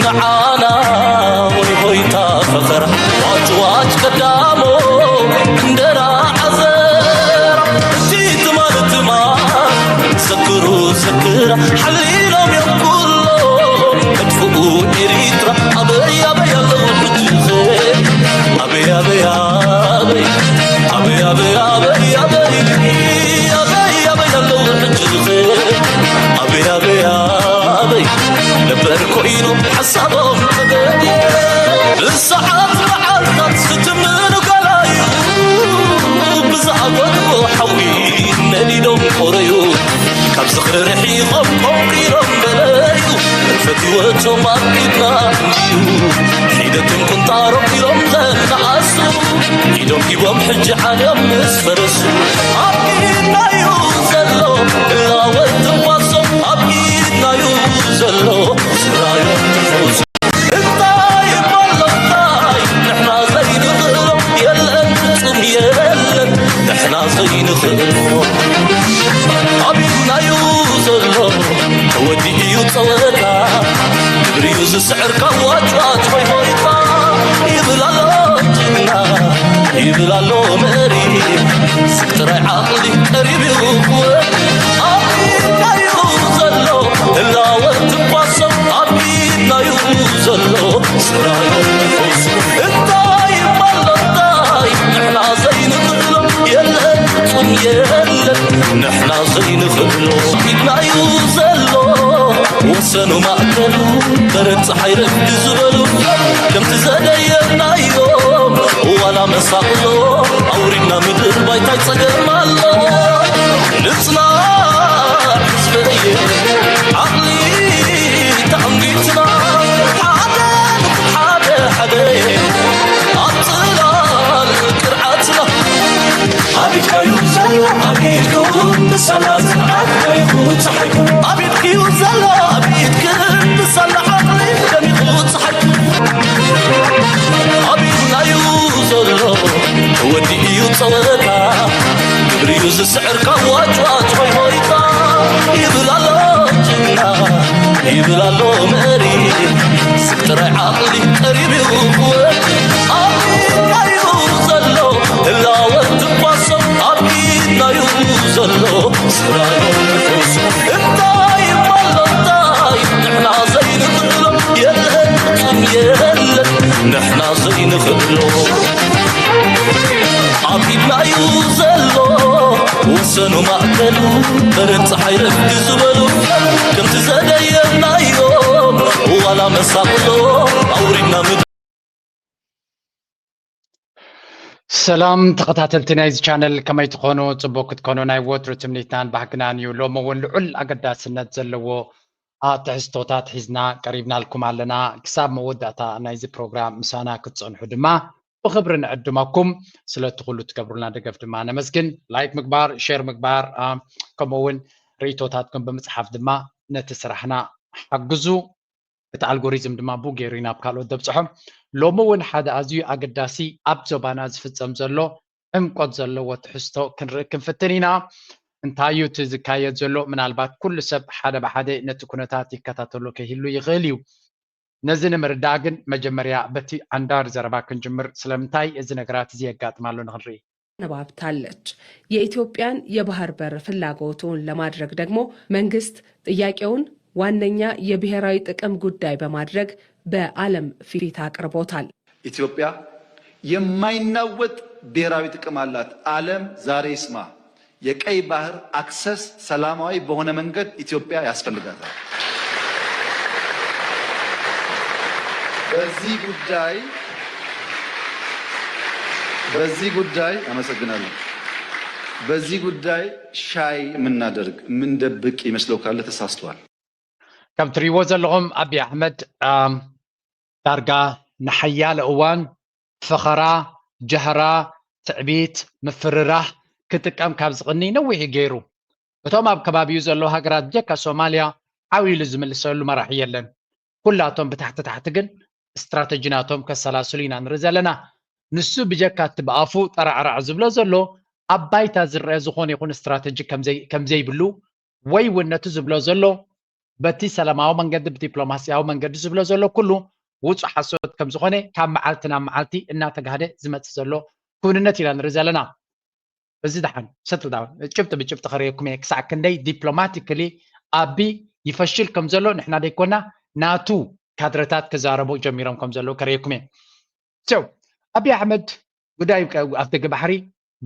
ንዓና ወይ ሆይታ ፈኸራ ዋጭ ዋጭ ቀዳሞ እንደራ ዓዘራ እቲ ትማል ትማል ዘክሩ ዘክራ ሓሊሎም እዮም ኩሎ መጥፍኡ ኤሪትራ ኣበይ ኣበይ ኣለዉ ሕጂ ኸ ኣበይ ኣበይ ኣበይ ኣበይ ኣበይ ኣበይ ኣበይ ኣበይ ኣበይ ኣለዉ ሕጂ ኸ ኣበይ ኣበይ ኣበይ ነበር ኮይኑ ሓሳቦም ተገድየ ብሰዓት መዓልታት ዝትምኑ ገላዩ ብዝኣጎድዎ ሓዊ ነዲዶም ቆረዩ ካብ ዝኽሪ ርሒቖም ቆንቂሮም በለዩ ሕልፈት ህይወቶም ኣብ ኢድና እንድዩ ሒደቶም ቁንጣሮም ኢሎም ዘነኣሱ ኢዶም ሂቦም ሕጂ ዓንዮም ምስ ፈረሱ ኣብ ኢድናዩ ዘሎ እላወት ትንፋሶም ኣብ ኢድናዩ ዘሎ ስራዮም ትንፋሶም እንታይ እሞ ኣሎ እንታይ ንሕና ዘይንኽእሎ የለን ፍጹም የለን ንሕና ዘይንኽእሎ ኣብ ኢድናዩ ዘሎ ተወዲኡ እዩ ጸወታ ግብሪዩ ዝስዕር ካብ ዋጭዋጭ ሆይ ሆይታ ይብል ኣሎ ጅግና ይብል ኣሎ መሪ ስግ ጥራይ ዓቕሊ ቀሪቡ ክወድ ኣብ ኢድናዩ ዘሎ ህላወ ትንፋሶም ኣብ ኢድናዩ ዘሎ ስራዮ ንፈውስ እንታይ እሞ ኣሎ እንታይ ንሕና ዘይንኽእሎ የለን ፍጹም የለን ንሕና ዘይንኽእሎ ኢድናዩ ዘሎ ወሰኑ ማእከሉ በረድ ፀሓይ ረፍዲ ዝበሉ ከምቲ ዘደየናዮም ዋላ መሳቕሎ ኣውሪድና ምድር ባይታይ ፀገም ኣሎ ንፅናዕ ህዝበየ ዓቕሊ ተኣንጊትና ሓደ ሓደ ሓደ ኣብ ፅላል ቅርዓትና ኣቢድካዩ ዘሎ ኣቢድኩም ብሰላ ፅንዓት ደሚቑ ፀሓይኩም ኣቢድክዩ ዘሎ ኣቢድክን ብሰላ ዓቕሊ ደሚቑ ፀሓይኩም ኣቢድናዩ ዘሎ ተወዲኡ እዩ ፀወታ ግብሪዩ ዝስዕር ካብ ዋጭዋጭ ሆይ ሆይታ ይብል ኣሎ ጅግና ይብል ኣሎ መሪ ስግ ጥራይ ዓቕሊ ቀሪቡ ክወድ ኣብ ኢድናዩ ዘሎ ህላወ ትንፋሶም ኣብ ኢድናዩ ዘሎ ስራዮ ንፈውሶም እንታይ እሞ ኣሎ እንታይ ንሕና ዘይንኽእሎ የለን ፍጹም የለን ንሕና ዘይንኽእሎ ኣብ ኢድናዩ ዘሎ ወሰኑ ማእከሉ በረድ ፀሓይ ረፍዲ ዝበሉ ከምቲ ዘደየናዮም ዋላ መሳቕሎ ኣውሪድና ምድሪ ሰላም ተኸታተልቲ ናይዚ ቻነል ከመይ ትኾኑ? ጽቡቅ ክትኮኑ ናይ ወትሩ ትምኒትናን ባህግናን እዩ። ሎሚ እውን ልዑል ኣገዳስነት ዘለዎ ኣትሕዝቶታት ሒዝና ቀሪብናልኩም ኣለና። ክሳብ መወዳእታ ናይዚ ፕሮግራም ምሳና ክትጸንሑ ድማ ብኽብሪ ንዕድመኩም። ስለቲ ኩሉ ትገብሩልና ደገፍ ድማ ነመስግን። ላይክ ምግባር፣ ሼር ምግባር፣ አ፣ ከምኡ እውን ርእይቶታትኩም ብምጽሓፍ ድማ ነቲ ስራሕና ሓግዙ። እቲ ኣልጎሪዝም ድማ ብኡ ገይሩ እዩ ናብ ካልኦት ዘብፅሖም። ሎሚ እውን ሓደ ኣዝዩ ኣገዳሲ ኣብ ዞባና ዝፍፀም ዘሎ ዕምቆት ዘለዎ ትሕዝቶ ክንርኢ ክንፍትን ኢና። እንታይ እዩ እቲ ዝካየድ ዘሎ? ምናልባት ኩሉ ሰብ ሓደ ብሓደ ነቲ ኩነታት ይከታተሎ ከይህሉ ይኽእል እዩ። ነዚ ንምርዳእ ግን መጀመርያ በቲ ዓንዳሪ ዘረባ ክንጅምር። ስለምንታይ እዚ ነገራት እዚ የጋጥም ኣሎ ንኽንርኢ። ተነባብታለች። የኢትዮጵያን የባህር በር ፍላጎቱን ለማድረግ ደግሞ መንግስት ጥያቄውን ዋነኛ የብሔራዊ ጥቅም ጉዳይ በማድረግ በዓለም ፊት አቅርቦታል። ኢትዮጵያ የማይናወጥ ብሔራዊ ጥቅም አላት። ዓለም ዛሬ ይስማ። የቀይ ባህር አክሰስ ሰላማዊ በሆነ መንገድ ኢትዮጵያ ያስፈልጋታል። በዚህ ጉዳይ በዚህ ጉዳይ አመሰግናለሁ። በዚህ ጉዳይ ሻይ የምናደርግ የምንደብቅ ይመስለው ካለ ተሳስቷል። ከም ትሪእዎ ዘለኹም ኣቢ ኣሕመድ ኣም፣ ዳርጋ ንሓያለ እዋን ፈኸራ፣ ጃህራ፣ ትዕቢት፣ ምፍርራህ ክጥቀም ካብ ዝቕኒ ነዊሕ እዩ ገይሩ። እቶም ኣብ ከባቢኡ ዘለዉ ሃገራት ብጀካ ሶማልያ ዓው ኢሉ ዝምልሰሉ መራሒ የለን። ኩላቶም ብታሕቲ ታሕቲ ግን ስትራተጂ ናቶም ከሰላስሉ ኢና ንርኢ ዘለና። ንሱ ብጀካ እቲ ብኣፉ ጠራዕራዕ ዝብሎ ዘሎ ኣብ ባይታ ዝረአ ዝኾነ ይኹን ስትራተጂ ከምዘይ-፣ ከምዘይብሉ ወይ እውን ነቲ ዝብሎ ዘሎ በቲ ሰላማዊ መንገዲ ብዲፕሎማሲያዊ መንገዲ ዝብሎ ዘሎ ኩሉ ውፁእ ሓሶት ከም ዝኾነ ካብ መዓልቲ ናብ መዓልቲ እናተጋህደ ዝመፅእ ዘሎ ክውንነት ኢና ንርኢ ዘለና። እዚ ደሓን ሰትል ዳውን ጭብጢ ብጭብጢ ከርእየኩም እየ። ክሳዕ ክንደይ ዲፕሎማቲካሊ ኣቢ ይፈሽል ከም ዘሎ ንሕና ደይኮና ናቱ ካድረታት ክዛረቡ ጀሚሮም ከም ዘለዉ ከርእየኩም እየ። So ኣቢ ኣሕመድ ጉዳይ ኣብ ደገ ባሕሪ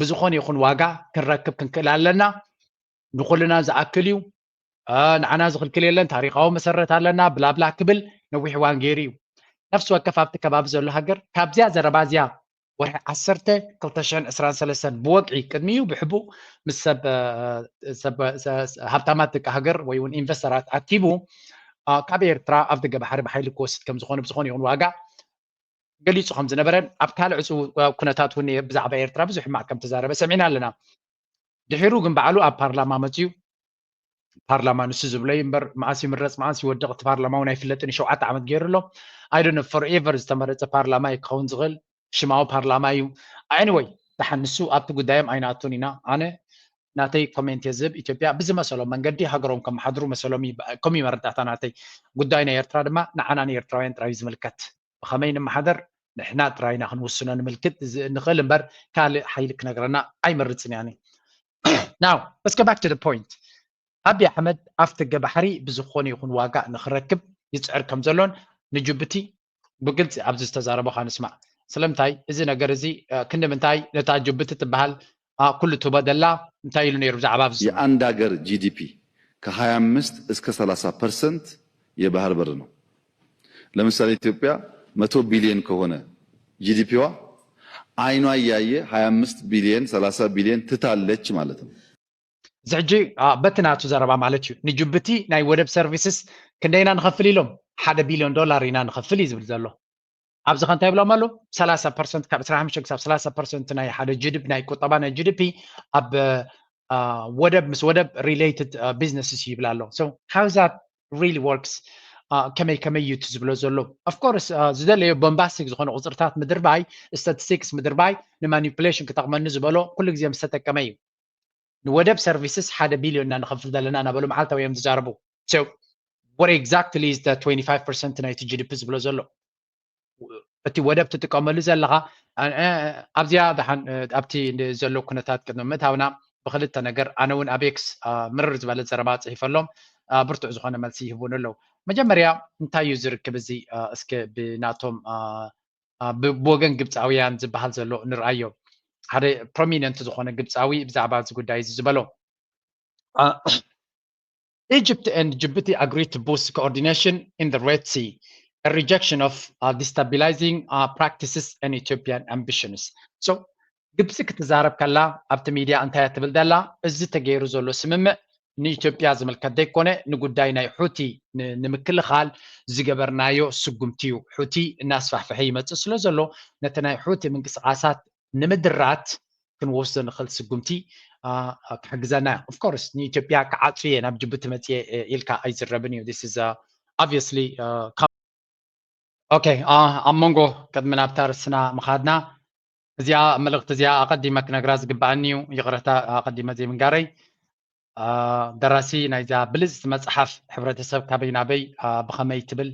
ብዝኾነ ይኹን ዋጋ ክንረክብ ክንክእል ኣለና። ንኹልና ዝኣክል እዩ። ንዓና ዝኽልክል የለን፣ ታሪኻዊ መሰረት ኣለና ብላብላ ክብል ነዊሕ እዋን ገይሩ እዩ። ነፍሲ ወከፍ ኣብቲ ከባቢ ዘሎ ሃገር ካብዚያ ዘረባ እዚያ ወርሒ ዓሰርተ ክልተ ሽሕን ዕስራን ሰለስተን ብወግዒ ቅድሚኡ ብሕቡእ ምስ ሰብ ሰብ- ሰብ- ሃብታማት ደቂ ሃገር ወይ እውን ኢንቨስተራት ኣኪቡ ካብ ኤርትራ ኣብ ደገ ባሕሪ ብሓይሊ ክወስድ ከም ዝኾነ ብዝኾነ ይኹን ዋጋ ገሊጹ ከም ዝነበረ ኣብ ካልእ ዕጹው ኩነታት እውን ብዛዕባ ኤርትራ ብዙሕ ሕማቕ ከም ተዛረበ ሰሚዕና ኣለና። ድሒሩ ግን ባዕሉ ኣብ ፓርላማ መፅዩ ፓርላማ ንሱ ዝብሎ እዩ እምበር መዓስ ይምረፅ መዓስ ይወድቕ እቲ ፓርላማ እውን ኣይፍለጥን እዩ። ሸውዓተ ዓመት ገይሩ ኣሎ። I don't know forever ዝተመረፀ ፓርላማ እዩ ክኸውን ዝኽእል ሽማዊ ፓርላማ እዩ። Anyway ደሓን ንሱ ኣብቲ ጉዳዮም ኣይናቱን ኢና። ኣነ ናተይ ኮሜንት እየ ዝህብ። ኢትዮጵያ ብዝመሰሎም መንገዲ ሃገሮም ከመሓድሩ መሰሎም እዩ። ከምኡ እዩ መረዳእታ ናተይ። ጉዳይ ናይ ኤርትራ ድማ ንዓና ንኤርትራውያን ጥራይ እዩ ዝምልከት። ብኸመይ ንመሓደር ንሕና ጥራይና ክንውስኖ ንምልክት ንኽእል እምበር ካልእ ሓይሊ ክነግረና ኣይመርፅን እያ። Now let's go back to the point። ኣቢ ኣሕመድ ኣብቲ ገባሕሪ ብዝኾነ ይኹን ዋጋ ንኽረክብ ይፅዕር ከም ዘሎን ንጅቡቲ ብግልፂ ኣብዚ ዝተዛረቦ ኻ ንስማዕ። ስለምንታይ እዚ ነገር እዚ ክንዲ ምንታይ ነታ ጅቡቲ ትበሃል ኩሉ ትቦ ደላ እንታይ ኢሉ ነይሩ ብዛዕባ ኣብዚ ዝሰማዕ? የአንድ ሀገር ጂ ዲ ፒ ከ ሃያ አምስት እስከ ሰላሳ ፐርሰንት የባህር በር ነው። ለምሳሌ ኢትዮጵያ መቶ ቢሊዮን ከሆነ ጂ ዲ ፒዋ አይኗ እያየ ሃያ አምስት ቢሊዮን ሰላሳ ቢሊዮን ትታለች ማለት ነው። እዚ ሕጂ በቲ ናቱ ዘረባ ማለት እዩ። ንጅቡቲ ናይ ወደብ ሰርቪስስ ክንደይና ንኸፍል ኢሎም ሓደ ቢሊዮን ዶላር ኢና ንኸፍል እዩ ዝብል ዘሎ። ኣብዚ ከ እንታይ ይብሎም ኣለዉ? ሰላሳ ፐርሰንት ካብ ዕስራን ሓሙሽተን ክሳብ ሰላሳ ፐርሰንት ናይ ሓደ ጂ ዲ ፒ ናይ ቁጠባ ናይ ጂ ዲ ፒ ኣብ ወደብ ምስ ወደብ related businesses ይብል ኣሎ። So how that really works? ከመይ ከመይ እዩ እቲ ዝብሎ ዘሎ? Of course ዝደለዮ ቦምባስቲክ ዝኾነ ቁፅርታት ምድርባይ፣ statistics ምድርባይ ን manipulation ክጠቕመኒ ዝበሎ ኩሉ ግዜ ምስ ተጠቀመ እዩ። ንወደብ ሰርቪስስ ሓደ ቢልዮን ኢና ንኸፍል ዘለና እናበሉ መዓልታዊ እዮም ዝዛረቡ። So what exactly is the twenty five percent ናይቲ ጂ ዲ ፒ ዝብሎ ዘሎ? እቲ ወደብ ትጥቀመሉ ዘለኻ ኣብዚኣ ደሓን ኣብቲ ዘሎ ኩነታት ቅድሚ ምእታውና ብክልተ ነገር ኣነ እውን ኣብ ኤክስ ምርር ዝበለ ዘረባ ፅሒፈሎም ብርቱዕ ዝኾነ መልሲ ይህቡን ኣለዉ። መጀመርያ እንታይ እዩ ዝርክብ እዚ እስከ ብናቶም ብወገን ግብፃውያን ዝበሃል ዘሎ ንርኣዮ። ሓደ ፕሮሚነንት ዝኾነ ግብፃዊ ብዛዕባ እዚ ጉዳይ እዚ ዝበሎ Egypt and Djibouti agree to boost coordination in the Red Sea, a rejection of uh, destabilizing uh, practices and Ethiopian ambitions. So ግብፂ ክትዛረብ ከላ ኣብቲ ሚድያ እንታይ እያ ትብል ዘላ? እዚ ተገይሩ ዘሎ ስምምዕ ንኢትዮጵያ ዝምልከት ዘይኮነ ንጉዳይ ናይ ሑቲ ንምክልኻል ዝገበርናዮ ስጉምቲ እዩ። ሑቲ እናስፋሕፈሐ ይመፅእ ስለ ዘሎ ነቲ ናይ ሑቲ ምንቅስቃሳት ንምድራት ክንወስዶ ንኽእል ስጉምቲ ክሕግዘና እዩ። Of course ንኢትዮጵያ ክዓፁ እየ ናብ ጅቡቲ መፅየ ኢልካ ኣይዝረብን እዩ። This is obviously okay ኣብ መንጎ ቅድሚ ናብታ ርስና ምኻድና እዚኣ መልእኽቲ እዚኣ ኣቐዲመ ክነግራ ዝግብኣኒ እዩ። ይቕረታ ኣቐዲመ ዘይምንጋረይ። ደራሲ ናይዛ ብልፅቲ መፅሓፍ ሕብረተሰብ ካበይ ናበይ ብኸመይ ትብል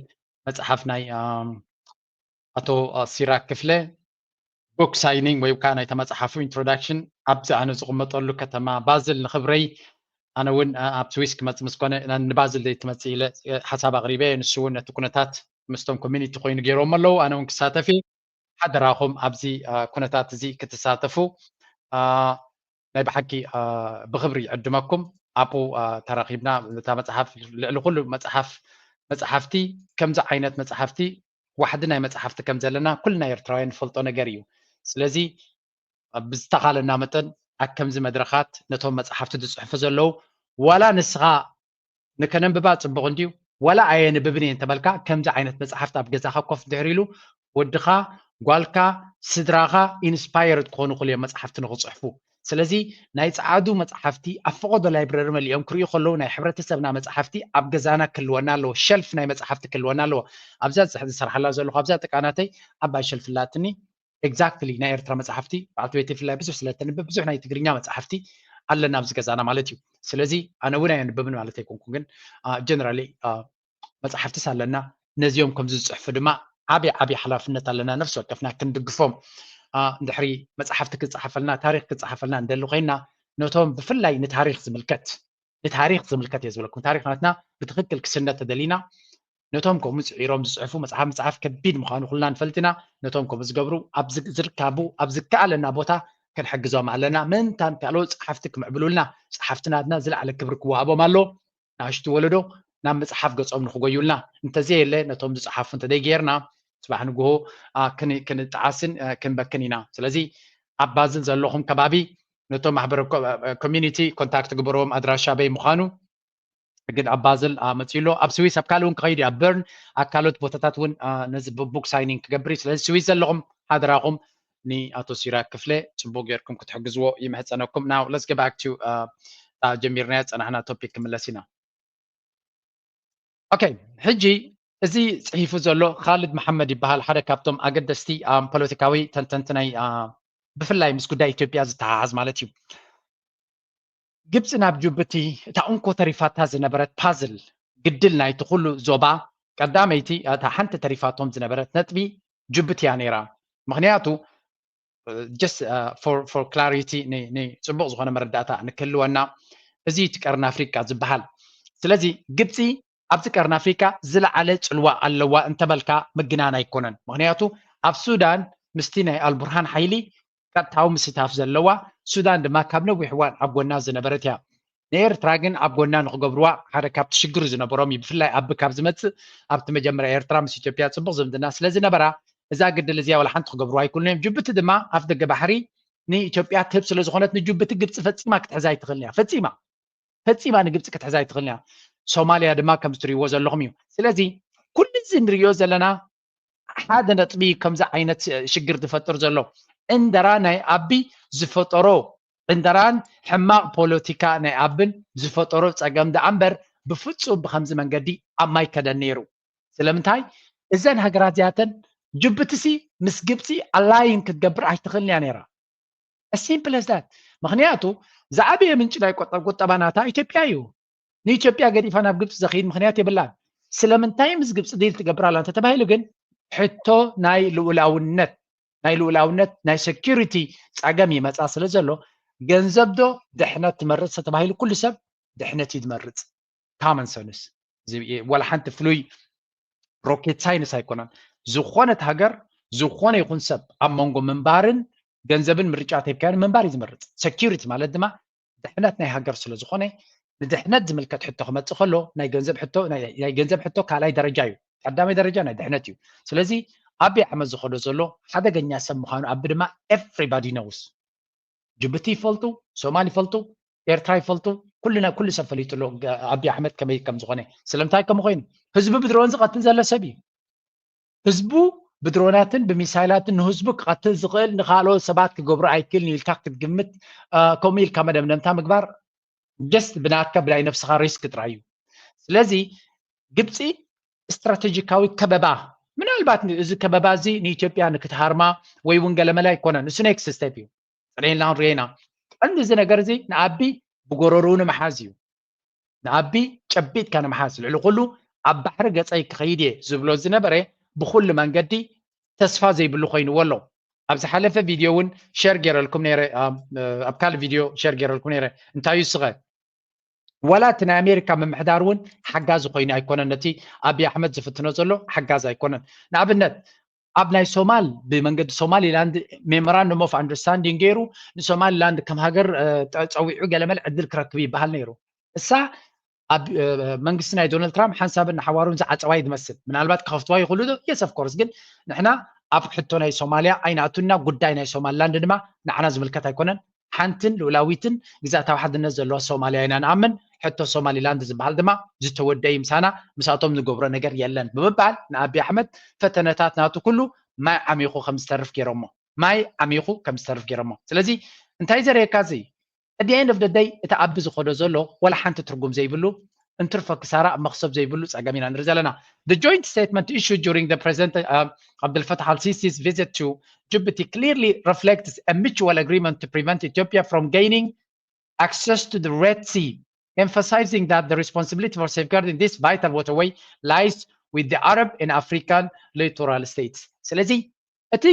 መፅሓፍ ናይ ኣቶ ሲራክ ክፍለ book signing ወይ ከዓ ናይታ መፅሓፉ introduction ኣብዚ ኣነ ዝቕመጠሉ ከተማ ባዝል ንኽብረይ ኣነ እውን ኣብ ስዊስ ክመፅእ ምስ ኮነ ንባዝል ዘይትመፅእ ኢለ ሓሳብ ኣቕሪበ። ንሱ እውን ነቲ ኩነታት ምስቶም ኮሚኒቲ ኮይኑ ገይሮም ኣለዉ። ኣነ እውን ክሳተፍ እየ። ሓደራኹም ኣብዚ ኩነታት እዚ ክትሳተፉ ናይ ብሓቂ ብኽብሪ ይዕድመኩም። ኣብኡ ተራኺብና እታ መፅሓፍ ልዕሊ ኩሉ መፅሓፍ መፅሓፍቲ ከምዚ ዓይነት መፅሓፍቲ ዋሕዲ ናይ መፅሓፍቲ ከም ዘለና ኩልና ኤርትራውያን ንፈልጦ ነገር እዩ። ስለዚ ብዝተኻለና መጠን ኣብ ከምዚ መድረኻት ነቶም መፅሓፍቲ ዝፅሕፉ ዘለዉ ዋላ ንስኻ ንከነንብባ ፅቡቕ እንድዩ ዋላ ኣየንብብን እየ እንተበልካ ከምዚ ዓይነት መፅሓፍቲ ኣብ ገዛኻ ኮፍ ድሕር ኢሉ ወድኻ ጓልካ ስድራኻ ኢንስፓየርድ ክኾኑ ክልዮም መፅሓፍቲ ንክፅሕፉ። ስለዚ ናይ ፀዓዱ መፅሓፍቲ ኣብ ፈቐዶ ላይብረሪ መሊኦም ክርእዩ ከለዉ ናይ ሕብረተሰብና መፅሓፍቲ ኣብ ገዛና ክህልወና ኣለዎ። ሸልፍ ናይ መፅሓፍቲ ክህልወና ኣለዎ። ኣብዛ ዝሰርሓላ ዘለኹ ኣብዛ ጥቃናተይ ዓባይ ሸልፍ ኣላትኒ። ኤግዛክትሊ ናይ ኤርትራ መፅሓፍቲ በዓልቲ ቤተይ ብፍላይ ብዙሕ ስለ ተንብብ ብዙሕ ናይ ትግርኛ መፅሓፍቲ ኣለና ኣብዚ ገዛና ማለት እዩ። ስለዚ ኣነ እውን ኣየንብብን ማለት ኣይኮንኩ፣ ግን ጀነራሊ መፅሓፍትስ ኣለና። ነዚኦም ከምዚ ዝፅሕፉ ድማ ዓብዪ ዓብዪ ሓላፍነት ኣለና፣ ነፍሲ ወከፍና ክንድግፎም። እንድሕሪ መፅሓፍቲ ክፀሓፈልና፣ ታሪክ ክፀሓፈልና እንደሊ ኮይና፣ ነቶም ብፍላይ ንታሪክ ዝምልከት ንታሪክ ዝምልከት እየ ዝብለኩም። ታሪክ ናትና ብትክክል ክስነ ተደሊና፣ ነቶም ከምኡ ፅዒሮም ዝፅሕፉ፣ መፅሓፍ ምፅሓፍ ከቢድ ምዃኑ ኩልና ንፈልጥ ኢና። ነቶም ከምኡ ዝገብሩ ኣብ ዝርካቡ ኣብ ዝከኣለና ቦታ ክንሕግዞም ኣለና። ምእንታን ካልኦት ፀሓፍቲ ክምዕብሉልና፣ ፀሓፍቲ ናትና ዝለዓለ ክብሪ ክወሃቦም ኣሎ። ንኣሽቱ ወለዶ ናብ መፅሓፍ ገፆም ንክጎዩልና፣ እንተዘየለ ነቶም ዝፀሓፉ እንተደይገይርና፣ ፅባሕ ንግሆ ክንጠዓስን ክንበክን ኢና። ስለዚ ኣብ ባዝል ዘለኹም ከባቢ ነቶም ማሕበረ ኮሚኒቲ ኮንታክት ግበርዎም፣ ኣድራሻ በይ ምዃኑ። ግን ኣብ ባዝል መፅኡ ኣሎ። ኣብ ስዊስ ኣብ ካልእ እውን ክኸይድ እዩ፣ ኣብ በርን ኣብ ካልኦት ቦታታት እውን ነዚ ቡክ ሳይኒንግ ክገብር እዩ። ስለዚ ስዊስ ዘለኹም ሓደራኹም ንኣቶ ሲራክ ክፍለ ፅቡቅ ጌርኩም ክትሕግዝዎ ይምሕፀነኩም። Now let's go back to ጀሚርናዮ ዝፀናሕና ቶፒክ ክምለስ ኢና። ኦኬ፣ ሕጂ እዚ ፅሒፉ ዘሎ ካልድ መሓመድ ይበሃል፣ ሓደ ካብቶም ኣገደስቲ ፖለቲካዊ ተንተንቲ ናይ ብፍላይ ምስ ጉዳይ ኢትዮጵያ ዝተሓሓዝ ማለት እዩ። ግብፂ ናብ ጅቡቲ እታ እንኮ ተሪፋታ ዝነበረት ፓዝል፣ ግድል ናይቲ ኩሉ ዞባ ቀዳመይቲ እታ ሓንቲ ተሪፋቶም ዝነበረት ነጥቢ ጅቡቲ እያ ነይራ። ምክንያቱ just for clarity ንፅቡቅ ዝኮነ መረዳእታ ንክህልወና፣ እዚ እቲ ቀርኒ ኣፍሪቃ ዝበሃል። ስለዚ ግብፂ ኣብዚ ቀርኒ ኣፍሪቃ ዝለዓለ ፅልዋ ኣለዋ እንተበልካ ምግናን ኣይኮነን። ምክንያቱ ኣብ ሱዳን ምስቲ ናይ ኣልቡርሃን ሓይሊ ቀጥታዊ ምስታፍ ዘለዋ፣ ሱዳን ድማ ካብ ነዊሕ እዋን ኣብ ጎና ዝነበረት እያ። ንኤርትራ ግን ኣብ ጎና ንክገብርዋ ሓደ ካብቲ ሽግር ዝነበሮም እዩ። ብፍላይ ኣቢ ካብ ዝመፅእ ኣብቲ መጀመርያ ኤርትራ ምስ ኢትዮጵያ ፅቡቅ ዝምድና ስለዝነበራ እዛ ግድል እዚኣ ዋላ ሓንቲ ክገብርዋ ኣይክእሉን እዮም። ጅቡቲ ድማ ኣፍ ደገ ባሕሪ ንኢትዮጵያ ትህብ ስለዝኾነት ንጅቡቲ ግብፂ ፈፂማ ክትሕዛ ኣይትኽእልን እያ። ፈፂማ ፈፂማ ንግብፂ ክትሕዛ ኣይትኽእልን እያ። ሶማልያ ድማ ከም እትሪእዎ ዘለኹም እዩ። ስለዚ ኩሉ እዚ ንሪኦ ዘለና ሓደ ነጥቢ ከምዚ ዓይነት ሽግር ዝፈጥር ዘሎ ዕንደራ ናይ ኣቢ ዝፈጠሮ ዕንደራን ሕማቕ ፖለቲካ ናይ ኣብን ዝፈጠሮ ፀገም ደኣ እምበር ብፍፁም ብከምዚ መንገዲ ኣብ ማይ ከደን ነይሩ። ስለምንታይ እዘን ሃገራት እዚኣተን ጅቡቲሲ ምስ ግብፂ ኣላይን ክትገብር ኣይትኽእልን እያ ነይራ። Simple as that። ምክንያቱ ዝዓበየ ምንጪ ናይ ቁጠባ ናታ ኢትዮጵያ እዩ። ንኢትዮጵያ ገዲፋ ናብ ግብፂ ዘኽይድ ምክንያት የብላን። ስለምንታይ ምስ ግብፂ ዲል ትገብር ኣላ እንተተባሂሉ ግን ሕቶ ናይ ልኡላውነት ናይ ልኡላውነት ናይ ሴኩሪቲ ፀገም ይመፃ ስለ ዘሎ ገንዘብ ዶ ድሕነት ትመርፅ ተተባሂሉ ኩሉ ሰብ ድሕነት እዩ ዝመርፅ። Common sense። ዋላ ሓንቲ ፍሉይ ሮኬት ሳይንስ ኣይኮነን። ዝኾነት ሃገር ዝኾነ ይኹን ሰብ ኣብ መንጎ ምንባርን ገንዘብን ምርጫ ተሂብካዮ ምንባር እዩ ዝመርፅ። ሴኩሪቲ ማለት ድማ ድሕነት ናይ ሃገር ስለ ዝኾነ ንድሕነት ዝምልከት ሕቶ ክመፅእ ከሎ ናይ ገንዘብ ሕቶ ናይ ገንዘብ ሕቶ ካልኣይ ደረጃ እዩ። ቀዳማይ ደረጃ ናይ ድሕነት እዩ። ስለዚ ኣቢ ኣሕመድ ዝኸዶ ዘሎ ሓደገኛ ሰብ ምዃኑ ኣቢ ድማ everybody knows። ጅቡቲ ይፈልጡ፣ ሶማል ይፈልጡ፣ ኤርትራ ይፈልጡ፣ ኩልና ኩሉ ሰብ ፈሊጡ ኣሎ ኣቢ ኣሕመድ ከመይ ከም ዝኾነ። ስለምንታይ ከምኡ ኮይኑ ህዝቢ ብድሮን ዝቐትል ዘሎ ሰብ እዩ። ህዝቡ ብድሮናትን ብሚሳይላትን ንህዝቡ ክቐትል ዝኽእል ንካልኦት ሰባት ክገብሮ ኣይክእልን ኢልካ ክትግምት ከምኡ ኢልካ መደምደምታ ምግባር just ብናትካ ብናይ ነብስኻ ሪስክ ጥራይ እዩ። ስለዚ ግብፂ ስትራቴጂካዊ ከበባ ምናልባት እዚ ከበባ እዚ ንኢትዮጵያ ንክትሃርማ ወይ እውን ገለመለ ኣይኮነን። እሱ ኔክስት ስቴፕ እዩ። ፅንዕና ንሪኤና ቀንዲ እዚ ነገር እዚ ንኣቢ ብጎረርኡ ንምሓዝ እዩ። ንኣቢ ጨቢጥካ ንምሓዝ ልዕሊ ኩሉ ኣብ ባሕሪ ገፀይ ክኸይድ እየ ዝብሎ ዝነበረ ብኩሉ መንገዲ ተስፋ ዘይብሉ ኮይንዎ ኣሎ። ኣብ ዝሓለፈ ቪድዮ እውን ሸር ገይረልኩም ነይረ ኣብ ካልእ ቪድዮ ሸር ገይረልኩም ነይረ እንታይ እዩ ስኸ ዋላ እቲ ናይ ኣሜሪካ ምምሕዳር እውን ሓጋዚ ኮይኑ ኣይኮነን ነቲ ኣብይ ኣሕመድ ዝፍትኖ ዘሎ ሓጋዚ ኣይኮነን ንኣብነት ኣብ ናይ ሶማል ብመንገዲ ሶማሊላንድ memorandum of understanding ገይሩ ንሶማሊላንድ ከም ሃገር ፀዊዑ ገለመል ዕድል ክረክብ ይበሃል ነይሩ እሳ ኣብ መንግስቲ ናይ ዶናልድ ትራምፕ ሓንሳብን ንሓዋሩን ዝዓፀዋ እዩ ዝመስል ምናልባት ክኸፍትዋ ይኽእሉ ዶ yes of course ግን ንሕና ኣብ ሕቶ ናይ ሶማልያ ኣይንኣቱና ጉዳይ ናይ ሶማሊላንድ ድማ ንዓና ዝምልከት ኣይኮነን ሓንትን ልኡላዊትን ግዛእታዊ ሓድነት ዘለዋ ሶማልያ ኢና ንኣምን ሕቶ ሶማሊላንድ ዝበሃል ድማ ዝተወደዩ ምሳና ምሳቶም ንገብሮ ነገር የለን ብምባል ንኣቢ ኣሕመድ ፈተነታት ናቱ ኩሉ ማይ ዓሚኹ ከም ዝተርፍ ገይሮሞ ማይ ዓሚኹ ከም ዝተርፍ ገይሮሞ ስለዚ እንታይ ዘርእየካ እዚ at the end of the day እቲ ኣቢ ዝኸዶ ዘሎ ወላ ሓንቲ ትርጉም ዘይብሉ እንትርፎ ክሳራ መኽሰብ ዘይብሉ ጸገም ኢና ንርኢ ዘለና the joint statement issued during the president uh, Abdel Fattah al-Sisi's visit to Djibouti clearly reflects a mutual agreement to prevent Ethiopia from gaining access to the Red Sea, emphasizing that the responsibility for safeguarding this vital waterway lies with the Arab and African littoral states. ስለዚ እቲ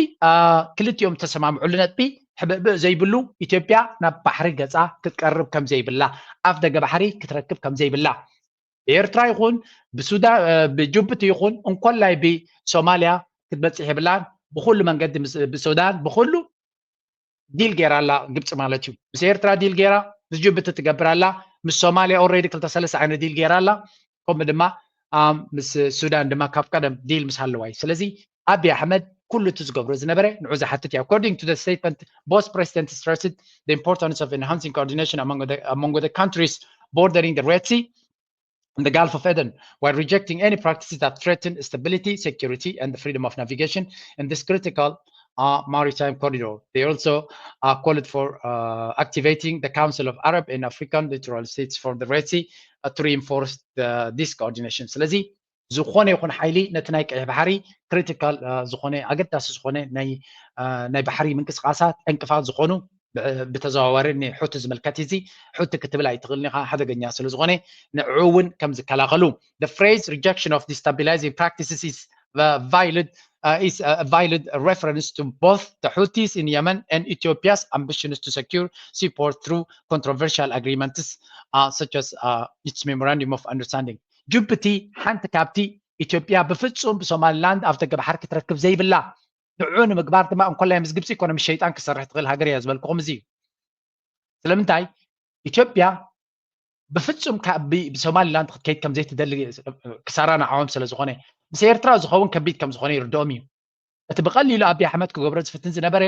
ክልቲኦም ተሰማምዑሉ ነጥቢ ሕብእብእ ዘይብሉ ኢትዮጵያ ናብ ባሕሪ ገፃ ክትቀርብ ከም ዘይብላ፣ ኣፍ ደገ ባሕሪ ክትረክብ ከም ዘይብላ፣ ብኤርትራ ይኹን ብሱዳን ብጅቡቲ ይኹን እንኮላይ ብሶማልያ ክትበፅሕ የብላን። ብኩሉ መንገዲ ብሱዳን ብኩሉ ዲል ገይራ ኣላ ግብፂ ማለት እዩ። ምስ ኤርትራ ዲል ገይራ፣ ምስ ጅቡቲ ትገብር ኣላ፣ ምስ ሶማልያ ኦልሬዲ ክልተ ሰለስተ ዓይነት ዲል ገይራ ኣላ። ከምኡ ድማ ምስ ሱዳን ድማ ካብ ቀደም ዲል ምስ ኣለዋ እዩ። ስለዚ ኣብይ ኣሕመድ ኩሉ እቲ ዝገብሮ ዝነበረ ንዑ ዝሓትት እዩ። According to the statement, both presidents stressed the importance of enhancing coordination among the, among the countries bordering the Red Sea and the Gulf of Aden, while rejecting any practices that threaten stability, security, and the freedom of navigation in this critical uh, maritime corridor. They also uh, called for uh, activating the Council of Arab and African Littoral States for the Red Sea uh, to reinforce the, this coordination. ስለዚ ዝኾነ ይኹን ሓይሊ ነቲ ናይ ቀይሕ ባሕሪ ክሪቲካል ዝኾነ ኣገዳሲ ዝኾነ ናይ ባሕሪ ምንቅስቃሳት ዕንቅፋት ዝኾኑ ብተዘዋዋሪ ንሑቲ ዝምልከት እዚ ሑቲ ክትብል ኣይትኽእልን ኢኻ ሓደገኛ ስለ ዝኾነ ንዕኡ እውን ከም ዝከላኸሉ። The phrase rejection of destabilizing practices is violent uh, is a violent reference to both the Houthis in Yemen and Ethiopia's ambitions to secure seaport through controversial agreements uh, such as uh, its memorandum of understanding. ጅቡቲ ሓንቲ ካብቲ ኢትዮጵያ ብፍጹም ብሶማሊላንድ ኣብ ደገ ባሕሪ ክትረክብ ዘይብላ ንዑ ንምግባር ድማ እንኮላይ ምስ ግብፂ ኢኮኖሚ ሸይጣን ክሰርሕ ትኽእል ሃገር እያ ዝበልክኹም እዚ እዩ። ስለምንታይ ኢትዮጵያ ብፍጹም ብሶማሊላንድ ክትከይድ ከም ዘይትደሊ ክሳራ ንዓኦም ስለ ዝኾነ ምስ ኤርትራ ዝኸውን ከቢድ ከም ዝኾነ ይርድኦም እዩ። እቲ ብቐሊሉ ኣብይ ኣሕመድ ክገብሮ ዝፍትን ዝነበረ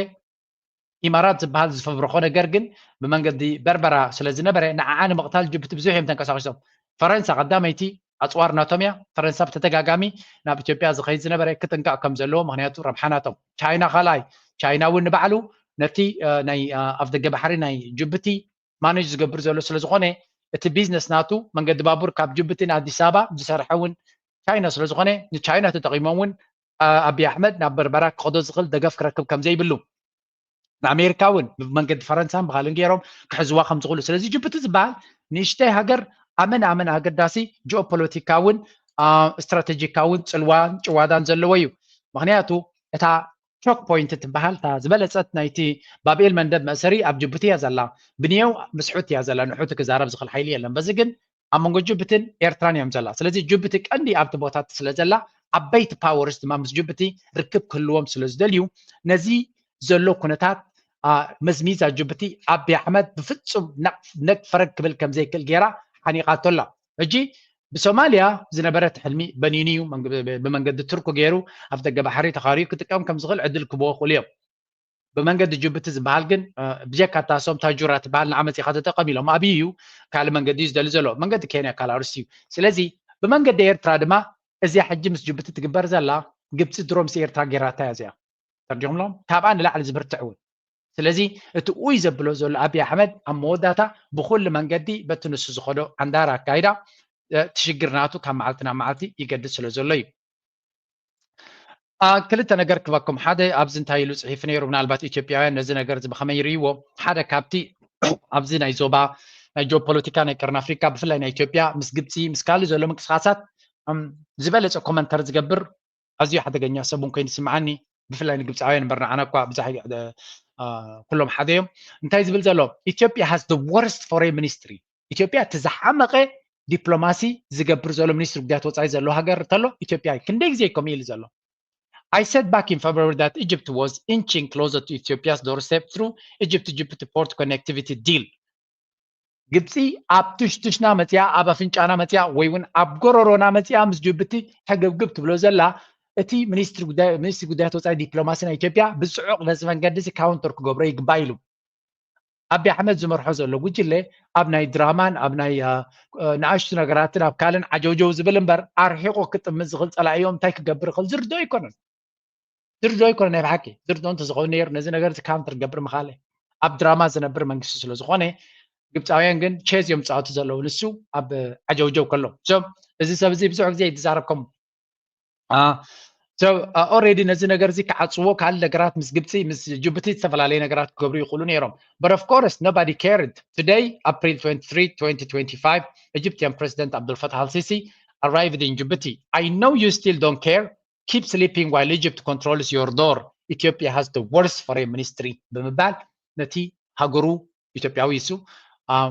ኢማራት ዝበሃል ዝፈብረኾ ነገር ግን ብመንገዲ በርበራ ስለ ዝነበረ ንዓዓ ንምቕታል ጅቡቲ ብዙሕ እዮም ተንቀሳቒሶም። ፈረንሳ ቀዳመይቲ ኣፅዋር ናቶም እያ። ፈረንሳ ብተደጋጋሚ ናብ ኢትዮጵያ ዝኸይድ ዝነበረ ክጥንቀቕ ከም ዘለዎ ምክንያቱ ረብሓ ናቶም። ቻይና ካልኣይ። ቻይና እውን ንባዕሉ ነቲ ናይ ኣፍ ደገ ባሕሪ ናይ ጅቡቲ ማኔጅ ዝገብር ዘሎ ስለ ዝኾነ እቲ ቢዝነስ ናቱ መንገዲ ባቡር ካብ ጅቡቲ ንኣዲስ ኣበባ ዝሰርሐ እውን ቻይና ስለ ዝኾነ ንቻይና ተጠቒሞም እውን ኣብይ ኣሕመድ ናብ በርበራ ክኸዶ ዝኽእል ደገፍ ክረክብ ከም ዘይብሉ ንኣሜሪካ እውን ብመንገዲ ፈረንሳን ብካልን ገይሮም ክሕዝዋ ከም ዝኽእሉ። ስለዚ ጅቡቲ ዝበሃል ንእሽተይ ሃገር ኣመን ኣመን ኣገዳሲ ጂኦፖለቲካውን ስትራቴጂካውን ፅልዋን ጭዋዳን ዘለዎ እዩ። ምክንያቱ እታ ቾክ ፖይንት ትበሃል እታ ዝበለፀት ናይቲ ባብኤል መንደብ መእሰሪ ኣብ ጅቡቲ እያ ዘላ። ብንየው ምስ ሑቲ እያ ዘላ። ንሑቲ ክዛረብ ዝኽእል ሓይሊ የለን። በዚ ግን ኣብ መንጎ ጅቡትን ኤርትራን እዮም ዘላ። ስለዚ ጅቡቲ ቀንዲ ኣብቲ ቦታት ስለ ዘላ ዓበይቲ ፓወርስ ድማ ምስ ጅቡቲ ርክብ ክህልዎም ስለ ዝደልዩ ነዚ ዘሎ ኩነታት መዝሚዛ ጅቡቲ ኣብይ ኣሕመድ ብፍጹም ነግ ፈረግ ክብል ከም ዘይክእል ገይራ ሓኒቓቶ ኣላ። ሕጂ ብሶማልያ ዝነበረት ሕልሚ በኒኑ እዩ። ብመንገዲ ቱርክ ገይሩ ኣብ ደገ ባሕሪ ተኻርዩ ክጥቀም ከም ዝኽእል ዕድል ክብዎ ክእሉ እዮም። ብመንገዲ ጅቡቲ ዝበሃል ግን ብጀካ እታ ሶም ታጁራ ትበሃል ንዓ መፂኻ ተጠቀም ኢሎም ኣብይ እዩ ካልእ መንገዲ እዩ ዝደሊ ዘሎ። መንገዲ ኬንያ ካልእ ኣርስቲ እዩ። ስለዚ ብመንገዲ ኤርትራ ድማ እዚኣ ሕጂ ምስ ጅቡቲ ትግበር ዘላ ግብፂ ድሮ ምስ ኤርትራ ገይራታ እያ እዚኣ። ተርዲኹምሎም ካብኣ ንላዕሊ ዝብርትዕ እውን። ስለዚ እቲ ኡይ ዘብሎ ዘሎ ኣብይ ኣሕመድ ኣብ መወዳእታ ብኩሉ መንገዲ በቲ ንሱ ዝኸዶ ኣንዳር ኣካይዳ እቲ ሽግር ናቱ ካብ መዓልቲ ናብ መዓልቲ ይገድድ ስለ ዘሎ እዩ። ክልተ ነገር ክበኩም ሓደ ኣብዚ እንታይ ኢሉ ፅሒፉ ነይሩ ምናልባት ኢትዮጵያውያን ነዚ ነገር እዚ ብከመይ ይርእይዎ ሓደ ካብቲ ኣብዚ ናይ ዞባ ናይ ጂኦፖለቲካ ናይ ቀርኒ ኣፍሪካ ብፍላይ ናይ ኢትዮጵያ ምስ ግብፂ ምስ ካልእ ዘሎ ምንቅስቃሳት ዝበለፀ ኮመንተር ዝገብር ኣዝዩ ሓደገኛ ሰብ እውን ኮይኑ ዝስምዓኒ ብፍላይ ንግብፃውያን እምበር ንዓና እኳ ብዛሕ ኩሎም ሓደ እዮም እንታይ ዝብል ዘሎ ኢትዮጵያ has the worst foreign ministry ኢትዮጵያ እቲ ዝሓመቐ ዲፕሎማሲ ዝገብር ዘሎ ሚኒስትሪ ጉዳያት ወፃኢ ዘሎ ሃገር እንተሎ ኢትዮጵያ እዩ። ክንደይ ግዜ እዩ ከምኡ ኢሉ ዘሎ? I said back in February that Egypt was inching closer to Ethiopia's doorstep through Egypt-Djibouti port connectivity deal. ግብፂ ኣብ ትሽትሽና መፅያ ኣብ ኣፍንጫና መፅያ ወይ እውን ኣብ ጎረሮና መፅያ ምስ ጅቡቲ ሕግብግብ ትብሎ ዘላ እቲ ሚኒስትሪ ጉዳያት ወፃኢ ዲፕሎማሲ ናይ ኢትዮጵያ ብፅዑቕ ነዚ መንገዲ እዚ ካውንተር ክገብሮ ይግባእ ኢሉ። ኣቢ ኣሕመድ ዝመርሖ ዘሎ ጉጅለ ኣብ ናይ ድራማን ኣብ ናይ ንኣሽቱ ነገራትን ኣብ ካልእን ዓጀውጀው ዝብል እምበር ኣርሒቑ ክጥምት ዝኽእል ፀላኢ እዮም እንታይ ክገብር ይኽእል ዝርድኦ ኣይኮነን። ዝርድኦ ኣይኮነን ናይ ብሓቂ ዝርድኦ እንተዝኸውን ነይሩ ነዚ ነገር እዚ ካውንተር ክገብር ምኻለ ኣብ ድራማ ዝነብር መንግስቲ ስለ ዝኾነ ግብፃውያን ግን ቼዝ እዮም ዝፃወቱ ዘለዉ ንሱ ኣብ ዓጀውጀው ከሎ እዚ ሰብ እዚ ብዙሕ ግዜ ይዛረብ ከም So already ነዚ ነገር እዚ ክዓፅዎ ካልእ ነገራት ምስ ግብፂ ምስ ጅቡቲ ዝተፈላለየ ነገራት ክገብሩ ይኽእሉ ነይሮም። But of course nobody cared. Today, April twenty-three, twenty twenty-five, Egyptian President Abdel Fattah al-Sisi arrived in Djibouti. I know you still don't care. Keep sleeping while Egypt controls your door. Ethiopia has the worst foreign ministry ብምባል ነቲ ሃገሩ ኢትዮጵያዊ እሱ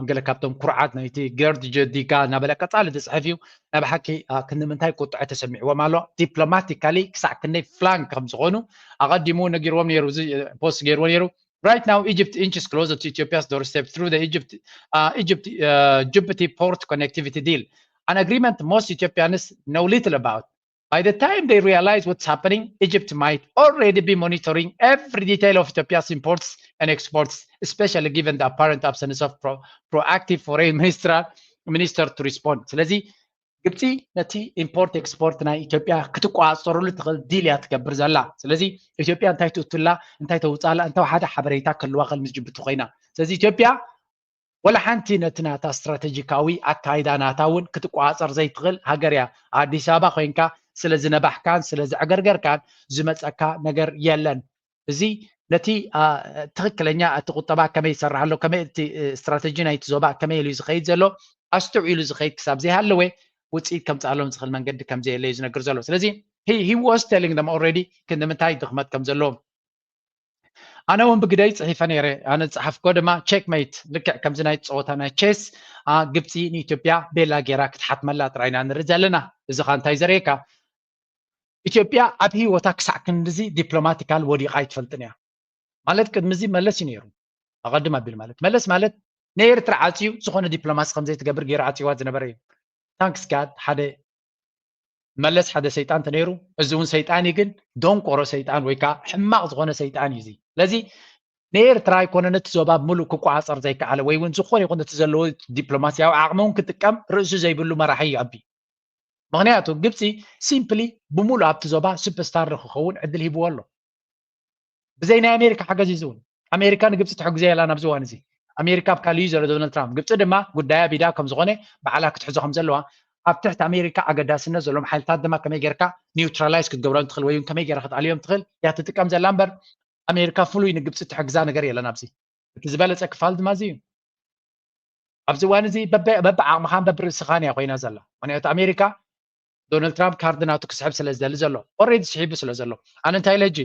ገለ ካብቶም ኩርዓት ናይቲ ገርድ ጀዲጋ እናበለ ቀጻሊ ዝፅሕፍ እዩ። ናይ ብሓቂ ክንዲ ምንታይ ቁጥዐ ተሰሚዕዎም ኣሎ። ዲፕሎማቲካሊ ክሳዕ ክንደይ ፍላንክ ከም ዝኾኑ ኣቐዲሙ ነጊርዎም ነይሩ፣ እዚ ፖስት ገይርዎ ነይሩ። Right now Egypt inches closer to Ethiopia's doorstep through the Egypt uh, Egypt uh, Djibouti port connectivity deal, an agreement most Ethiopians know little about. By the time they realize what's happening, Egypt might already be monitoring every detail of Ethiopia's imports and exports, especially given the apparent absence of pro proactive foreign minister, minister to respond. ስለዚ ግብፂ ነቲ ኢምፖርት ኤክስፖርት ናይ ኢትዮጵያ ክትቋፀረሉ ትኽእል ዲል እያ ትገብር ዘላ። ስለዚ ኢትዮጵያ እንታይ ትእቱላ፣ እንታይ ተውፃላ፣ እንተ ሓደ ሓበሬታ ከልዋ ከል ምስ ጅቡቲ ኮይና። ስለዚ ኢትዮጵያ ወላ ሓንቲ ነቲ ናታ ስትራቴጂካዊ ኣካይዳ ናታ እውን ክትቋፀር ዘይትኽእል ሃገር እያ። ኣዲስ ኣበባ ኮይንካ ስለ ዝነባሕካን ስለ ዘዕገርገርካን ዝመፀካ ነገር የለን። እዚ ነቲ ትኽክለኛ እቲ ቁጠባ ከመይ ይሰርሕ ኣሎ፣ ከመይ እቲ ስትራተጂ ናይቲ ዞባ ከመይ ኢሉ ዝኸይድ ዘሎ ኣስተውዒሉ ዝኸይድ ክሳብ ዘይሃለወ ውፅኢት ከምፅኣሎም ዝኽእል መንገዲ ከም ዘየለ እዩ ዝነግር ዘሎ። ስለዚ he was telling them already ክንዲ ምንታይ ድኽመት ከም ዘለዎም። ኣነ እውን ብግደይ ፅሒፈ ነይረ። ኣነ ዝፀሓፍኮ ድማ ቼክሜት፣ ልክዕ ከምዚ ናይ ፀወታ ናይ ቼስ ግብፂ ንኢትዮጵያ ቤላ ጌራ ክትሓትመላ ጥራይና ንርኢ ዘለና። እዚ ካ እንታይ ዘርእየካ? ኢትዮጵያ ኣብ ህይወታ ክሳዕ ክንድዚ ዲፕሎማቲካል ወዲቓ ኣይትፈልጥን እያ። ማለት ቅድሚ እዚ መለስ እዩ ነይሩ፣ ኣቐድም ኣቢሉ ማለት መለስ ማለት ንኤርትራ ዓፅዩ ዝኾነ ዲፕሎማሲ ከም ዘይትገብር ገይሩ ዓፅይዋ ዝነበረ እዩ። ታንክስ ጋድ ሓደ መለስ ሓደ ሰይጣን ተነይሩ፣ እዚ እውን ሰይጣን እዩ፣ ግን ደንቆሮ ሰይጣን ወይ ከዓ ሕማቕ ዝኾነ ሰይጣን እዩ እዚ። ስለዚ ንኤርትራ ኣይኮነ ነቲ ዞባ ብምሉእ ክቋፀር ዘይከኣለ ወይ እውን ዝኾነ ይኹን እቲ ዘለዎ ዲፕሎማሲያዊ ዓቕሚ እውን ክጥቀም ርእሱ ዘይብሉ መራሒ እዩ ኣቢ። ምክንያቱ ግብፂ ሲምፕሊ ብምሉእ ኣብቲ ዞባ ሱፐስታር ንክኸውን ዕድል ሂብዎ ኣሎ። ብዘይ ናይ ኣሜሪካ ሓገዝ እዩ ዝውን። ኣሜሪካ ንግብፂ ትሕግዞ የላን ኣብዚ እዋን እዚ። ኣሜሪካ ኣብ ካልእ እዩ ዘሎ ዶናልድ ትራምፕ። ግብፂ ድማ ጉዳያ ቢዳ ከም ዝኾነ ባዕላ ክትሕዞ ከም ዘለዋ፣ ኣብ ትሕቲ ኣሜሪካ ኣገዳስነት ዘለዎም ሓይልታት ድማ ከመይ ጌርካ ኒውትራላይዝ ክትገብሮም ትኽእል ወይ እውን ከመይ ጌራ ክትኣልዮም ትኽእል እያ ትጥቀም ዘላ እምበር ኣሜሪካ ፍሉይ ንግብፂ ትሕግዛ ነገር የለን ኣብዚ። እቲ ዝበለፀ ክፋል ድማ እዚ እዩ። ኣብዚ እዋን እዚ በብዓቕምኻን በብርእስኻን እያ ኮይና ዘላ። ምክንያቱ ኣሜሪካ ዶናልድ ትራምፕ ካርድ ናቱ ክስሕብ ስለ ዝደሊ ዘሎ፣ ኦልሬዲ ስሒቡ ስለ ዘሎ። ኣነ እንታይ ኢለ ሕጂ፣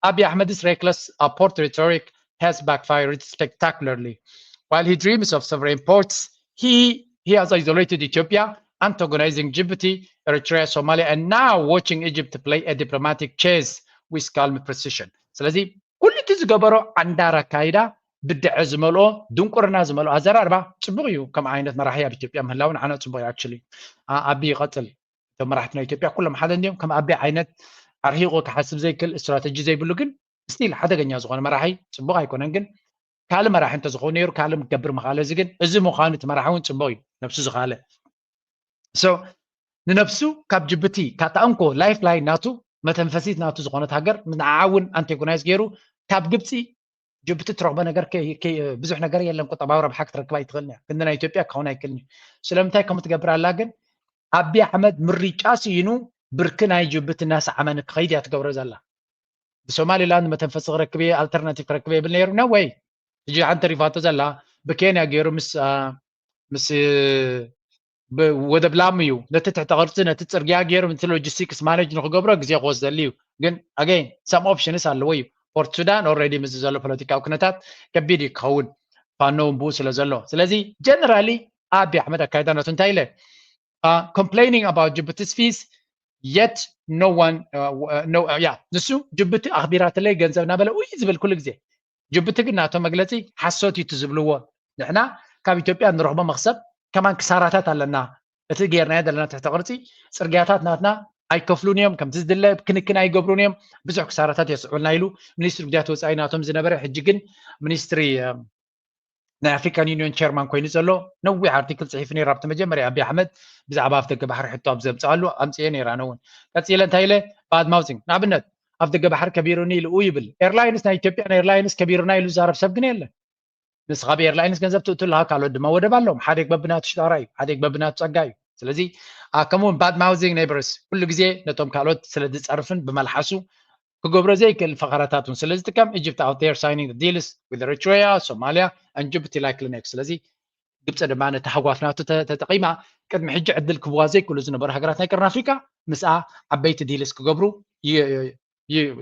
ኣቢ ኣሕመድስ ሬክለስ ፖርት ሬቶሪክ has backfired spectacularly. While he dreams of sovereign ports, he, he has isolated Ethiopia, antagonizing Djibouti, Eritrea, Somalia, and now watching Egypt play a diplomatic chess with calm precision. ስለዚ ኩሉ እቲ ዝገበሮ ዓንዳር ኣካይዳ ብድዐ ዝመልኦ ድንቁርና ዝመልኦ ኣዘራርባ ፅቡቕ እዩ። ከም ዓይነት መራሒ ኣብ ኢትዮጵያ ምህላው ንዓና ፅቡቕ እዩ። ኣክቹሊ ኣቢ ይቐፅል። እቶም መራሕቲ ናይ ኢትዮጵያ ኩሎም ሓደ እንዲዮም። ከም ኣቢ ዓይነት ኣርሒቑ ክሓስብ ዘይክእል ስትራተጂ ዘይብሉ ግን ስቲል ሓደገኛ ዝኾነ መራሒ ፅቡቕ ኣይኮነን። ግን ካልእ መራሒ እንተዝኸውን ነይሩ ካልእ ክገብር ምኽኣለ። እዚ ግን እዚ ምዃኑ እቲ መራሒ እውን ፅቡቕ እዩ፣ ነብሱ ዝኻለ። So ንነብሱ ካብ ጅቡቲ ካብታ እንኮ ላይፍ ላይን ናቱ መተንፈሲት ናቱ ዝኾነት ሃገር ንዓዓ እውን ኣንቴጎናይዝ ገይሩ ካብ ግብፂ ጅቡቲ ትረኽቦ ነገር ብዙሕ ነገር የለን። ቁጠባዊ ረብሓ ክትረክብ ኣይትኽእልን እያ። ክንዲ ናይ ኢትዮጵያ ክኸውን ኣይክእልን እዩ። ስለምንታይ ከምኡ ትገብር ኣላ ግን ኣቢ ኣሕመድ ምርጫ ስኢኑ ብርኪ ናይ ጅቡቲ እናሰዓመ ንክኸይድ እያ ትገብሮ ዘላ። ብሶማሊላንድ መተንፈሲ ክረክብ እየ፣ ኣልተርናቲቭ ክረክብ እየ ይብል ነይሩ። No way። ሕጂ ሓንቲ ተሪፋቶ ዘላ ብኬንያ ገይሩ ምስ ምስ ወደብ ላሙ እዩ። ነቲ ትሕተ ቅርፂ ነቲ ፅርግያ ገይሩ ነቲ ሎጂስቲክስ ማኔጅ ንክገብሮ ግዜ ክወስደሉ እዩ። ግን ኣገይን some options ኣለዎ እዩ። ፖርት ሱዳን ኦልሬዲ ምስ ዘሎ ፖለቲካዊ ኩነታት ከቢድ እዩ ክኸውን፣ ፋኖ እውን ብኡ ስለ ዘሎ። ስለዚ ጀነራሊ ኣቢ ኣሕመድ ኣካይዳ ነቱ እንታይ ኢለ complaining about Djibouti's fees, yet no one, yeah, ንሱ ጅቡቲ ኣኽቢራትለይ ገንዘብ እናበለ ውይ ዝብል ኩሉ ግዜ። ጅቡቲ ግን ናቶ መግለፂ ሓሶት እዩ ዝብልዎ። ንሕና ካብ ኢትዮጵያ ንረኽቦ መኽሰብ ከማን ክሳራታት ኣለና። እቲ ጌርናዮ ዘለና ትሕተ ቅርፂ ፅርግያታት ናትና ኣይከፍሉን እዮም፣ ከምቲ ዝድለ ክንክን ኣይገብሩን እዮም፣ ብዙሕ ክሳራታት የስዑልና ኢሉ ሚኒስትሪ ጉዳያት ወፃኢ ናቶም ዝነበረ ሕጂ ግን ሚኒስትሪ ናይ ኣፍሪካን ዩኒዮን ቸርማን ኮይኑ ዘሎ ነዊሕ ኣርቲክል ፅሒፉ ነይሩ ኣብቲ መጀመርያ ኣቢ ኣሕመድ ብዛዕባ ኣፍ ደገ ባሕሪ ሕቶ ኣብ ዘምፅኣሉ ኣምፅኤ ነይረ። ኣነ እውን ቀፂለ እንታይ ኢለ ባድ ማውዚንግ ንኣብነት ኣፍ ደገ ባሕሪ ከቢሩኒ ኢሉ ይብል። ኤርላይንስ ናይ ኢትዮጵያን ኤርላይንስ ከቢሩና ኢሉ ዝዛረብ ሰብ ግን የለን። ንስኻ ብኤርላይንስ ገንዘብ ትእቱ ኣለኻ፣ ካልኦት ድማ ወደብ ኣለዎም። ሓዴግ በብናቱ ሽጣራ እዩ፣ ሓዴግ በብናቱ ፀጋ እዩ። ስለዚ ከምኡውን bad mouthing neighbors ኩሉ ግዜ ነቶም ካልኦት ስለ ዝፀርፍን ብመልሓሱ ክገብሮ ዘይክእል ፈኸራታት እውን ስለ ዝጥቀም Egypt out there signing deals with Eritrea, Somalia and Djibouti likely next። ስለዚ ግብፂ ድማ ነቲ ሃጓፍ ናቱ ተጠቂማ ቅድሚ ሕጂ ዕድል ክህብዋ ዘይክእሉ ዝነበሩ ሃገራት ናይ ቀርኒ ኣፍሪካ ምስኣ ዓበይቲ deals ክገብሩ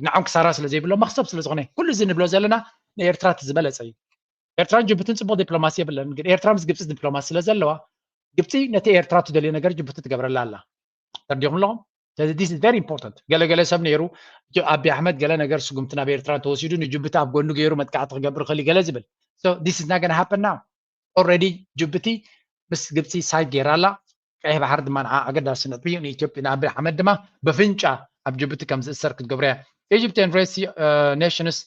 ንዖም ክሳራ ስለ ዘይብሎ መክሰብ ስለ ዝኾነ ኩሉ እዚ ንብሎ ዘለና ንኤርትራ እቲ ዝበለፀ እዩ። ኤርትራን ጅቡትን ፅቡቅ ዲፕሎማሲ የብለን፣ ግን ኤርትራ ምስ ግብፂ ዲፕሎማሲ ስለ ዘለዋ ግብፂ ነቲ ኤርትራ ትደልዮ ነገር ጅቡቲ ትገብረላ ኣላ። ተርዲኹም ኣለኹም? ስለዚ this is very important። ገለገለ ሰብ ነይሩ ኣቢ ኣሕመድ ገለ ነገር ስጉምቲ ናብ ኤርትራ እንተወሲዱ ንጅቡቲ ኣብ ጎኑ ገይሩ መጥቃዕቲ ክገብር ክእል ገለ ዝብል። So this is not gonna happen now. Already ጅቡቲ ምስ ግብፂ ሳይድ ገይራ ኣላ። ቀይሕ ባሕሪ ድማ ንዓ ኣገዳሲ ነጥቢ እዩ። ንኢትዮጵያ ንኣቢ ኣሕመድ ድማ በፍንጫ ኣብ ጅቡቲ ከም ዝእሰር ክትገብሮ እያ። Egypt and Red Sea uh, nations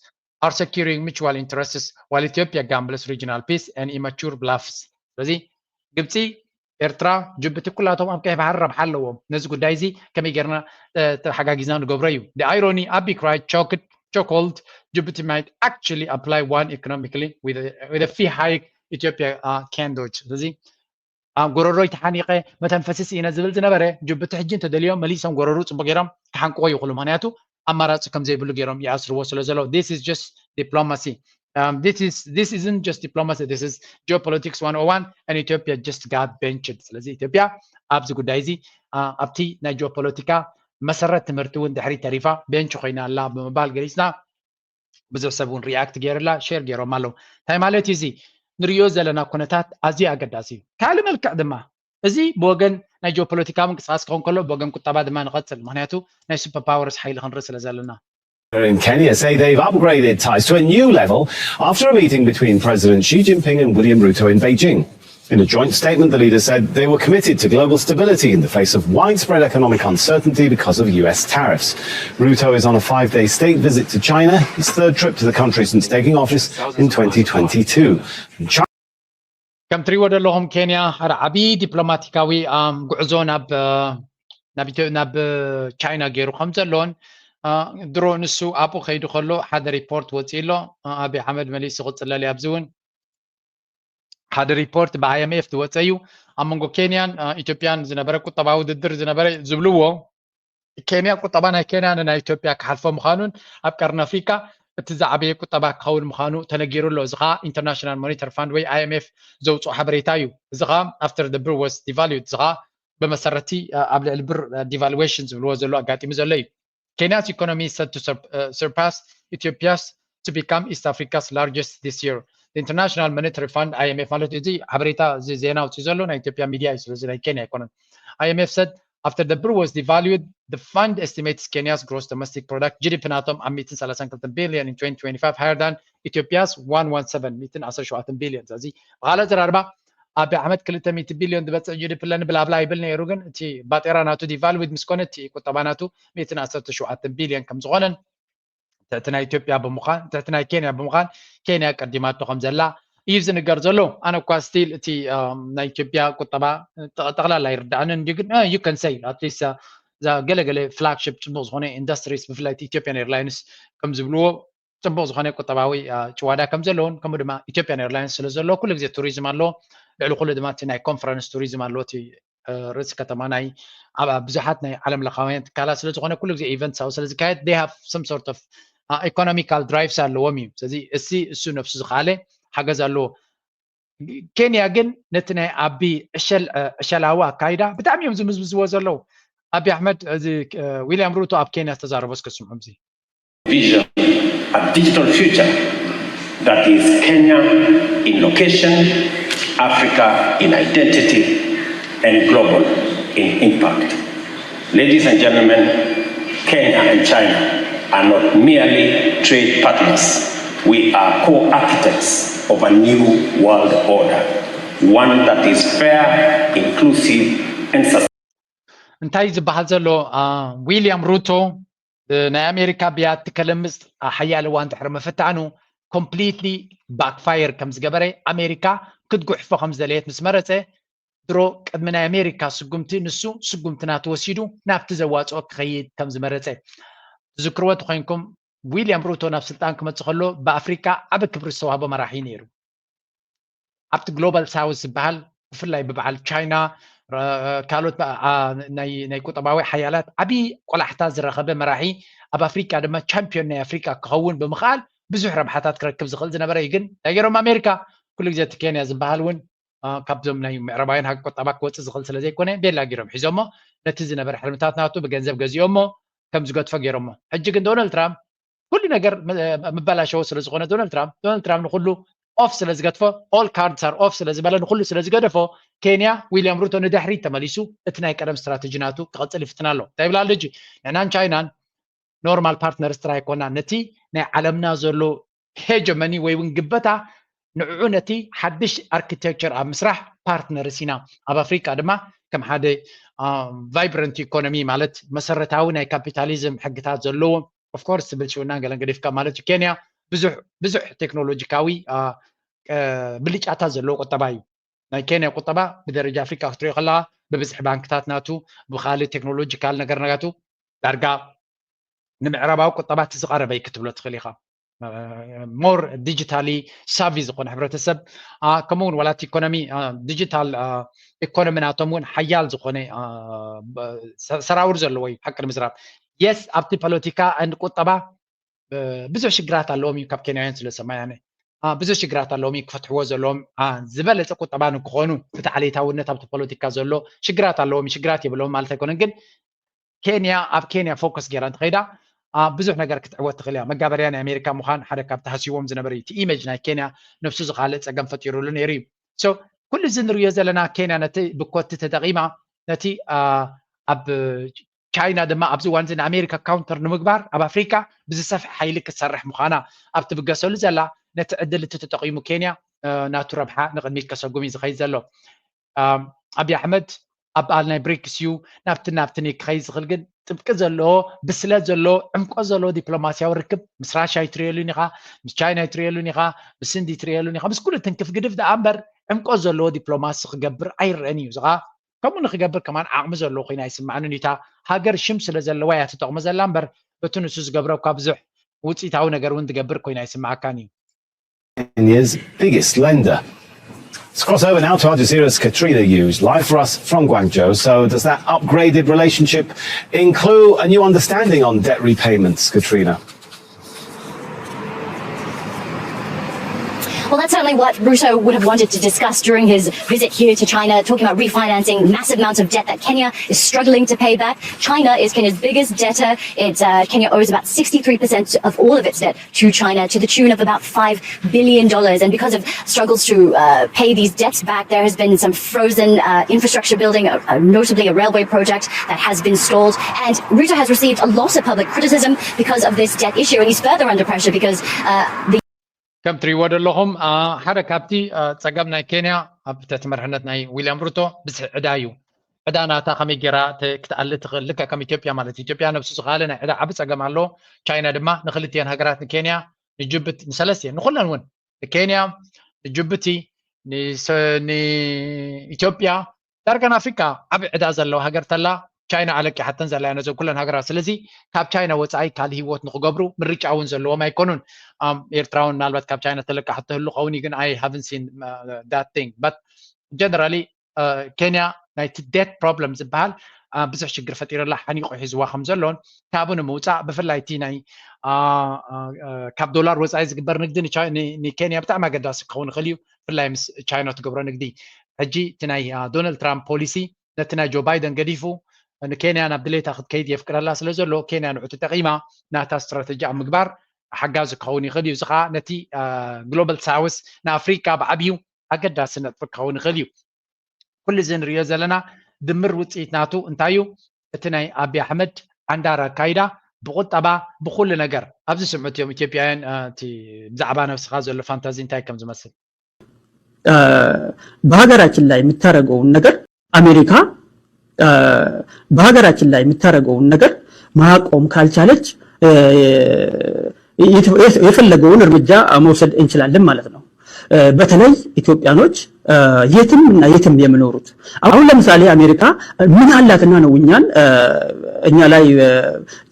are securing mutual interests while Ethiopia gambles regional peace and immature bluffs። ስለዚ ግብፂ ኤርትራ ጅቡቲ ኩላቶም ኣብ ቀይሕ ባሕሪ ረብሓ ኣለዎም። ነዚ ጉዳይ እዚ ከመይ ጌርና ተሓጋጊዝና ንገብሮ እዩ። The irony ኣቢ cried choked chokehold Djibouti might actually apply one economically with a, with a fee hike Ethiopia uh, can dodge። ስለዚ ኣብ ጎረሮይ ተሓኒቐ መተንፈሲ ስኢነ ዝብል ዝነበረ ጅቡቲ ሕጂ እንተደልዮም መሊሶም ጎረሩ ፅቡቅ ገይሮም ክሓንቅዎ ይኽእሉ። ምክንያቱ ኣማራፂ ከም ዘይብሉ ገይሮም ይኣስርዎ ስለ ዘለዉ this is just diplomacy. Um, this is this isn't just diplomacy, this is geopolitics one oh one and Ethiopia just got benched። ስለዚ ኢትዮጵያ ኣብዚ ጉዳይ እዚ ኣብቲ ናይ ጂኦፖለቲካ መሰረት ትምህርቲ እውን ድሕሪ ተሪፋ ቤንች ኮይና ኣላ ብምባል ገሊፅና ብዙሕ ሰብ እውን ሪኣክት ገይርላ ሼር ገይሮም ኣለዉ። እንታይ ማለት እዩ እዚ ንሪዮ ዘለና ኩነታት ኣዝዩ ኣገዳሲ እዩ። ካልእ መልክዕ ድማ እዚ ብወገን ናይ ጂኦፖለቲካዊ ምንቅስቃስ ክኸውን ከሎ ብወገን ቁጠባ ድማ ንቐፅል፣ ምክንያቱ ናይ ሱፐር ፓወርስ ሓይሊ ክንርኢ ስለ ዘለና። In Kenya say they've upgraded ties to a new level after a meeting between President Xi Jinping and William Ruto in Beijing. In a joint statement, the leaders said they were committed to global stability in the face of widespread economic uncertainty because of U S tariffs. Ruto is on a five day state visit to China, his third trip to the country since taking office in twenty twenty-two. ከም ትሪእዎ ዘለኹም ኬንያ ሓደ ዓብዪ ዲፕሎማቲካዊ ጉዕዞ ናብ ናብ ቻይና ገይሩ ከም ዘሎን ድሮ ንሱ ኣብኡ ከይዱ ከሎ ሓደ ሪፖርት ወፂኡ ኣሎ። ኣቢ ኣሕመድ መሊሱ ክፅለል ኣብዚ እውን ሓደ ሪፖርት ብ I M F ዝወፀ እዩ። ኣብ መንጎ ኬንያን ኢትዮጵያን ዝነበረ ቁጠባዊ ውድድር ዝነበረ ዝብልዎ ኬንያ ቁጠባ ናይ ኬንያ ንናይ ኢትዮጵያ ክሓልፎ ምዃኑን ኣብ ቀርኒ ኣፍሪካ እቲ ዝዓበየ ቁጠባ ክኸውን ምዃኑ ተነጊሩ ኣሎ። እዚ ከዓ ኢንተርናሽናል ሞኒተር ፋንድ ወይ I M F ዘውፅኦ ሓበሬታ እዩ። እዚ ከዓ after the ብር was devalued እዚ ከዓ ብመሰረቲ ኣብ ልዕሊ ብር devaluation ዝብልዎ ዘሎ ኣጋጢሙ ዘሎ እዩ። Kenya's economy is set to surpass Ethiopia's to become East Africa's largest this year. The International Monetary Fund I M F ማለት እዚ ሓበሬታ እዚ ዜና ውፅኡ ዘሎ ናይ ኢትዮጵያ ሚድያ እዩ። ስለዚ ናይ ኬንያ ኣይኮነን። I M F said after the ብር was devalued, the fund estimates Kenya's gross domestic product G D P ናቶም ኣብ ሚእትን ሰላሳን ክልተን ቢልዮን in twenty twenty-five higher than Ethiopia's one one seven ሚእትን ዓሰርተ ሸውዓተን ቢልዮን። ስለዚ ብካልእ ኣዘራርባ ኣቢ ኣሕመድ ክልተ ሚእቲ ቢልዮን ዝበፅሕ G D P ኣለኒ ብላብላ ይብል ነይሩ፣ ግን እቲ ባጤራ ናቱ devalued ምስ ኮነ እቲ ቁጠባ ናቱ ሚእትን ዓሰርተ ሸውዓተን ቢልዮን ከም ዝኾነን ትሕቲ ናይ ኢትዮጵያ ብምዃን ትሕቲ ናይ ኬንያ ብምዃን ኬንያ ቀዲማቶ ከም ዘላ እዩ ዝንገር ዘሎ። ኣነ እኳ still እቲ ናይ ኢትዮጵያ ቁጠባ ጠቕላላ ኣይርድኣንን እንዲ ግን you can say at least ገለገለ flagship ፅቡቅ ዝኾነ industries ብፍላይ Ethiopian Airlines ከም ዝብልዎ ፅቡቅ ዝኾነ ቁጠባዊ ጭዋዳ ከም ዘለውን ከምኡ ድማ Ethiopian Airlines ስለ ዘሎ ኩሉ ግዜ ቱሪዝም ኣሎ። ልዕሊ ኩሉ ድማ እቲ ናይ ኮንፈረንስ ቱሪዝም ኣሎ። እቲ ርእሲ ከተማ ናይ ኣብ ብዙሓት ናይ ዓለም ለኻውያን ትካላት ስለ ዝኾነ ኩሉ ግዜ events ኣብኡ ስለ ዝካየድ they have some sort of economical drives ኣለዎም እዩ። ስለዚ እሲ እሱ ነብሱ ዝኸኣለ ሓገዝ ኣለዎ። ኬንያ ግን ነቲ ናይ ኣቢ ዕሸላዊ ኣካይዳ ብጣዕሚ እዮም ዝምዝምዝዎ ዘለዉ። ኣቢ ኣሕመድ እዚ ዊልያም ሩቶ ኣብ ኬንያ ዝተዛረቦ እስከ ስምዑ። እዚ vision a digital future that is Kenya in location, Africa in identity and global in impact. Ladies and gentlemen, Kenya and China are not merely trade partners. We are co-architects of a new world order, one that is fair, inclusive and sustainable. እንታይ ዝበሃል ዘሎ ዊልያም ሩቶ ናይ ኣሜሪካ ብያቲ ከለምፅ ሓያል እዋን ድሕሪ ምፍታኑ completely backfire ከም ዝገበረ ኣሜሪካ ክትጉሕፎ ከም ዝደለየት ምስ መረፀ ድሮ ቅድሚ ናይ ኣሜሪካ ስጉምቲ ንሱ ስጉምትና ተወሲዱ ናብቲ ዘዋፅኦ ክኸይድ ከም ዝመረፀ ትዝክርዎ ተኮይንኩም ዊልያም ሩቶ ናብ ስልጣን ክመፅእ ከሎ ብኣፍሪካ ዓቢ ክብሪ ዝተዋህቦ መራሒ ነይሩ። ኣብቲ global south ዝበሃል ብፍላይ ብበዓል ቻይና ካልኦት ናይ ቁጠባዊ ሓያላት ዓብዪ ቆላሕታ ዝረኸበ መራሒ፣ ኣብ ኣፍሪቃ ድማ ቻምፒዮን ናይ ኣፍሪቃ ክኸውን ብምኽኣል ብዙሕ ረብሓታት ክረክብ ዝኽእል ዝነበረ እዩ። ግን እንታይ ገይሮም ኣሜሪካ? ኩሉ ግዜ እቲ ኬንያ ዝበሃል እውን ካብዞም ናይ ምዕራባውያን ሃገር ቁጠባ ክወፅእ ዝኽእል ስለዘይኮነ ቤላ ገይሮም ሒዞሞ፣ ነቲ ዝነበረ ሕልምታት ናቱ ብገንዘብ ገዚኦሞ ከም ዝገድፎ ገይሮሞ። ሕጂ ግን ዶናልድ ትራምፕ ኩሉ ነገር ምበላሸዎ ስለዝኾነ፣ ዶናልድ ትራምፕ ዶናልድ ትራምፕ ንኩሉ ኦፍ ስለዝገድፎ፣ all cards are off ስለዝበለ፣ ንኩሉ ስለዝገደፎ፣ ኬንያ ዊልያም ሩቶ ንድሕሪት ተመሊሱ እቲ ናይ ቀደም ስትራተጂ ናቱ ክቐፅል ይፍትን ኣሎ። እንታይ ይብላ ኣሎ ሕጂ? ንሕናን ቻይናን ኖርማል ፓርትነርስ ጥራይ ኣይኮና፣ ነቲ ናይ ዓለምና ዘሎ ሄጀመኒ ወይ እውን ግበታ ንዕዑ ነቲ ሓድሽ ኣርኪቴክቸር ኣብ ምስራሕ ፓርትነርስ ኢና። ኣብ ኣፍሪቃ ድማ ከም ሓደ ቫይብረንት ኢኮኖሚ ማለት መሰረታዊ ናይ ካፒታሊዝም ሕግታት ዘለዎ ኦፍኮርስ ብልሽውናን ገለን ገዲፍካ ማለት እዩ። ኬንያ ብዙሕ ብዙሕ ቴክኖሎጂካዊ ብልጫታት ዘለዎ ቁጠባ እዩ። ናይ ኬንያ ቁጠባ ብደረጃ ኣፍሪካ ክትሪኦ ከለካ ብብዝሒ ባንክታት ናቱ ብካልእ ቴክኖሎጂካል ነገር ናቱ ዳርጋ ንምዕራባዊ ቁጠባ እቲ ዝቐረበ እዩ ክትብሎ ትኽእል ኢኻ። ሞር ዲጂታሊ ሳቪ ዝኾነ ሕብረተሰብ ከምኡ እውን ዋላት ኢኮኖሚ ዲጂታል ኢኮኖሚ ናቶም እውን ሓያል ዝኾነ ሰራውር ዘለዎ እዩ። ሓቂ ንምዝራብ የስ ኣብቲ ፖለቲካ ን ቁጠባ ብዙሕ ሽግራት ኣለዎም እዩ። ካብ ኬንያውያን ስለ ሰማያነ ብዙሕ ሽግራት ኣለዎም እዩ ክፈትሕዎ ዘለዎም ዝበለፀ ቁጠባ ንክኾኑ እቲ ዓሌታውነት ኣብቲ ፖለቲካ ዘሎ ሽግራት ኣለዎም። ሽግራት የብለዎም ማለት ኣይኮነን፣ ግን ኬንያ ኣብ ኬንያ ፎከስ ገይራ እንተኸይዳ ብዙሕ ነገር ክትዕወት ትኽእል እያ። መጋበርያ ናይ ኣሜሪካ ምዃን ሓደ ካብ ተሃስይዎም ዝነበረ እዩ። እቲ ኢሜጅ ናይ ኬንያ ነብሱ ዝኻልእ ፀገም ፈጢሩሉ ነይሩ እዩ። ኩሉ እዚ ንሪኦ ዘለና ኬንያ ነቲ ብኮቲ ተጠቒማ ነቲ ኣብ ቻይና ድማ ኣብዚ እዋን እዚ ንኣሜሪካ ካውንተር ንምግባር ኣብ ኣፍሪካ ብዝሰፍሐ ሓይሊ ክትሰርሕ ምዃና ኣብ ትብገሰሉ ዘላ ነቲ ዕድል እቲ ተጠቒሙ ኬንያ ናቱ ረብሓ ንቕድሚት ከሰጉም እዩ ዝኸይድ ዘሎ። ኣብዪ ኣሕመድ ኣብ በዓል ናይ ብሪክስ እዩ ናብቲ ናብቲ ክኸይድ ዝኽእል፣ ግን ጥብቂ ዘለዎ ብስለት ዘለዎ ዕምቆ ዘለዎ ዲፕሎማሲያዊ ርክብ ምስ ራሽያ ይትርእየሉን ኢኻ፣ ምስ ቻይና ይትርእየሉን ኢኻ፣ ምስ ህንዲ ይትርእየሉን ኢኻ። ምስ ኩሉ ትንክፍ ግድፍ ደኣ እምበር ዕምቆ ዘለዎ ዲፕሎማሲ ክገብር ኣይረአን እዩ። እዚ ከዓ ከምኡ ንክገብር ከማን ዓቕሚ ዘለዎ ኮይኑ ኣይስምዓንን እዩ። እታ ሃገር ሽም ስለ ዘለዋ እያ ትጠቕሞ ዘላ እምበር በቲ ንሱ ዝገብሮ እኳ ብዙሕ ውፅኢታዊ ነገር እውን ትገብር ኮይኑ ኣይስምዓካን እዩ። Kenya's biggest lender. Let's cross over now to Al Jazeera's Katrina Hughes, live for us from Guangzhou. So, does that upgraded relationship include a new understanding on debt repayments, Katrina? Well, that's certainly what Ruto would have wanted to discuss during his visit here to China, talking about refinancing massive amounts of debt that Kenya is struggling to pay back. China is Kenya's biggest debtor. It, uh, Kenya owes about sixty-three percent of all of its debt to China to the tune of about five billion dollars. And because of struggles to uh, pay these debts back, there has been some frozen uh, infrastructure building, uh, uh, notably a railway project that has been stalled. And Ruto has received a lot of public criticism because of this debt issue, and he's further under pressure because uh, the ከም ትሪእዎ ዘለኹም ሓደ ካብቲ ፀገም ናይ ኬንያ ኣብ ትሕቲ መርሕነት ናይ ዊልያም ሩቶ ብዝሒ ዕዳ እዩ። ዕዳ ናታ ከመይ ገይራ ክትኣሊ ትኽእል? ልክዕ ከም ኢትዮጵያ ማለት እዩ። ኢትዮጵያ ነብሱ ዝኸኣለ ናይ ዕዳ ዓቢ ፀገም ኣለዎ። ቻይና ድማ ንክልቲኤን ሃገራት ንኬንያ፣ ንጅቡቲ፣ ንሰለስቲኤን፣ ንኩለን እውን ንኬንያ፣ ንጅቡቲ፣ ንኢትዮጵያ ዳርጋ ንኣፍሪቃ ዓቢ ዕዳ ዘለዋ ሃገር ተላ ቻይና ኣለቂሓተን ዘላ እያ ነዘን ኩለን ሃገራት። ስለዚ ካብ ቻይና ወፃኢ ካልእ ህይወት ንክገብሩ ምርጫ እውን ዘለዎም ኣይኮኑን። ኤርትራ እውን ምናልባት ካብ ቻይና ተለቃሕ ትህሉ ከውን ግን I haven't seen that thing but generally ኬንያ ናይቲ ዴት ፕሮብለም ዝበሃል ብዙሕ ሽግር ፈጢሩላ ሓኒቑ ሒዝዋ ከም ዘሎን ካብኡ ንምውፃእ ብፍላይ እቲ ናይ ካብ ዶላር ወፃኢ ዝግበር ንግዲ ንኬንያ ብጣዕሚ ኣገዳሲ ክኸውን ይኽእል እዩ። ብፍላይ ምስ ቻይና ትገብሮ ንግዲ ሕጂ እቲ ናይ ዶናልድ ትራምፕ ፖሊሲ ነቲ ናይ ጆ ባይደን ገዲፉ ንኬንያ ናብ ድሌታ ክትከይድ የፍቅደላ ስለ ዘሎ ኬንያ ንዑ ተጠቒማ ናታ ስትራተጂ ኣብ ምግባር ሓጋዚ ክኸውን ይኽእል እዩ። እዚ ከዓ ነቲ ግሎባል ሳውስ ንኣፍሪካ ብዓብዩ ኣገዳሲ ነጥቢ ክኸውን ይኽእል እዩ። ኩሉ እዚ ንሪኦ ዘለና ድምር ውፅኢት ናቱ እንታይ እዩ? እቲ ናይ ኣብዪ ኣሕመድ ዓንዳር ኣካይዳ ብቁጠባ ብኩሉ ነገር ኣብዚ ስምዑ እቲኦም ኢትዮጵያውያን ብዛዕባ ነብስኻ ዘሎ ፋንታዚ እንታይ ከም ዝመስል በሀገራችን ላይ የምታደርገውን ነገር አሜሪካ በሀገራችን ላይ የምታደርገውን ነገር ማቆም ካልቻለች የፈለገውን እርምጃ መውሰድ እንችላለን ማለት ነው። በተለይ ኢትዮጵያኖች የትም እና የትም የሚኖሩት አሁን ለምሳሌ አሜሪካ ምን አላትና ነው እኛን እኛ ላይ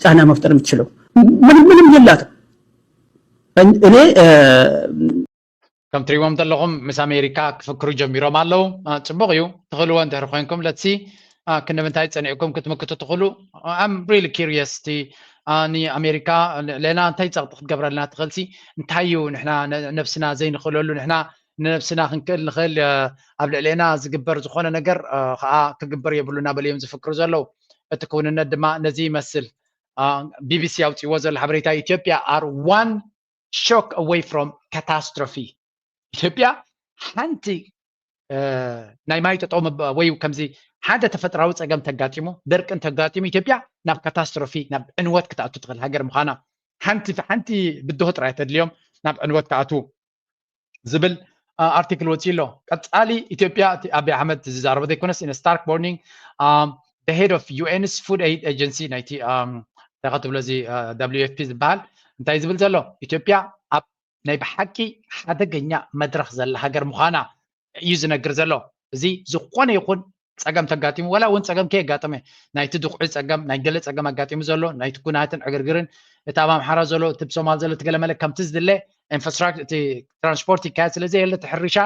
ጫና መፍጠር የምትችለው? ምንም ምንም የላትም። እኔ ከም ትሪእዎም ዘለኹም ምስ ኣሜሪካ ክፍክሩ ጀሚሮም ኣለዉ። ጽቡቕ እዩ። ትኽእልዎ እንድሕር ኮይንኩም ለትሲ ክንምንታይ ጸኒዕኩም ክትምክቱ ትኽእሉ። I'm really curious። እቲ ንኣሜሪካ ልዕሌና እንታይ ጸቕጢ ክትገብረልና ትኽእልሲ? እንታይ እዩ ንሕና ነብስና ዘይንኽእለሉ? ንሕና ንነብስና ክንክእል ንኽእል። ኣብ ልዕሌና ዝግበር ዝኾነ ነገር ከዓ ክግበር የብሉ እናበሉ እዮም ዝፍክሩ ዘለዉ። እቲ ክውንነት ድማ ነዚ ይመስል። ቢቢሲ ኣውፅዎ ዘሎ ሓበሬታ ኢትዮጵያ are one shock away from catastrophe። ኢትዮጵያ ሓንቲ ናይ ማይ ጠጠው ወይ ከምዚ ሓደ ተፈጥራዊ ፀገም ተጋጢሙ፣ ደርቂ እንተጋጢሙ ኢትዮጵያ ናብ ካታስትሮፊ፣ ናብ ዕንወት ክትኣቱ ትኽእል ሃገር ምዃና፣ ሓንቲ ሓንቲ ብድሆ ጥራይ ተድልዮም ናብ ዕንወት ክኣትዉ ዝብል ኣርቲክል ወፂኡ ኣሎ። ቀፃሊ ኢትዮጵያ፣ እቲ ኣቢ ኣሕመድ ዝዛረቦ ዘይኮነስ፣ in stark warning, the head of U N's food aid agency፣ ናይቲ እንታይ ትብሎ እዚ ደብሊዩ ኤፍ ፒ ዝበሃል እንታይ ዝብል ዘሎ፣ ኢትዮጵያ ኣብ ናይ ብሓቂ ሓደገኛ መድረኽ ዘላ ሃገር ምዃና እዩ ዝነግር ዘሎ። እዚ ዝኾነ ይኹን ፀገም ተጋጢሙ፣ ዋላ እውን ፀገም ከየጋጠመ፣ ናይቲ ድቑዒ ፀገም፣ ናይ ገለ ፀገም ኣጋጢሙ ዘሎ፣ ናይቲ ኩናትን ዕግርግርን፣ እቲ ኣብ ኣምሓራ ዘሎ፣ እቲ ብሶማል ዘሎ፣ እቲ ገለመለ ከምቲ ዝድለ ኢንፍራስትራክቸር፣ እቲ ትራንስፖርት ይካየድ ስለ ዘየለ፣ እቲ ሕርሻ፣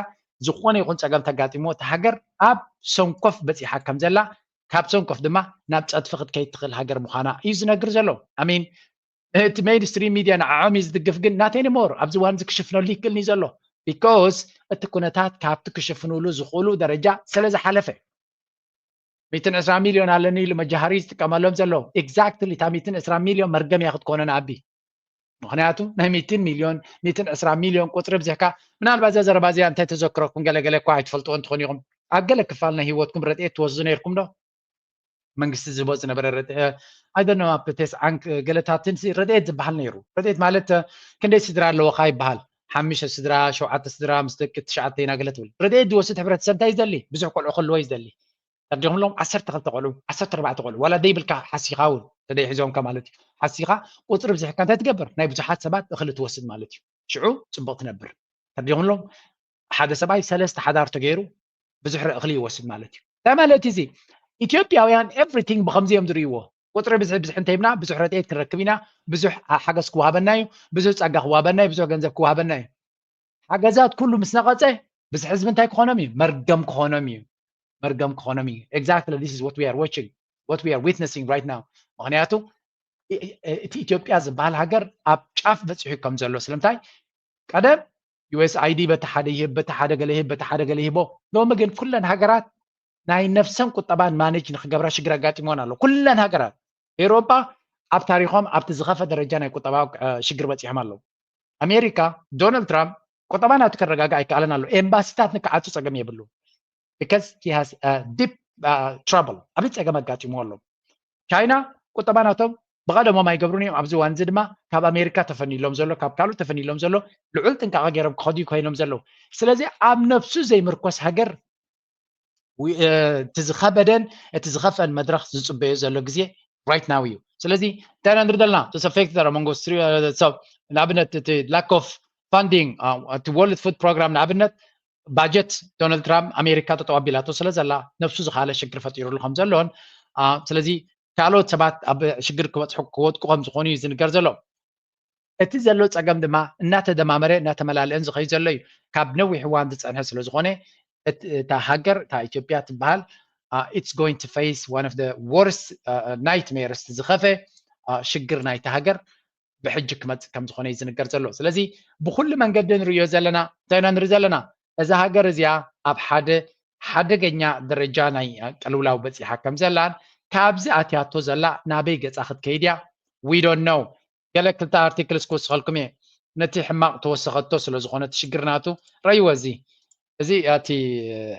ዝኾነ ይኹን ፀገም ተጋጢሙ፣ እቲ ሃገር ኣብ ሰንኮፍ በፂሓ ከም ዘላ፣ ካብ ሰንኮፍ ድማ ናብ ፀድፊ ክትከይድ ትኽእል ሃገር ምዃና እዩ ዝነግር ዘሎ። ኣሚን እቲ ሜይንስትሪም ሚድያ ንዓዖም እዩ ዝድግፍ፣ ግን ናተይ ንሞር ኣብዚ እዋን እዚ ክሽፍነሉ ይክእልኒ ዘሎ። ቢኮዝ እቲ ኩነታት ካብቲ ክሽፍንሉ ዝኽእሉ ደረጃ ስለ ዝሓለፈ። ሚእትን ዕስራ ሚልዮን ኣለኒ ኢሉ መጃሃሪ ዝጥቀመሎም ዘለዉ። ኤግዛክትሊ እታ ሚእትን ዕስራ ሚልዮን መርገም እያ ክትኮነና ኣቢ። ምኽንያቱ ናይ ሚእትን ሚልዮን፣ ሚእትን ዕስራ ሚልዮን ቁፅሪ ብዝሕካ፣ ምናልባት እዛ ዘረባ እዚኣ እንታይ ተዘክረኩም፣ ገለገለ እኳ ኣይትፈልጥዎ እንትኾን ኢኹም። ኣብ ገለ ክፋል ናይ ህይወትኩም ረድኤት ትወስዱ ነይርኩም ዶ? መንግስቲ ዝህቦ ዝነበረ ረድኤ፣ I don't know፣ ኣብ ቴስዓን ገለታትን ሲ ረድኤት ዝበሃል ነይሩ። ረድኤት ማለት ክንደይ ስድራ ኣለዎኻ ይበሃል። ሓሙሽተ ስድራ፣ ሸውዓተ ስድራ፣ ምስ ደቂ ትሽዓተ ኢና ገለ ትብል። ረድኤት ዝወስድ ሕብረተሰብ እንታይ ይደሊ? ብዙሕ ቆልዑ ክህልዎ ይደሊ። ተርዲኹምሎም ዓሰርተ ክልተ ቆልዑ፣ ዓሰርተ ኣርባዕተ ቆልዑ፣ ዋላ ደይብልካ ሓሲኻ እውን፣ ተደይ ሒዞምካ ማለት እዩ። ሓሲኻ ቁፅሪ ብዝሕካ እንታይ ትገብር? ናይ ብዙሓት ሰባት እኽሊ ትወስድ ማለት እዩ። ሽዑ ፅቡቕ ትነብር። ተርዲኹምሎም ሓደ ሰብኣይ ሰለስተ ሓዳር ተገይሩ ብዙሕ እኽሊ ይወስድ ማለት እዩ። እንታይ ማለት እዚ? ኢትዮጵያውያን ኤቭሪቲንግ ብኸምዚ እዮም ዝርእይዎ። ቁፅሪ ብዝሒ ብዝሒ እንተይብና ብዙሕ ረድኤት ክንረክብ ኢና፣ ብዙሕ ሓገዝ ክወሃበና እዩ፣ ብዙሕ ፀጋ ክወሃበና እዩ፣ ብዙሕ ገንዘብ ክወሃበና እዩ። ሓገዛት ኩሉ ምስ ነቐፀ ብዝሒ ህዝቢ እንታይ ክኾኖም እዩ? መርገም ክኾኖም እዩ። መርገም ክኾኖም እዩ። Exactly, this is what we are watching, what we are witnessing right now። ምኽንያቱ እቲ ኢትዮጵያ ዝበሃል ሃገር ኣብ ጫፍ በፂሑ ከም ዘሎ ስለምንታይ ቀደም ዩ ኤስ ኣይ ዲ በቲ ሓደ ይህብ፣ በቲ ሓደ ገለ ይህብ፣ በቲ ሓደ ገለ ይህቦ። ሎሚ ግን ኩለን ሃገራት ናይ ነፍሰን ቁጠባን ማኔጅ ንክገብራ ሽግር ኣጋጢሞን ኣሎ። ኩለን ሃገራት ኤውሮጳ ኣብ ታሪኾም ኣብቲ ዝኸፈ ደረጃ ናይ ቁጠባዊ ሽግር በፂሖም ኣለዉ። ኣሜሪካ ዶናልድ ትራምፕ ቁጠባ ናቱ ከረጋግእ ኣይከኣለን ኣሎ። ኤምባሲታት ንክዓፁ ፀገም የብሉ። Because he has deep trouble፣ ዓብዪ ፀገም ኣጋጢሞ ኣሎ። ቻይና ቁጠባ ናቶም ብቐደሞም ኣይገብሩን እዮም። ኣብዚ እዋን እዚ ድማ ካብ ኣሜሪካ ተፈኒሎም ዘሎ፣ ካብ ካልኦት ተፈኒሎም ዘሎ፣ ልዑል ጥንቃቐ ገይሮም ክኸዱ ኮይኖም ዘለዉ። ስለዚ ኣብ ነብሱ ዘይምርኮስ ሃገር እቲ ዝኸበደን እቲ ዝኸፍአን መድረኽ ዝፅበዮ ዘሎ ግዜ right now እዩ። ስለዚ እንታይ ኢና ንርኢ ዘለና? እቲ ሰፌክት ረ መንጎ ሰብ ንኣብነት እቲ lack of funding፣ እቲ ወርልድ ፉድ ፕሮግራም ንኣብነት ባጀት ዶናልድ ትራምፕ ኣሜሪካ ጠጠው ኣቢላቶ ስለ ዘላ ነብሱ ዝኻለ ሽግር ፈጢሩሉ ከም ዘሎን ስለዚ ካልኦት ሰባት ኣብ ሽግር ክበፅሑ ክወድቁ ከም ዝኾኑ እዩ ዝንገር ዘሎ። እቲ ዘሎ ፀገም ድማ እናተደማመረ እናተመላለአን ዝኸይድ ዘሎ እዩ። ካብ ነዊሕ እዋን ዝፀንሐ ስለ ዝኾነ እታ ሃገር እታ ኢትዮጵያ ትበሃል it's going to face one of the worst nightmares፣ ዝኸፈ ሽግር ናይቲ ሃገር ብሕጂ ክመፅእ ከም ዝኾነ እዩ ዝንገር ዘሎ። ስለዚ ብኩሉ መንገዲ ንርእዮ ዘለና እንታይ ኢና ንርኢ ዘለና? እዛ ሃገር እዚኣ ኣብ ሓደ ሓደገኛ ደረጃ ናይ ቅልውላው በፂሓ ከም ዘላን ካብዚ ኣትያቶ ዘላ ናበይ ገፃ ክትከይድ እያ we don't know። ገለ ክልተ ኣርቲክልስ ክውስኸልኩም እየ። ነቲ ሕማቕ ተወሰኸቶ ስለ ዝኾነ እቲ ሽግር ናቱ ረይዎ። እዚ እዚ እቲ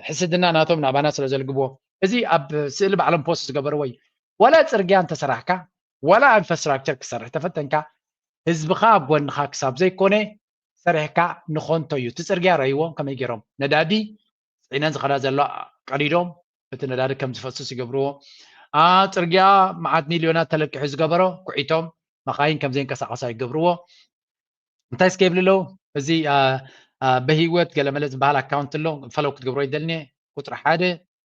ሕስድና ናቶም ናባና ስለ ዘልግብዎ እዚ ኣብ ስእሊ ባዕሎም ፖስት ዝገበርዎ እዩ። ዋላ ፅርግያ እንተሰራሕካ ዋላ ኢንፍራስትራክቸር ክሰርሕ ተፈተንካ ህዝብኻ ኣብ ጎንኻ ክሳብ ዘይኮነ ሰሪሕካ ንኾንቶ እዩ። እቲ ፅርግያ ረይዎም ከመይ ገይሮም ነዳዲ ፅዒነን ዝኸዳ ዘሎ ቀዲዶም እቲ ነዳዲ ከም ዝፈስስ ይገብርዎ። ፅርግያ መዓት ሚልዮናት ተለቂሑ ዝገበሮ ኩዒቶም መኻይን ከም ዘይንቀሳቐሳ ይገብርዎ። እንታይ እስከ ይብል ኣለዉ? እዚ በህይወት ገለመለ ዝበሃል ኣካውንት ኣሎ ፈለው ክትገብሮ ይደልኒ ቁፅሪ ሓደ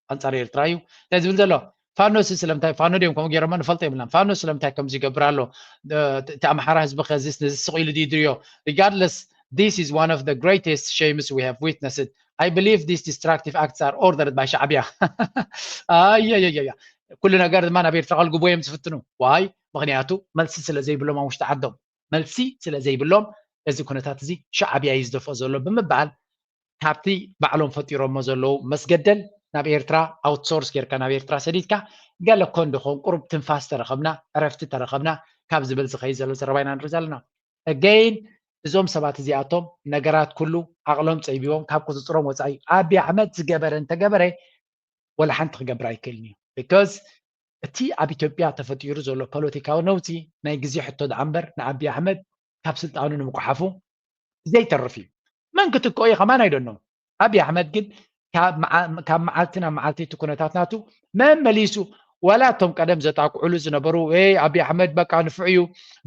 ኣንፃር ኤርትራ እዩ። እንታይ ዝብል ዘሎ? ፋኖ ሲ ስለምንታይ ፋኖ ድዮም ከምኡ ገይሮሞ ንፈልጦ የብልናን። ፋኖ ስለምንታይ ከምዚ ይገብር ኣሎ? እቲ ኣምሓራ ህዝቢ ከዚ ነዚ ስቕ ኢሉ ድዩ ድርዮ? ሪጋርድለስ This is one of the greatest shames we have witnessed. I believe these destructive acts are ordered by ሻዕብያ። ኣየየየያ ኩሉ ነገር ድማ ናብ ኤርትራ ከልግቡ እዮም ዝፍትኑ። ዋይ? ምክንያቱ መልሲ ስለ ዘይብሎም ኣብ ውሽጢ ዓዶም፣ መልሲ ስለ ዘይብሎም እዚ ኩነታት እዚ ሻዕብያ እዩ ዝደፍኦ ዘሎ ብምባል ካብቲ ባዕሎም ፈጢሮሞ ዘለዉ መስገደል ናብ ኤርትራ ኣውትሶርስ ጌርካ ናብ ኤርትራ ሰዲድካ ገለ ኮን ድኾን ቁሩብ ትንፋስ ተረኸብና፣ ዕረፍቲ ተረኸብና ካብ ዝብል ዝኸይድ ዘሎ ዘረባ ኢና ንርኢ ዘለና። ኣገይን እዞም ሰባት እዚኣቶም ነገራት ኩሉ ዓቕሎም ጸቢቦም ካብ ቁፅፅሮም ወፃኢ ኣቢ ኣሕመድ ዝገበረ እንተገበረ ወላ ሓንቲ ክገብር ኣይክእልን እዩ። ቢካዝ እቲ ኣብ ኢትዮጵያ ተፈጢሩ ዘሎ ፖለቲካዊ ነውፂ ናይ ግዜ ሕቶ ደኣ እምበር ንኣቢ ኣሕመድ ካብ ስልጣኑ ንምጉሓፉ ዘይተርፍ እዩ። መን ክትክኦ እዩ ከማን ኣይደኖም። ኣቢ ኣሕመድ ግን ካብ መዓልቲ ናብ መዓልቲ እቲ ኩነታት ናቱ መመሊሱ ዋላ እቶም ቀደም ዘጣቅዕሉ ዝነበሩ ኣቢ ኣሕመድ በቃ ንፉዕ እዩ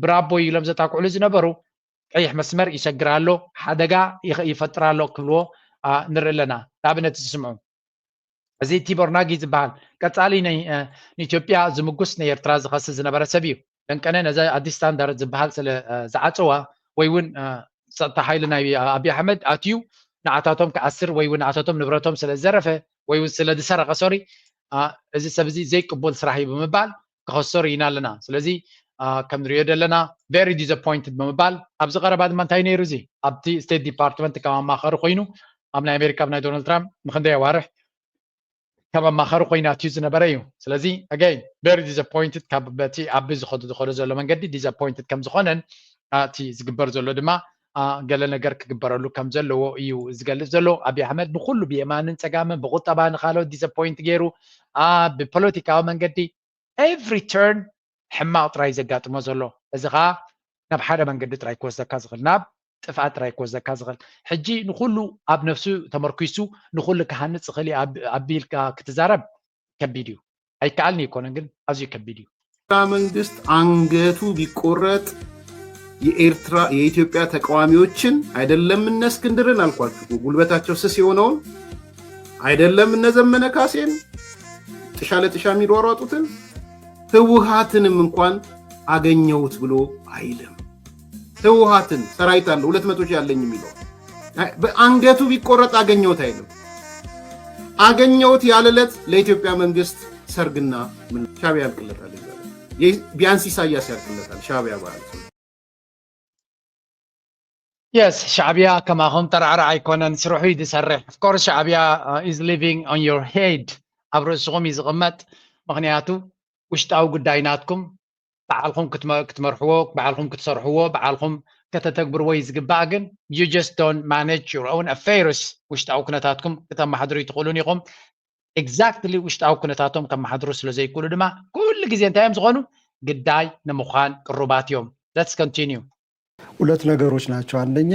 ብራቦ ኢሎም ዘጣቅዕሉ ዝነበሩ ቀይሕ መስመር ይሰግር ኣሎ፣ ሓደጋ ይፈጥር ኣሎ ክብልዎ ንርኢ ኣለና። ንኣብነት ዝስምዑ እዚ ቲቦር ናጊ ዝበሃል ቀጻሊ ንኢትዮጵያ ዝምጉስ ንኤርትራ ዝኸስስ ዝነበረ ሰብ እዩ። ደንቀነ ነዛ ኣዲስ ስታንዳርድ ዝበሃል ስለ ዝዓጸዋ ወይ እውን ጸጥታ ሓይሊ ናይ ኣቢ ኣሕመድ ኣትዩ ንዓታቶም ክኣስር ወይ እውን ንዓታቶም ንብረቶም ስለ ዝዘረፈ ወይ እውን ስለ ዝሰረቐ ሶሪ እዚ ሰብ እዚ ዘይቅቡል ስራሕ እዩ ብምባል ክኸሶ ርኢና ኣለና። ስለዚ ከም ንሪኦ ዘለና very disappointed ብምባል ኣብዚ ቀረባ ድማ እንታይ ነይሩ እዚ ኣብቲ ስቴት ዲፓርትመንት ከም ኣማኸሪ ኮይኑ ኣብ ናይ ኣሜሪካ ኣብ ናይ ዶናልድ ትራምፕ ንክንደይ ኣዋርሕ ከም ኣማኸሪ ኮይኑ ኣትዩ ዝነበረ እዩ። ስለዚ again very disappointed ካብ በቲ ኣቢ ዝኸዱ ዝኸዶ ዘሎ መንገዲ disappointed ከም ዝኾነን እቲ ዝግበር ዘሎ ድማ ገለ ነገር ክግበረሉ ከም ዘለዎ እዩ ዝገልጽ ዘሎ። ኣቢ ኣሕመድ ንኩሉ ብየማንን ጸጋምን ብቁጠባ ንካልኦት disappoint ገይሩ ብፖለቲካዊ መንገዲ every turn ሕማቕ ጥራይ ዘጋጥሞ ዘሎ። እዚ ከዓ ናብ ሓደ መንገዲ ጥራይ ክወስደካ ዝኽእል ናብ ጥፍኣት ጥራይ ክወስደካ ዝኽእል። ሕጂ ንኩሉ ኣብ ነፍሱ ተመርኪሱ ንኩሉ ክሃንፅ ዝኽእል ኣቢልካ ክትዛረብ ከቢድ እዩ። ኣይከኣልን ይኮነን ግን ኣዝዩ ከቢድ እዩ። መንግስት አንገቱ ቢቆረጥ የኤርትራ የኢትዮጵያ ተቃዋሚዎችን አይደለም እነ እስክንድርን አልኳችሁ ጉልበታቸው ስስ የሆነውን አይደለም እነ ዘመነ ካሴን ጥሻ ለጥሻ የሚሯሯጡትን ህወሓትንም እንኳን አገኘሁት ብሎ አይልም። ህወሓትን ሰራዊት አለ ሁለት መቶ ሺህ አለኝ የሚለው በአንገቱ ቢቆረጥ አገኘሁት አይልም። አገኘሁት ያለለት ለኢትዮጵያ መንግስት ሰርግና ምን ሻዕቢያ ያልቅለታል። ቢያንስ ኢሳያስ ያልቅለታል ሻዕቢያ ማለት ነው። የስ ሻዕቢያ ከማኹም ጠራዕራዕ ኣይኮነን ስርሑ እዩ ዝሰርሕ። Of course ሻዕቢያ is living on your head ኣብ ርእስኹም እዩ ዝቕመጥ። ምክንያቱ ውሽጣዊ ጉዳይ ናትኩም በዓልኹም ክትመርሕዎ በዓልኹም ክትሰርሕዎ በዓልኹም ከተተግብርዎ እዩ ዝግባእ። ግን you just don't manage your own affairs ውሽጣዊ ኩነታትኩም ክተመሓድሩ ይትኽእሉን ኢኹም። Exactly ውሽጣዊ ኩነታቶም ከመሓድሩ ስለ ዘይክእሉ ድማ ኩሉ ግዜ እንታይ እዮም ዝኾኑ ግዳይ ንምዃን ቅሩባት እዮም። Let's continue። ሁለት ነገሮች ናቸው። አንደኛ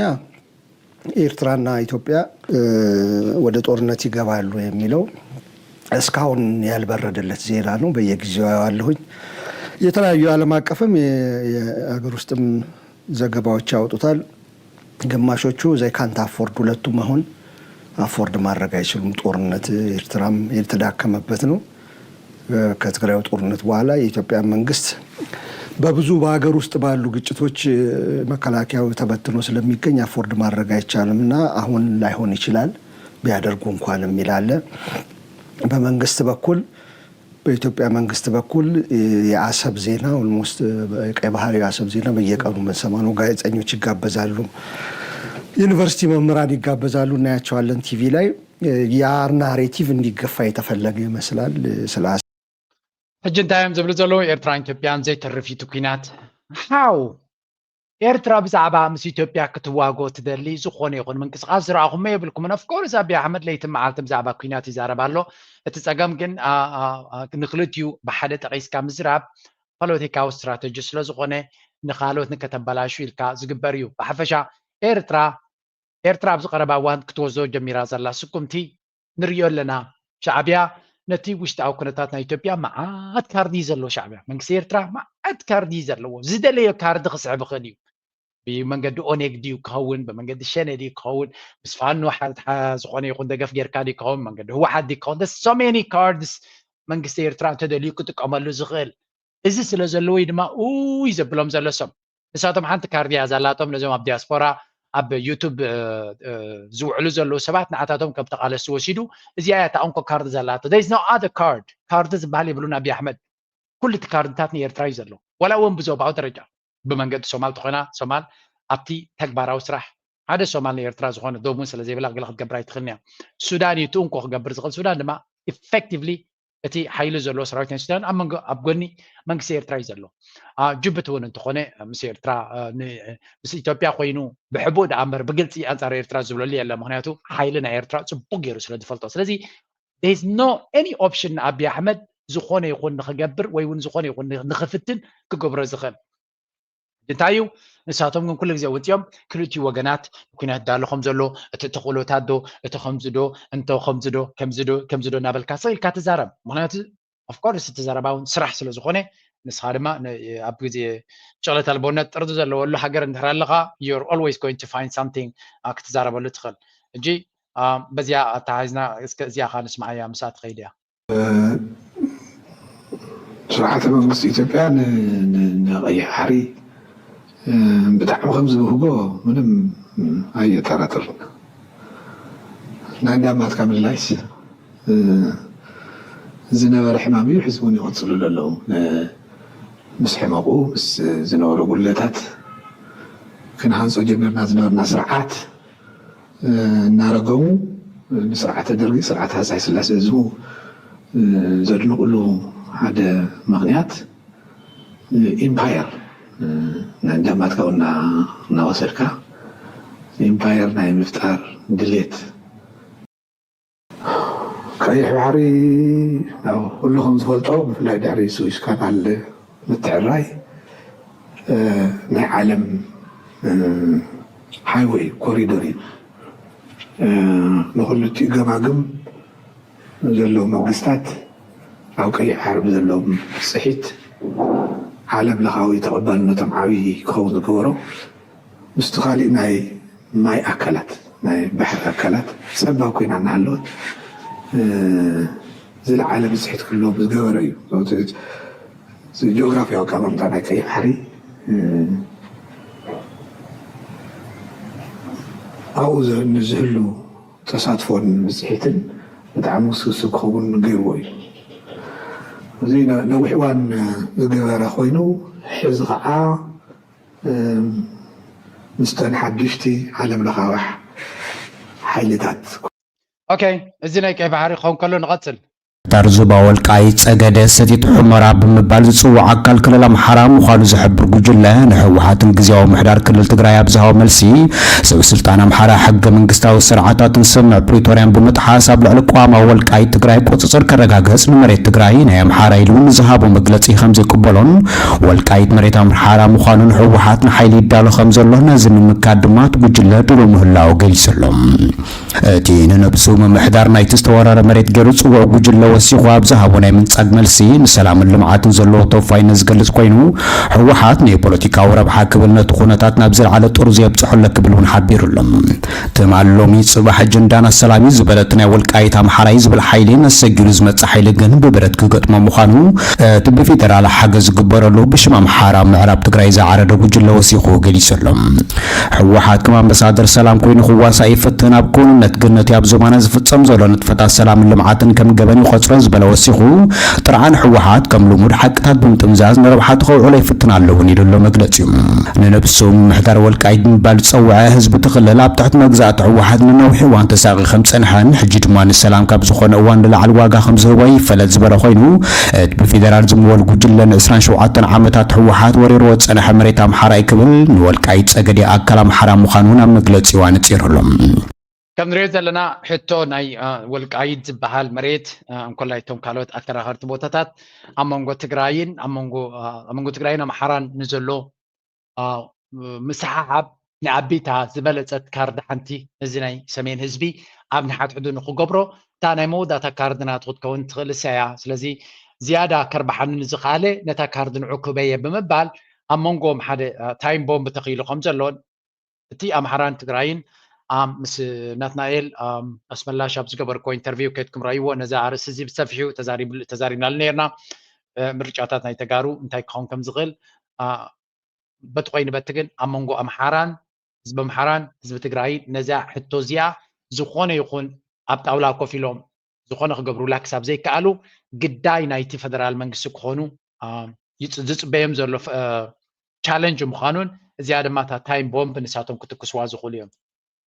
ኤርትራና ኢትዮጵያ ወደ ጦርነት ይገባሉ የሚለው እስካሁን ያልበረደለት ዜና ነው። በየጊዜው አየዋለሁኝ። የተለያዩ ዓለም አቀፍም የሀገር ውስጥም ዘገባዎች ያወጡታል። ግማሾቹ they can't afford ሁለቱም አሁን afford ማድረግ አይችሉም። ጦርነት ኤርትራም የተዳከመበት ነው። ከትግራዩ ጦርነት በኋላ የኢትዮጵያ መንግስት በብዙ በሀገር ውስጥ ባሉ ግጭቶች መከላከያው ተበትኖ ስለሚገኝ afford ማድረግ አይቻልም እና አሁን ላይሆን ይችላል ቢያደርጉ እንኳን የሚል አለ። በመንግስት በኩል በኢትዮጵያ መንግስት በኩል የአሰብ ዜና almost የቀይ ባህር የአሰብ ዜና በየቀኑ የምንሰማው ነው። ጋዜጠኞች ይጋበዛሉ፣ ዩኒቨርሲቲ መምህራን ይጋበዛሉ፣ እናያቸዋለን ቲቪ ላይ። ያ narrative እንዲገፋ የተፈለገ ይመስላል። ስለ አሰብ ሕጂ እንታይ እዮም ዝብሉ ዘለዉ? ኤርትራን ኢትዮጵያን ዘይተርፍ እዩ እቲ ኲናት። How? ኤርትራ ብዛዕባ ምስ ኢትዮጵያ ክትዋግኦ ትደሊ ዝኾነ ይኹን ምንቅስቃስ ዝረኣኹሞ የብልኩምን። Of course ኣቢ ኣሕመድ ለይትን መዓልትን ብዛዕባ ኲናት ይዛረብ ኣሎ። እቲ ጸገም ግን ንክልቲኡ ብሓደ ጠቒስካ ምዝራብ ፖለቲካዊ ስትራተጂ ስለ ዝኾነ ንኻልኦት ንከተበላሹ ኢልካ ዝግበር እዩ። ብሓፈሻ ኤርትራ ኤርትራ ኣብዚ ቀረባ እዋን ክትወስዶ ጀሚራ ዘላ ስጉምቲ ንርእዮ ኣለና። ሻዕብያ ነቲ ውሽጣዊ ኩነታት ናይ ኢትዮጵያ መዓት ካርዲ እዩ ዘለዎ። ሻዕብያ መንግስቲ ኤርትራ መዓት ካርዲ እዩ ዘለዎ። ዝደለዮ ካርዲ ክስዕብ ይኽእል እዩ። ብመንገዲ ኦኔግ ድዩ ክኸውን፣ ብመንገዲ ሸኔ ድዩ ክኸውን፣ ምስ ፋኖ ዝኾነ ይኹን ደገፍ ጌርካ ድዩ ክኸውን፣ መንገዲ ህወሓት ድዩ ክኸውን፣ so many cards መንግስቲ ኤርትራ እንተደልዩ ክጥቀመሉ ዝኽእል። እዚ ስለ ዘለዎዩ ድማ ኡይ ዘብሎም ዘሎ ሰብ ንሳቶም ሓንቲ ካርድያ ዛላቶም ነዞም ኣብ ዲያስፖራ ኣብ ዩቱብ ዝውዕሉ ዘለዉ ሰባት ንዓታቶም ከም ተቓለስቲ ወሲዱ። እዚኣ እያ እታ እንኮ ካርድ ዘላቶ። There is no other card። ካርድ ዝበሃል የብሉን ኣቢ ኣሕመድ። ኩሉ እቲ ካርድታት ንኤርትራ እዩ ዘሎ። ዋላ እውን ብዞባዊ ደረጃ ብመንገዲ ሶማል ተኾይና ሶማል ኣብቲ ተግባራዊ ስራሕ ሓደ ሶማል ንኤርትራ ዝኾነ ዶብ እውን ስለ ዘይብላ ገለ ክትገብር ኣይትኽእልን እያ። ሱዳን እዩ እቲ እንኮ ክገብር ዝኽእል። ሱዳን ድማ ኢፌክቲቭሊ እቲ ሓይሊ ዘለዎ ሰራዊት ናይ ሱዳን ኣብ መንጎ ኣብ ጎኒ መንግስቲ ኤርትራ እዩ ዘሎ። ጅቡቲ እውን እንተኾነ ምስ ኤርትራ ምስ ኢትዮጵያ ኮይኑ ብሕቡእ ደኣ እምበር ብግልፂ ኣንፃር ኤርትራ ዝብለሉ የለ። ምክንያቱ ሓይሊ ናይ ኤርትራ ፅቡቅ ገይሩ ስለ ዝፈልጦ። ስለዚ there is no any option ንኣቢ ኣሕመድ ዝኾነ ይኹን ንክገብር ወይ እውን ዝኾነ ይኹን ንክፍትን ክገብሮ ዝኽእል እንታይ እዩ? ንሳቶም ግን ኩሉ ግዜ ወፂኦም ክልቲኡ ወገናት ኩናት ዳሎ ከም ዘሎ እቲ ተኽእሎታት ዶ እቲ ከምዚ ዶ እንተ ከምዚ ዶ ከምዚ ዶ ከምዚ ዶ እናበልካ ስቕ ኢልካ ትዛረብ። ምክንያቱ ኦፍኮርስ እቲ ዘረባ እውን ስራሕ ስለ ዝኾነ ንስኻ ድማ ኣብ ግዜ ጨቕለት ኣልቦነት ጥርዚ ዘለወሉ ሃገር እንድሕር ኣለኻ you're always going to find something ክትዛረበሉ ትኽእል። እጂ በዚኣ ኣተሓሒዝና እስከ እዚኣ ኻ ንስምዓያ ምስኣ ትኸይድ እያ። ስርዓተ መንግስቲ ኢትዮጵያ ንቀይሕ ባሕሪ ብጣዕሚ ከም ዝብህጎ ምንም ኣየጠራጥርን። ናይ እንዳማትካ ምልላይስ ዝነበረ ሕማም እዩ፣ ሕዚ እውን ይቕፅሉ ዘለዉ። ምስ ሕመቑ ምስ ዝነበሩ ጉድለታት ክንሃንፆ ጀሚርና ዝነበርና ስርዓት እናረገሙ ንስርዓተ ደርጊ ስርዓተ ሃፀይ ስላሴ ህዝቡ ዘድንቕሉ ሓደ ምኽንያት ኢምፓየር ናይ እንዳማትካ እናወሰድካ ኢምፓየር ናይ ምፍጣር ድሌት ቀይሕ ባሕሪ ኩሉ ከም ዝፈልጦ ብፍላይ ድሕሪ ስዊስ ካናል ምትዕራይ ናይ ዓለም ሃይወይ ኮሪደር እዩ። ንክልቲኡ ገማግም ዘለዉ መንግስታት ኣብ ቀይሕ ባሕሪ ብዘለዎም ስሒት ዓለም ለኻዊ ተቐባልነቶም ዓብዪ ክኸውን ዝገበሮ ምስቲ ካሊእ ናይ ማይ ኣካላት ናይ ባሕሪ ኣካላት ፀባብ ኮይና እናሃለወት ዝለዓለ ብፅሒት ክህልዎም ዝገበረ እዩ። ጂኦግራፊያዊ ኣቀማምጣ ናይ ቀይሕ ባሕሪ ኣብኡ ንዝህሉ ተሳትፎን ብፅሒትን ብጣዕሚ ውስብስብ ክኸውን ገይርዎ እዩ። እዚ ነዊሕ እዋን ዝገበረ ኮይኑ ሕዚ ከዓ ምስተን ሓድሽቲ ዓለም ለኻዊ ሓይልታት ኦኬ፣ እዚ ናይ ቀይ ባሕሪ ክኸውን ከሎ ንቐጽል። ዳር ዞባ ወልቃይት ጸገዴ ሰቲት ሑመራ ብምባል ዝጽዋዕ ኣካል ክልል ኣምሓራ ምዃኑ ዝሕብር ጉጅለ ንህወሓትን ግዝያዊ ምሕዳር ክልል ትግራይ ኣብ ዝሃቦ መልሲ ሰብ ስልጣን ኣምሓራ ሕገ መንግስታዊ ስርዓታትን ስምምዕ ፕሪቶርያን ብምጥሓስ ኣብ ልዕሊ ቅዋማዊ ወልቃይት ትግራይ ቁፅፅር ከረጋግፅ ንመሬት ትግራይ ናይ ኣምሓራ ኢሉ ንዝሃቦ መግለፂ ከምዘይቅበሎን ወልቃይት መሬት ኣምሓራ ምዃኑን ህወሓት ንሓይሊ ይዳሎ ከምዘሎ ነዚ ንምምካት ድማ እቲ ጉጅለ ድሉው ምህላው ገሊፁ ኣሎ። እቲ ንነብሱ ምምሕዳር ናይቲ ዝተወረረ መሬት ገይሩ ዝፅውዖ ጉጅለ ወሲኹ ኣብ ዝሃቦ ናይ ምንጻግ መልሲ ንሰላምን ልምዓትን ዘለዎ ተወፋይነት ዝገልጽ ኮይኑ ህወሓት ናይ ፖለቲካዊ ረብሓ ክብል ነቲ ኩነታት ናብ ዝለዓለ ጥርዙ የብፅሖ ኣሎ ክብል እውን ሓቢሩ ኣሎ። ትማል ሎሚ ፅባሕ ኣጀንዳና ሰላም እዩ ዝበለ እቲ ናይ ወልቃይት ኣምሓራይ ዝብል ሓይሊ ነሰጊሩ ዝመፅእ ሓይሊ ግን ብብረት ክገጥሞ ምዃኑ እቲ ብፌደራል ሓገዝ ዝግበረሉ ብሽም ኣምሓራ ምዕራብ ትግራይ ዝዓረደ ጉጅለ ወሲኹ ገሊጹ ኣሎ። ህወሓት ከም ኣምባሳደር ሰላም ኮይኑ ክዋሳእ ይፍትን ኣብ ክውንነት ግን ነቲ ኣብ ዞባና ዝፍጸም ዘሎ ንጥፈታት ሰላምን ልምዓትን ከም ገበን ይቖጽሮ ዝበለ ወሲኹ ጥርዓን ህወሓት ከም ልሙድ ሓቅታት ብምጥምዛዝ ንረብሓቱ ከውዕሎ ይፍትን ኣሎ እውን ኢሉ ኣሎ መግለጺኡ። ንነብሱ ምምሕዳር ወልቃይት ብምባል ዝጸውዐ ህዝቢ እቲ ክልል ኣብ ትሕቲ መግዛእቲ ህወሓት ንነዊሕ እዋን ተሳቒ ከም ዝጸንሐን ሕጂ ድማ ንሰላም ካብ ዝኾነ እዋን ንላዕሊ ዋጋ ከም ዝህቦ ይፈለጥ ዝበለ ኮይኑ እቲ ብፌደራል ዝምወል ጉጅለ ን ዕስራን ሸውዓተን ዓመታት ህወሓት ወሪርዎ ዝጸንሐ መሬት ኣምሓራ እዩ ክብል ንወልቃይት ጸገዴ ኣካል ኣምሓራ ምዃኑ ናብ መግለጺኡ ኣነጺሩ ኣሎ። ከም ንሪኦ ዘለና ሕቶ ናይ ወልቃይት ዝበሃል መሬት እንኮላይ እቶም ካልኦት ኣከራኸርቲ ቦታታት ኣብ መንጎ ትግራይን ኣብ መንጎ ትግራይን ኣምሓራን ንዘሎ ምስሓሓብ ንኣቢታ ዝበለፀት ካርድ ሓንቲ እዚ ናይ ሰሜን ህዝቢ ኣብ ንሓድሕዱ ንክገብሮ እታ ናይ መወዳእታ ካርድ ናቱ ክትከውን ትኽእል እሳ እያ። ስለዚ ዝያዳ ከርብሓኒ ንዝኸኣለ ነታ ካርድ ንዑ ክበየ ብምባል ኣብ መንጎኦም ሓደ ታይም ቦምብ ተኽኢሉ ከም ዘሎን እቲ ኣምሓራን ትግራይን ምስ ናትናኤል ኣስመላሽ ኣብ ዝገበርኮ ኢንተርቪው ከድኩም ረእይዎ ነዚ ኣርእስቲ እዚ ብሰፊሑ ተዛሪብናሉ ነርና። ምርጫታት ናይ ተጋሩ እንታይ ክኸውን ከም ዝኽእል በቲ ኮይኑ በቲ ግን ኣብ መንጎ ኣምሓራን ህዝቢ ኣምሓራን ህዝቢ ትግራይን ነዚኣ ሕቶ እዚኣ ዝኾነ ይኹን ኣብ ጣውላ ኮፍ ኢሎም ዝኾነ ክገብሩላ ክሳብ ዘይከኣሉ ግዳይ ናይቲ ፈደራል መንግስቲ ክኾኑ ዝፅበዮም ዘሎ ቻለንጅ ምዃኑን እዚኣ ድማ እታ ታይም ቦምብ ንሳቶም ክትኩስዋ ዝኽእሉ እዮም።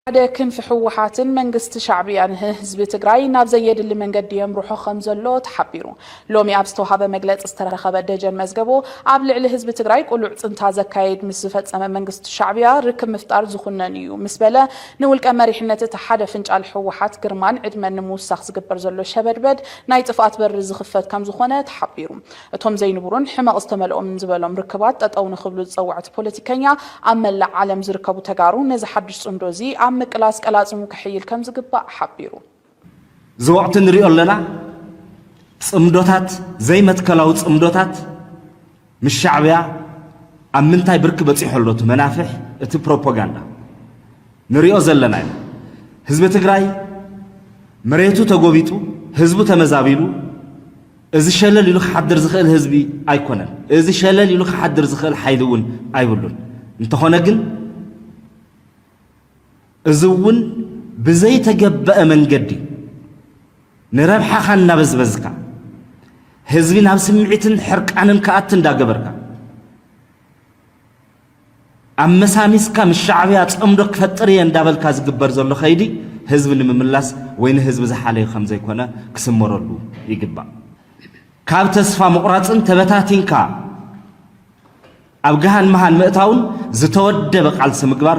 ሓደ ክንፊ ህወሓትን መንግስቲ ሻዕብያን ህዝቢ ትግራይ ናብ ዘየድሊ መንገዲ የምርሖ ከም ዘሎ ተሓቢሩ። ሎሚ ኣብ ዝተዋሃበ መግለፂ ዝተረኸበ ደጀን መዝገቦ ኣብ ልዕሊ ህዝቢ ትግራይ ቅሉዕ ፅንታ ዘካየድ ምስ ዝፈፀመ መንግስቲ ሻዕብያ ርክብ ምፍጣር ዝኹነን እዩ ምስ በለ፣ ንውልቀ መሪሕነት እቲ ሓደ ፍንጫል ህወሓት ግርማን ዕድመን ንምውሳኽ ዝግበር ዘሎ ሸበድበድ ናይ ጥፍኣት በሪ ዝኽፈት ከም ዝኾነ ተሓቢሩ። እቶም ዘይንቡሩን ሕመቕ ዝተመልኦምን ዝበሎም ርክባት ጠጠው ንኽብሉ ዝፀወዐ እቲ ፖለቲከኛ፣ ኣብ መላእ ዓለም ዝርከቡ ተጋሩ ነዚ ሓድሽ ፅምዶ እዚ ኣብ ምቅላስ ቀላፅሙ ክሕይል ከም ዝግባእ ሓቢሩ። እዚ ወቕቲ ንሪኦ ኣለና። ፅምዶታት፣ ዘይመትከላዊ ፅምዶታት ምስ ሻዕብያ ኣብ ምንታይ ብርኪ በፂሑ ኣሎ እቲ መናፍሕ፣ እቲ ፕሮፓጋንዳ ንሪኦ ዘለና ኢና። ህዝቢ ትግራይ መሬቱ ተጎቢጡ፣ ህዝቡ ተመዛቢሉ፣ እዚ ሸለል ኢሉ ክሓድር ዝኽእል ህዝቢ ኣይኮነን። እዚ ሸለል ኢሉ ክሓድር ዝኽእል ሓይሊ እውን ኣይብሉን። እንተኾነ ግን እዚ እውን ብዘይተገበአ መንገዲ ንረብሓኻ እናበዝበዝካ፣ ህዝቢ ናብ ስምዒትን ሕርቃንን ክኣቲ እንዳገበርካ፣ ኣመሳሚስካ ምስ ሻዕብያ ፀምዶ ክፈጥር እየ እንዳበልካ ዝግበር ዘሎ ከይዲ ህዝቢ ንምምላስ ወይ ንህዝቢ ዝሓለዩ ከም ዘይኮነ ክስመረሉ ይግባእ። ካብ ተስፋ ምቑራፅን ተበታቲንካ ኣብ ገሃን መሃን ምእታውን ዝተወደበ ቃልሲ ምግባር፣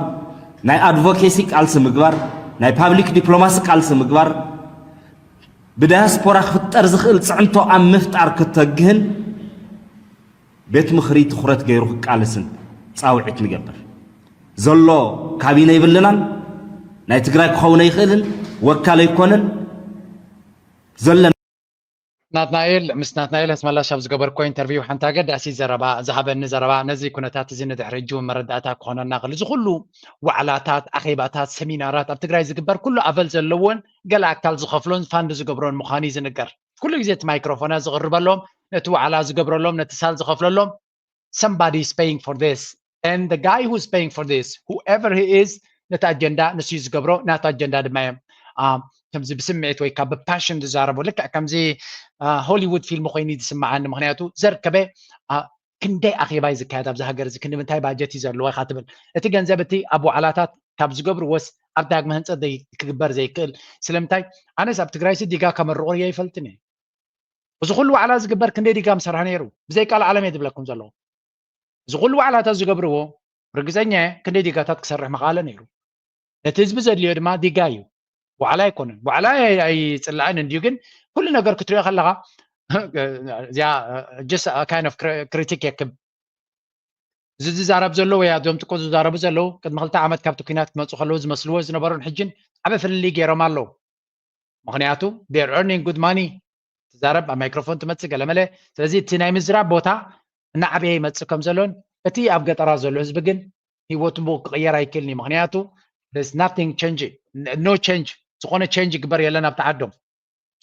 ናይ ኣድቮኬሲ ቃልሲ ምግባር፣ ናይ ፓብሊክ ዲፕሎማሲ ቃልሲ ምግባር፣ ብዳያስፖራ ክፍጠር ዝኽእል ፅዕንቶ ኣብ ምፍጣር ክተግህን ቤት ምኽሪ ትኹረት ገይሩ ክቃለስን ፃውዒት ንገብር። ዘሎ ካቢነ ይብልናን ናይ ትግራይ ክኸውን ኣይኽእልን፣ ወካል ኣይኮነን። ዘለ ናትናኤል ምስ ናትናኤል ኣስመላሽ ኣብ ዝገበርኮ ኢንተርቪው ሓንቲ ኣገዳሲ ዘረባ ዝሃበኒ ዘረባ ነዚ ኩነታት እዚ ንድሕሪ እጅ እውን መረዳእታ ክኾነና ክእል እዚ ኩሉ ዋዕላታት ኣኼባታት ሰሚናራት ኣብ ትግራይ ዝግበር ኩሉ ኣቨል ዘለዎን ገለ ኣካል ዝኸፍሎን ፋንድ ዝገብሮን ምዃኑ እዩ ዝንገር ኩሉ ግዜ እቲ ማይክሮፎናት ዝቕርበሎም ነቲ ዋዕላ ዝገብረሎም ነቲ ሳል ዝኸፍለሎም somebody is paying for this and the guy who's paying for this whoever he is ነቲ ኣጀንዳ ንሱ እዩ ዝገብሮ ናቱ ኣጀንዳ ድማ እዮም ከምዚ ብስምዒት ወይ ካብ ብፓሽን ዝዛረቡ ልክዕ ከምዚ ሆሊውድ ፊልም ኮይኑ እዩ ዝስምዓኒ ምክንያቱ ዘርከበ ክንደይ ኣኼባ እዩ ዝካየድ ኣብዚ ሃገር እዚ ክንዲ ምንታይ ባጀት እዩ ዘለዎ ኢካ ትብል እቲ ገንዘብ እቲ ኣብ ዋዕላታት ካብ ዝገብርዎስ ኣብ ዳግመ ህንፀት ክግበር ዘይክእል ስለምንታይ ኣነስ ኣብ ትግራይሲ ዲጋ ከመርቑ እየ ይፈልጥን እየ እዚ ኩሉ ዋዕላ ዝግበር ክንደይ ዲጋ ምሰርሐ ነይሩ ብዘይ ቃል ዓለም እየ ዝብለኩም ዘለኹ እዚ ኩሉ ዋዕላታት ዝገብርዎ ርግፀኛ እየ ክንደይ ዲጋታት ክሰርሕ ምኽኣለ ነይሩ ነቲ ህዝቢ ዘድልዮ ድማ ዲጋ እዩ ዋዕላ ኣይኮነን ዋዕላ ኣይፅላእን እንድዩ ግን ኩሉ ነገር ክትሪኦ ከለካ እዚኣ just kind of critic የክብ እዚ ዝዛረብ ዘሎ ወይ ኣዞም ጥቆ ዝዛረቡ ዘለዉ ቅድሚ ክልተ ዓመት ካብቲ ኩናት ክመፁ ከለዉ ዝመስልዎ ዝነበሩን ሕጅን ዓበ ፍልልይ ገይሮም ኣለዉ ምክንያቱ they're earning good money ትዛረብ ኣብ ማይክሮፎን ትመፅእ ገለመለ ስለዚ እቲ ናይ ምዝራብ ቦታ እናዓበየ ይመፅእ ከም ዘሎን እቲ ኣብ ገጠራት ዘሎ ህዝቢ ግን ህይወቱ ብኡ ክቕየር ኣይክእልን እዩ ምክንያቱ there's nothing change no change ዝኾነ change ይግበር የለን ኣብቲ ዓዶም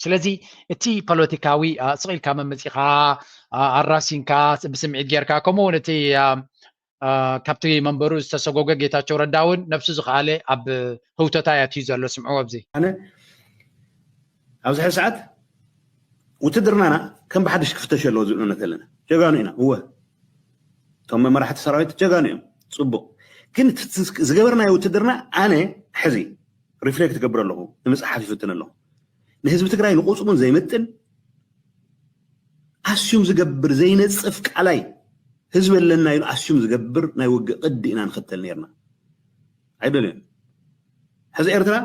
ስለዚ እቲ ፖለቲካዊ ስቕ ኢልካ መመፂኻ ኣራሲንካ ብስምዒት ጌርካ ከምኡ እውን እቲ ካብቲ መንበሩ ዝተሰጎገ ጌታቸው ረዳ እውን ነብሱ ዝኸኣለ ኣብ ህውተታ ያትዩ ዘሎ ስምዕዎ ኣብዚ ኣነ ኣብዚ ሕዚ ሰዓት ውትድርናና ከም ብሓድሽ ክፍተሽ ኣለዎ ዝብል እምነት ኣለና ጀጋኑ ኢና እወ እቶም መራሕቲ ሰራዊት ጀጋኑ እዮም ፅቡቅ ግን ዝገበርናዮ ውትድርና ኣነ ሕዚ ሪፍሌክት ገብር ኣለኹ ንምፅሓፍ ይፍትን ኣለኹ ንህዝቢ ትግራይ ንቁፅሙን ዘይምጥን ኣስዩም ዝገብር ዘይነፅፍ ቃላይ ህዝቢ ኣለና ኢሉ ኣስዩም ዝገብር ናይ ውግእ ቅዲ ኢና ንኽተል ነርና ኣይደልዮን ሕዚ ኤርትራ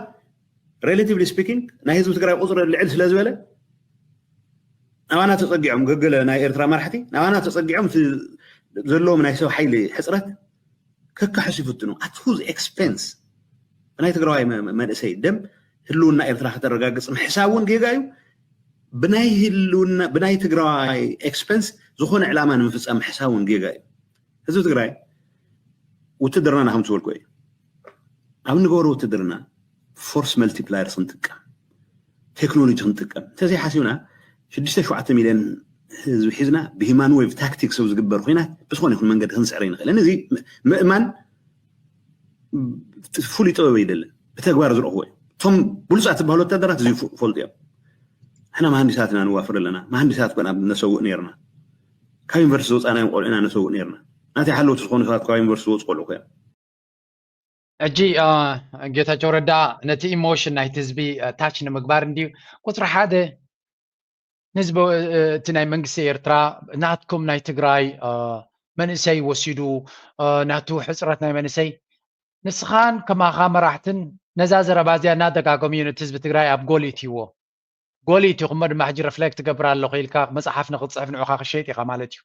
relatively speaking ናይ ህዝቢ ትግራይ ቁፅሪ ልዕል ስለ ዝበለ ናባና ተፀጊዖም ገገለ ናይ ኤርትራ መራሕቲ ናባና ተፀጊዖም ዘለዎም ናይ ሰብ ሓይሊ ሕፅረት ከካሕሱ ይፍትኑ at whose expense ብናይ ትግራዋይ መንእሰይ ደም ህልውና ኤርትራ ከተረጋግፅ ምሕሳብ እውን ጌጋ እዩ ብናይ ህልውና ብናይ ትግራዋይ expense ዝኾነ ዕላማ ንምፍፃም ምሕሳብ እውን ጌጋ እዩ ህዝቢ ትግራይ ውትድርናና ከም ዝበልኩ እዩ ኣብ ንገበሮ ውትድርና force multipliers ክንጥቀም ቴክኖሎጂ ክንጥቀም እንተዘይሓሲብና ሽዱሽተ ሸውዓተ ሚልዮን ህዝቢ ሒዝና ብሂማን ዌቭ ታክቲክስ ዝግበር ኩናት ብዝኾነ ይኹን መንገዲ ክንስዕረ ይንኽእል እዚ ምእማን ፍሉይ ጥበብ ኣይደልን፣ ብተግባር ዝረኽቦ እዩ። እቶም ብሉፃት ዝበሃሉ ወታደራት እዚ ይፈልጡ እዮም። ንሕና መሃንዲሳት ኢና ንዋፈር ኣለና። መሃንዲሳት ኮና ነሰውእ ነርና። ካብ ዩኒቨርሲቲ ዝወፃናዮም ቆልዑ ኢና ነሰውእ ነርና። ናተይ ሓለውቲ ዝኾኑ ሰባት ካብ ዩኒቨርሲቲ ዝወፁ ቆልዑ እዮም። ሕጂ ጌታቸው ረዳ ነቲ ኢሞሽን ናይቲ ህዝቢ ታች ንምግባር እንድዩ ቁፅሪ ሓደ ንህዝቢ እቲ ናይ መንግስቲ ኤርትራ ናትኩም ናይ ትግራይ መንእሰይ ወሲዱ ናቱ ሕፅረት ናይ መንእሰይ ንስኻን ከማኻ መራሕትን ነዛ ዘረባ እዚኣ እናደጋገሙ እዩ ነቲ ህዝቢ ትግራይ ኣብ ጎል እትይዎ ጎል እትይኹሞ ድማ ሕጂ ሪፍሌክት ትገብር ኣለኹ ኢልካ መፅሓፍ ንክትፅሕፍ ንዑኻ ክሸይጥ ኢኻ ማለት እዩ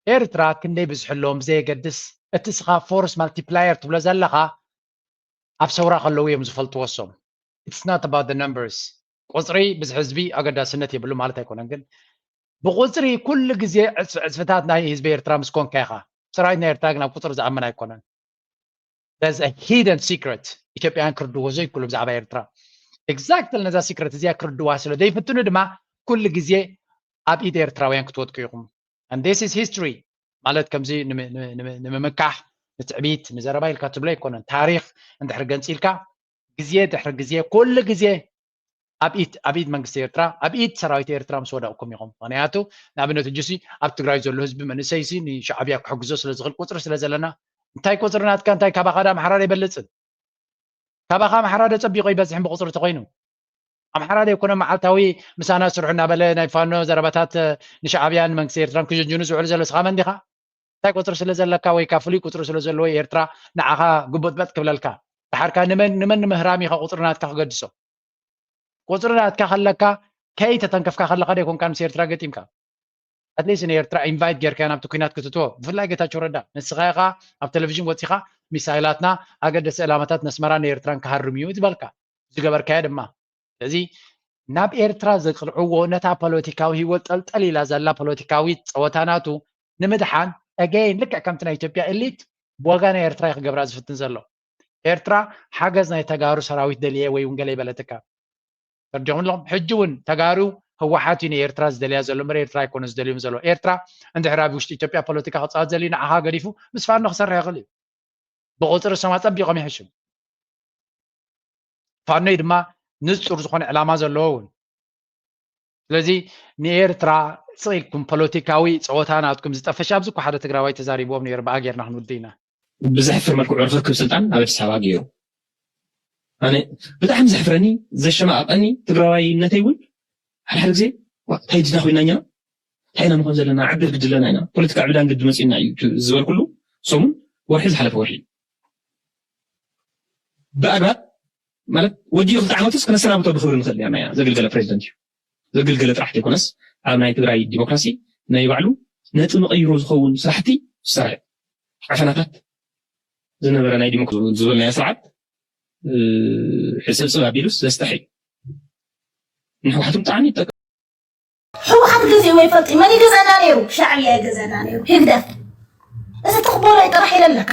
ኤርትራ ክንደይ ብዝሒ ኣለዎም ብዘየገድስ እቲ ስኻ ፎርስ ማልቲፕላየር ትብሎ ዘለኻ ኣብ ሰውራ ከለዉ እዮም ዝፈልጥዎ ሶም it's not about the numbers ቁፅሪ ብዝሒ ህዝቢ ኣገዳስነት የብሉ ማለት ኣይኮነን ግን ብቁፅሪ ኩሉ ግዜ ዕፅፍታት ናይ ህዝቢ ኤርትራ ምስ ኮንካ ኢኻ ሰራዊት ናይ ኤርትራ ግን ኣብ ቁፅሪ ዝኣምን ኣይኮነን that's a hidden secret ኢትዮጵያውያን ክርድዎ ዘይክሉ ብዛዕባ ኤርትራ exactly ነዛ secret እዚኣ ክርድዋ ስለ ዘይፍትኑ ድማ ኩሉ ግዜ ኣብ ኢድ ኤርትራውያን ክትወድቁ ኢኹም and this is history ማለት ከምዚ ንምምካሕ ንትዕቢት ንዘረባ ኢልካ ትብሎ ኣይኮነን ታሪክ እንድሕር ገንፂልካ ግዜ ድሕሪ ግዜ ኩሉ ግዜ ኣብ ኢድ ኣብ ኢድ መንግስቲ ኤርትራ ኣብ ኢድ ሰራዊት ኤርትራ ምስ ወደቕኩም ኢኹም ምክንያቱ ንኣብነት እጅሲ ኣብ ትግራይ ዘሎ ህዝቢ መንእሰይሲ ንሻዕብያ ክሕግዞ ስለ ዝኽእል ቁፅሪ ስለ ዘለና እንታይ ቁፅሪ ናትካ እንታይ ካባኻ ዳ ኣምሓራ ዶ ይበልፅን ካባኻ ኣምሓራ ዶ ፀቢቑ ይበዝሕን ብቁፅሪ ተኮይኑ ኣምሓራ ዶ ይኮነ መዓልታዊ ምሳና ስርሑ እናበለ ናይ ፋኖ ዘረባታት ንሻዕብያን መንግስቲ ኤርትራን ክጅንጅኑ ዝውዕሉ ዘሎ ስኻ መን ዲኻ እንታይ ቁፅሪ ስለ ዘለካ ወይ ካ ፍሉይ ቁፅሪ ስለ ዘለዎ ኤርትራ ንዓኻ ግቡጥበጥ ክብለልካ ድሓርካ ንመን ንመን ንምህራም ኢኻ ቁፅሪ ናትካ ክገድሶ ቁፅሪ ናትካ ከለካ ከይተተንከፍካ ከለካ ዶ ይኮንካ ምስ ኤርትራ ገጢምካ ኣትሊስት ንኤርትራ ኢንቫይት ጌርካያ ናብቲ ኩናት ክትትዎ ብፍላይ ጌታቸው ረዳ ንስኻ ኢኻ ኣብ ቴሌቪዥን ወፂኻ ሚሳይላትና ኣገደሲ ዕላማታት ነስመራ ንኤርትራን ክሃርም እዩ ዝበልካ ዝገበርካዮ ድማ ስለዚ ናብ ኤርትራ ዘቅልዕዎ ነታ ፖለቲካዊ ህይወት ጠልጠል ኢላ ዘላ ፖለቲካዊ ፀወታ ናቱ ንምድሓን again ልክዕ ከምቲ ናይ ኢትዮጵያ ኤሊት ብዋጋ ናይ ኤርትራ ክገብራ ዝፍትን ዘሎ ኤርትራ ሓገዝ ናይ ተጋሩ ሰራዊት ደልየ ወይ እውን ገለ ይበለትካ ተርዲኹም ኣለኹም ሕጂ እውን ተጋሩ ህወሓት እዩ ንኤርትራ ዝደልያ ዘሎ እምበር ኤርትራ ኣይኮነ ዝደልዮም ዘሎ ኤርትራ እንድሕር ኣብ ውሽጢ ኢትዮጵያ ፖለቲካ ክፃወት ዘልዩ ንዓኻ ገዲፉ ምስ ፋኖ ክሰርሕ ይኽእል እዩ ብቁፅሪ ሰማ ፀቢቖም ይሕሽም ፋኖይ ድማ ንፁር ዝኾነ ዕላማ ዘለዎ እውን ስለዚ ንኤርትራ ስቕ ኢልኩም ፖለቲካዊ ፀወታ ናትኩም ዝጠፈሽ ኣብዚ እኮ ሓደ ትግራዋይ ተዛሪብዎም ነይሩ ብኣ ጌርና ክንውድእ ኢና ብዘሕፍር መልክዑ ርኽክብ ስልጣን ኣብ ኣዲስ ኣበባ ገይሩ ኣነ ብጣዕሚ ዘሕፍረኒ ዘሸማቐቀኒ ትግራዋይነተይ እውን ሓደ ሓደ ግዜ እንታይ ድና ኮይና ኢና እንታይ ኢና ምኾን ዘለና ዓዲ ግድለና ኢና ፖለቲካ ዕብዳን ግዲ መፂኡና እዩ ዝበልኩሉ ሰሙን ወርሒ ዝሓለፈ ወርሒ ብኣግባብ ማለት ወዲኡ ክልተ ዓመትስ ክነሰናብቶ ብክብሪ ንኽእል ኢና ዘግልገለ ፕሬዚደንት እዩ ዘግልገለ ጥራሕ ዘይኮነስ ኣብ ናይ ትግራይ ዲሞክራሲ ናይ ባዕሉ ነቲ መቐይሮ ዝኸውን ስራሕቲ ዝሰርሐ ዓፈናታት ዝነበረ ናይ ዲሞክራሲ ዝበልናዮ ስርዓት ሕፅብፅብ ኣቢሉስ ዘስጠሐ እዩ ንሕወሓት ብጣዕሚ ይጠቅም ህወሓት ግዜ ወይ ፈልጢ መን ይገዘና ነይሩ? ሻዕብያ ይገዘና ነይሩ። ህግደፍ እዚ ትኽቦሎ ጥራሕ ኢለ ኣለካ።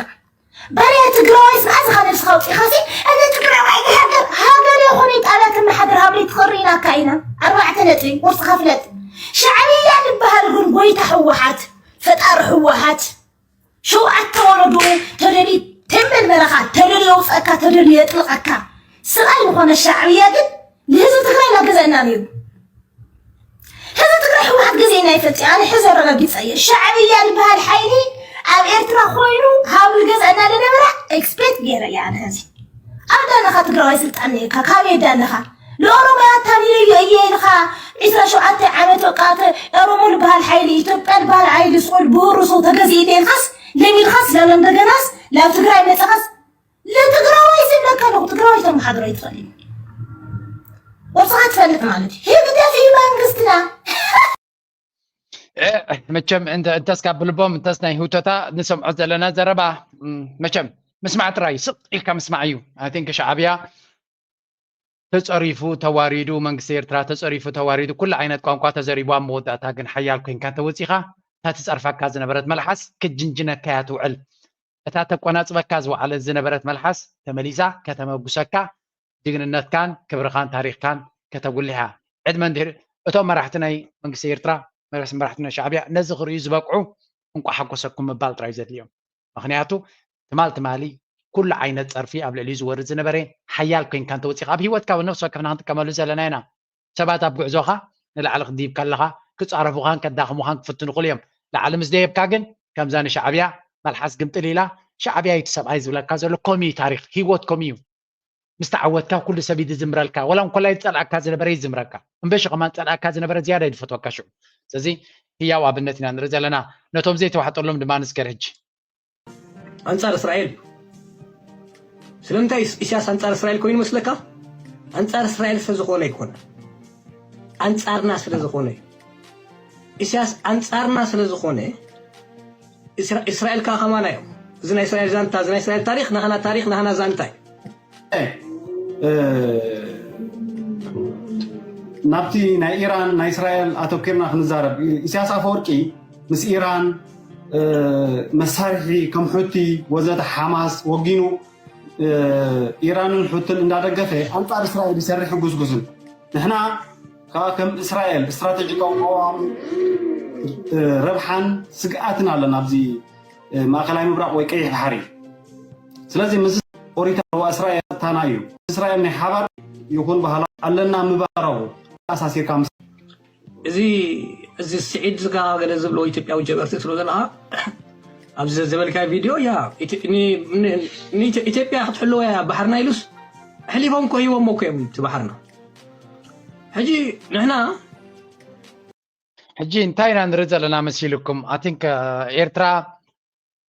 ባርያ ትግራዋይ ስምዓት ዝኻ ነብስኻ ኣውፂኻሲ እዚ ትግራዋይ ሃገር ሃገር ይኹን ጣብያ ክመሓደር ሃብሊ ትኽሪ ኢናካ ኢና። ኣርባዕተ ነጥቢ ቁርስኻ ፍለጥ። ሻዕብያ ዝበሃል ግን ጎይታ ህወሓት ፈጣሪ ህወሓት ሸውዓተ ወለድኡ ተደልዩ ተንበልበለኻ ተደልዩ የውፀእካ ተደልዩ የጥልቐካ። ስቓይ ዝኾነ ሻዕብያ ግን ንህዝቢ ትግራይ ኢና ገዘእና ነይሩ። ህዝቢ ትግራይ ህወሓት ገዜና ይፈልጥ ኣነ ሕዚ ኣረጋጊፀ እየ። ሻዕብያ ዝበሃል ሓይሊ ኣብ ኤርትራ ኮይኑ ሃብሉ ገዘእና ዝነበረ ኤክስፔክት ገይረ እየ ኣነ ሕዚ ኣብ ዳነኻ ትግራዋይ ስልጣን ነይርካ ካበይ ዳነኻ ንኦሮሞ ኣታሊለዮ እየ ኢልኻ ዒስራ ሸውዓተ ዓመት በቃ ኦሮሞ ዝበሃል ሓይሊ ኢትዮጵያ ዝበሃል ሓይሊ ስቁል ብውርሱ ተገዚእለ ኢልኻስ ለሚድኻስ ላሎም ደገናስ ላብ ትግራይ መፅኻስ ንትግራዋይ ዝብለካ ኣለኹ ትግራዋይ ተመሓድሮ ይትኽእል እዩ ወብስኻ ትፈልጥ ማለት እዩ ህግደፍ እዩ መንግስትና መቸም እንተስ ካብ ብልቦም እንተስ ናይ ህውተታ ንሰምዖ ዘለና ዘረባ መቸም ምስማዕ ጥራይ ስቕ ኢልካ ምስማዕ እዩ ኣይ ቲንክ ሻዕብያ ተፀሪፉ ተዋሪዱ መንግስቲ ኤርትራ ተፀሪፉ ተዋሪዱ ኩሉ ዓይነት ቋንቋ ተዘሪቡ ኣብ መወዳእታ ግን ሓያል ኮይንካ እንተወፂኻ እታ ትፀርፈካ ዝነበረት መልሓስ ክጅንጅነካ እያ ትውዕል እታ ተቆናፅበካ ዝወዓለት ዝነበረት መልሓስ ተመሊሳ ከተመጉሰካ ጅግንነትካን ክብርኻን ታሪኽካን ከተጉልሕ እያ ዕድመ እንድሕር እቶም መራሕቲ ናይ መንግስቲ ኤርትራ መራሕቲ ናይ ሻዕብያ ነዚ ክርእዩ ዝበቅዑ እንቋ ሓጎሰኩም ምባል ጥራይ ዘድልዮም ምኽንያቱ ትማል ትማሊ ኩሉ ዓይነት ጸርፊ ኣብ ልዕሊኡ ዝወርድ ዝነበረ ሓያል ኮይንካ እንተወጺኻ ኣብ ህይወትካ እውን ነፍሲ ወከፍና ክንጥቀመሉ ዘለና ኢና። ሰባት ኣብ ጉዕዞኻ ንላዕሊ ክድይብካ ኣለኻ ክጻረፉኻን ከዳኽሙኻን ክፍትኑ ይኽእሉ እዮም። ላዕሊ ምስ ደየብካ ግን ከምዛ ንሻዕብያ መልሓስ ግምጥል ኢላ ሻዕብያ እዩ እቲ ሰብኣይ ዝብለካ ዘሎ። ከምኡ እዩ ታሪኽ ህይወት ከምኡ እዩ። ምስ ተዓወትካ ኩሉ ሰብ እዩ ዝዝምረልካ። ወላ እንኮላይ ዝጸልኣካ ዝነበረ ይዝምረካ። እምበሺ ከማን ዝጸልኣካ ዝነበረ ዝያዳ እዩ ዝፈትወካ ሽዑ። ስለዚ ህያው ኣብነት ኢና ንርኢ ዘለና። ነቶም ዘይተዋሕጠሎም ድማ ንስገር ሕጂ። ኣንጻር እስራኤል እዩ። ስለምንታይ ኢስ- ኢሳያስ ኣንጻር እስራኤል ኮይኑ መስለካ? ኣንጻር እስራኤል ስለዝኾነ ኣይኮነ፣ ኣንጻርና ስለዝኾነ እዩ። ኢሳያስ ኣንጻርና ስለዝኾነ እስራ- እስራኤል ከዓ ከማና እዮም። እዚ ናይ እስራኤል ዛንታ፣ እዚ ናይ እስራኤል ታሪኽ ናህና ታሪኽ ናህና ዛንታ እዩ። ናብቲ ናይ ኢራን ናይ እስራኤል ኣተኪርና ክንዛረብ፣ ኢሳያስ ኣፈወርቂ ምስ ኢራን መሳርሒ ከም ሑቲ ወዘተ ሓማስ ወጊኑ ኢራንን ሑትን እንዳደገፈ ኣንፃር እስራኤል ይሰርሕ ጉስጉስን ንሕና ከዓ ከም እስራኤል ስትራቴጂካዊ ቀዋሚ ረብሓን ስግኣትን ኣለና ኣብዚ ማእኸላይ ምብራቕ ወይ ቀይሕ ባሕሪ። ስለዚ ምስ ኦሪት ኣለዋ እስራኤል ታና እዩ። እስራኤል ናይ ሓባር ይኹን ባህላ ኣለና ምባራው ኣሳሲርካ ምስ እዚ እዚ ስዒድ ዝጋ ገለ ዝብሎ ኢትዮጵያዊ ጀበርቲ ትብሎ ዘለኻ ኣብዚ ዘበልካ ቪድዮ ያ ኢትዮጵያ ክትሕልዎ ያ ባሕርና ኢሉስ ሕሊፎም እኮ ሂቦሞ እኮ እዮም እቲ ባሕርና ሕጂ ንሕና ሕጂ እንታይ ኢና ንርኢ ዘለና መሲልኩም? ኣቲንክ ኤርትራ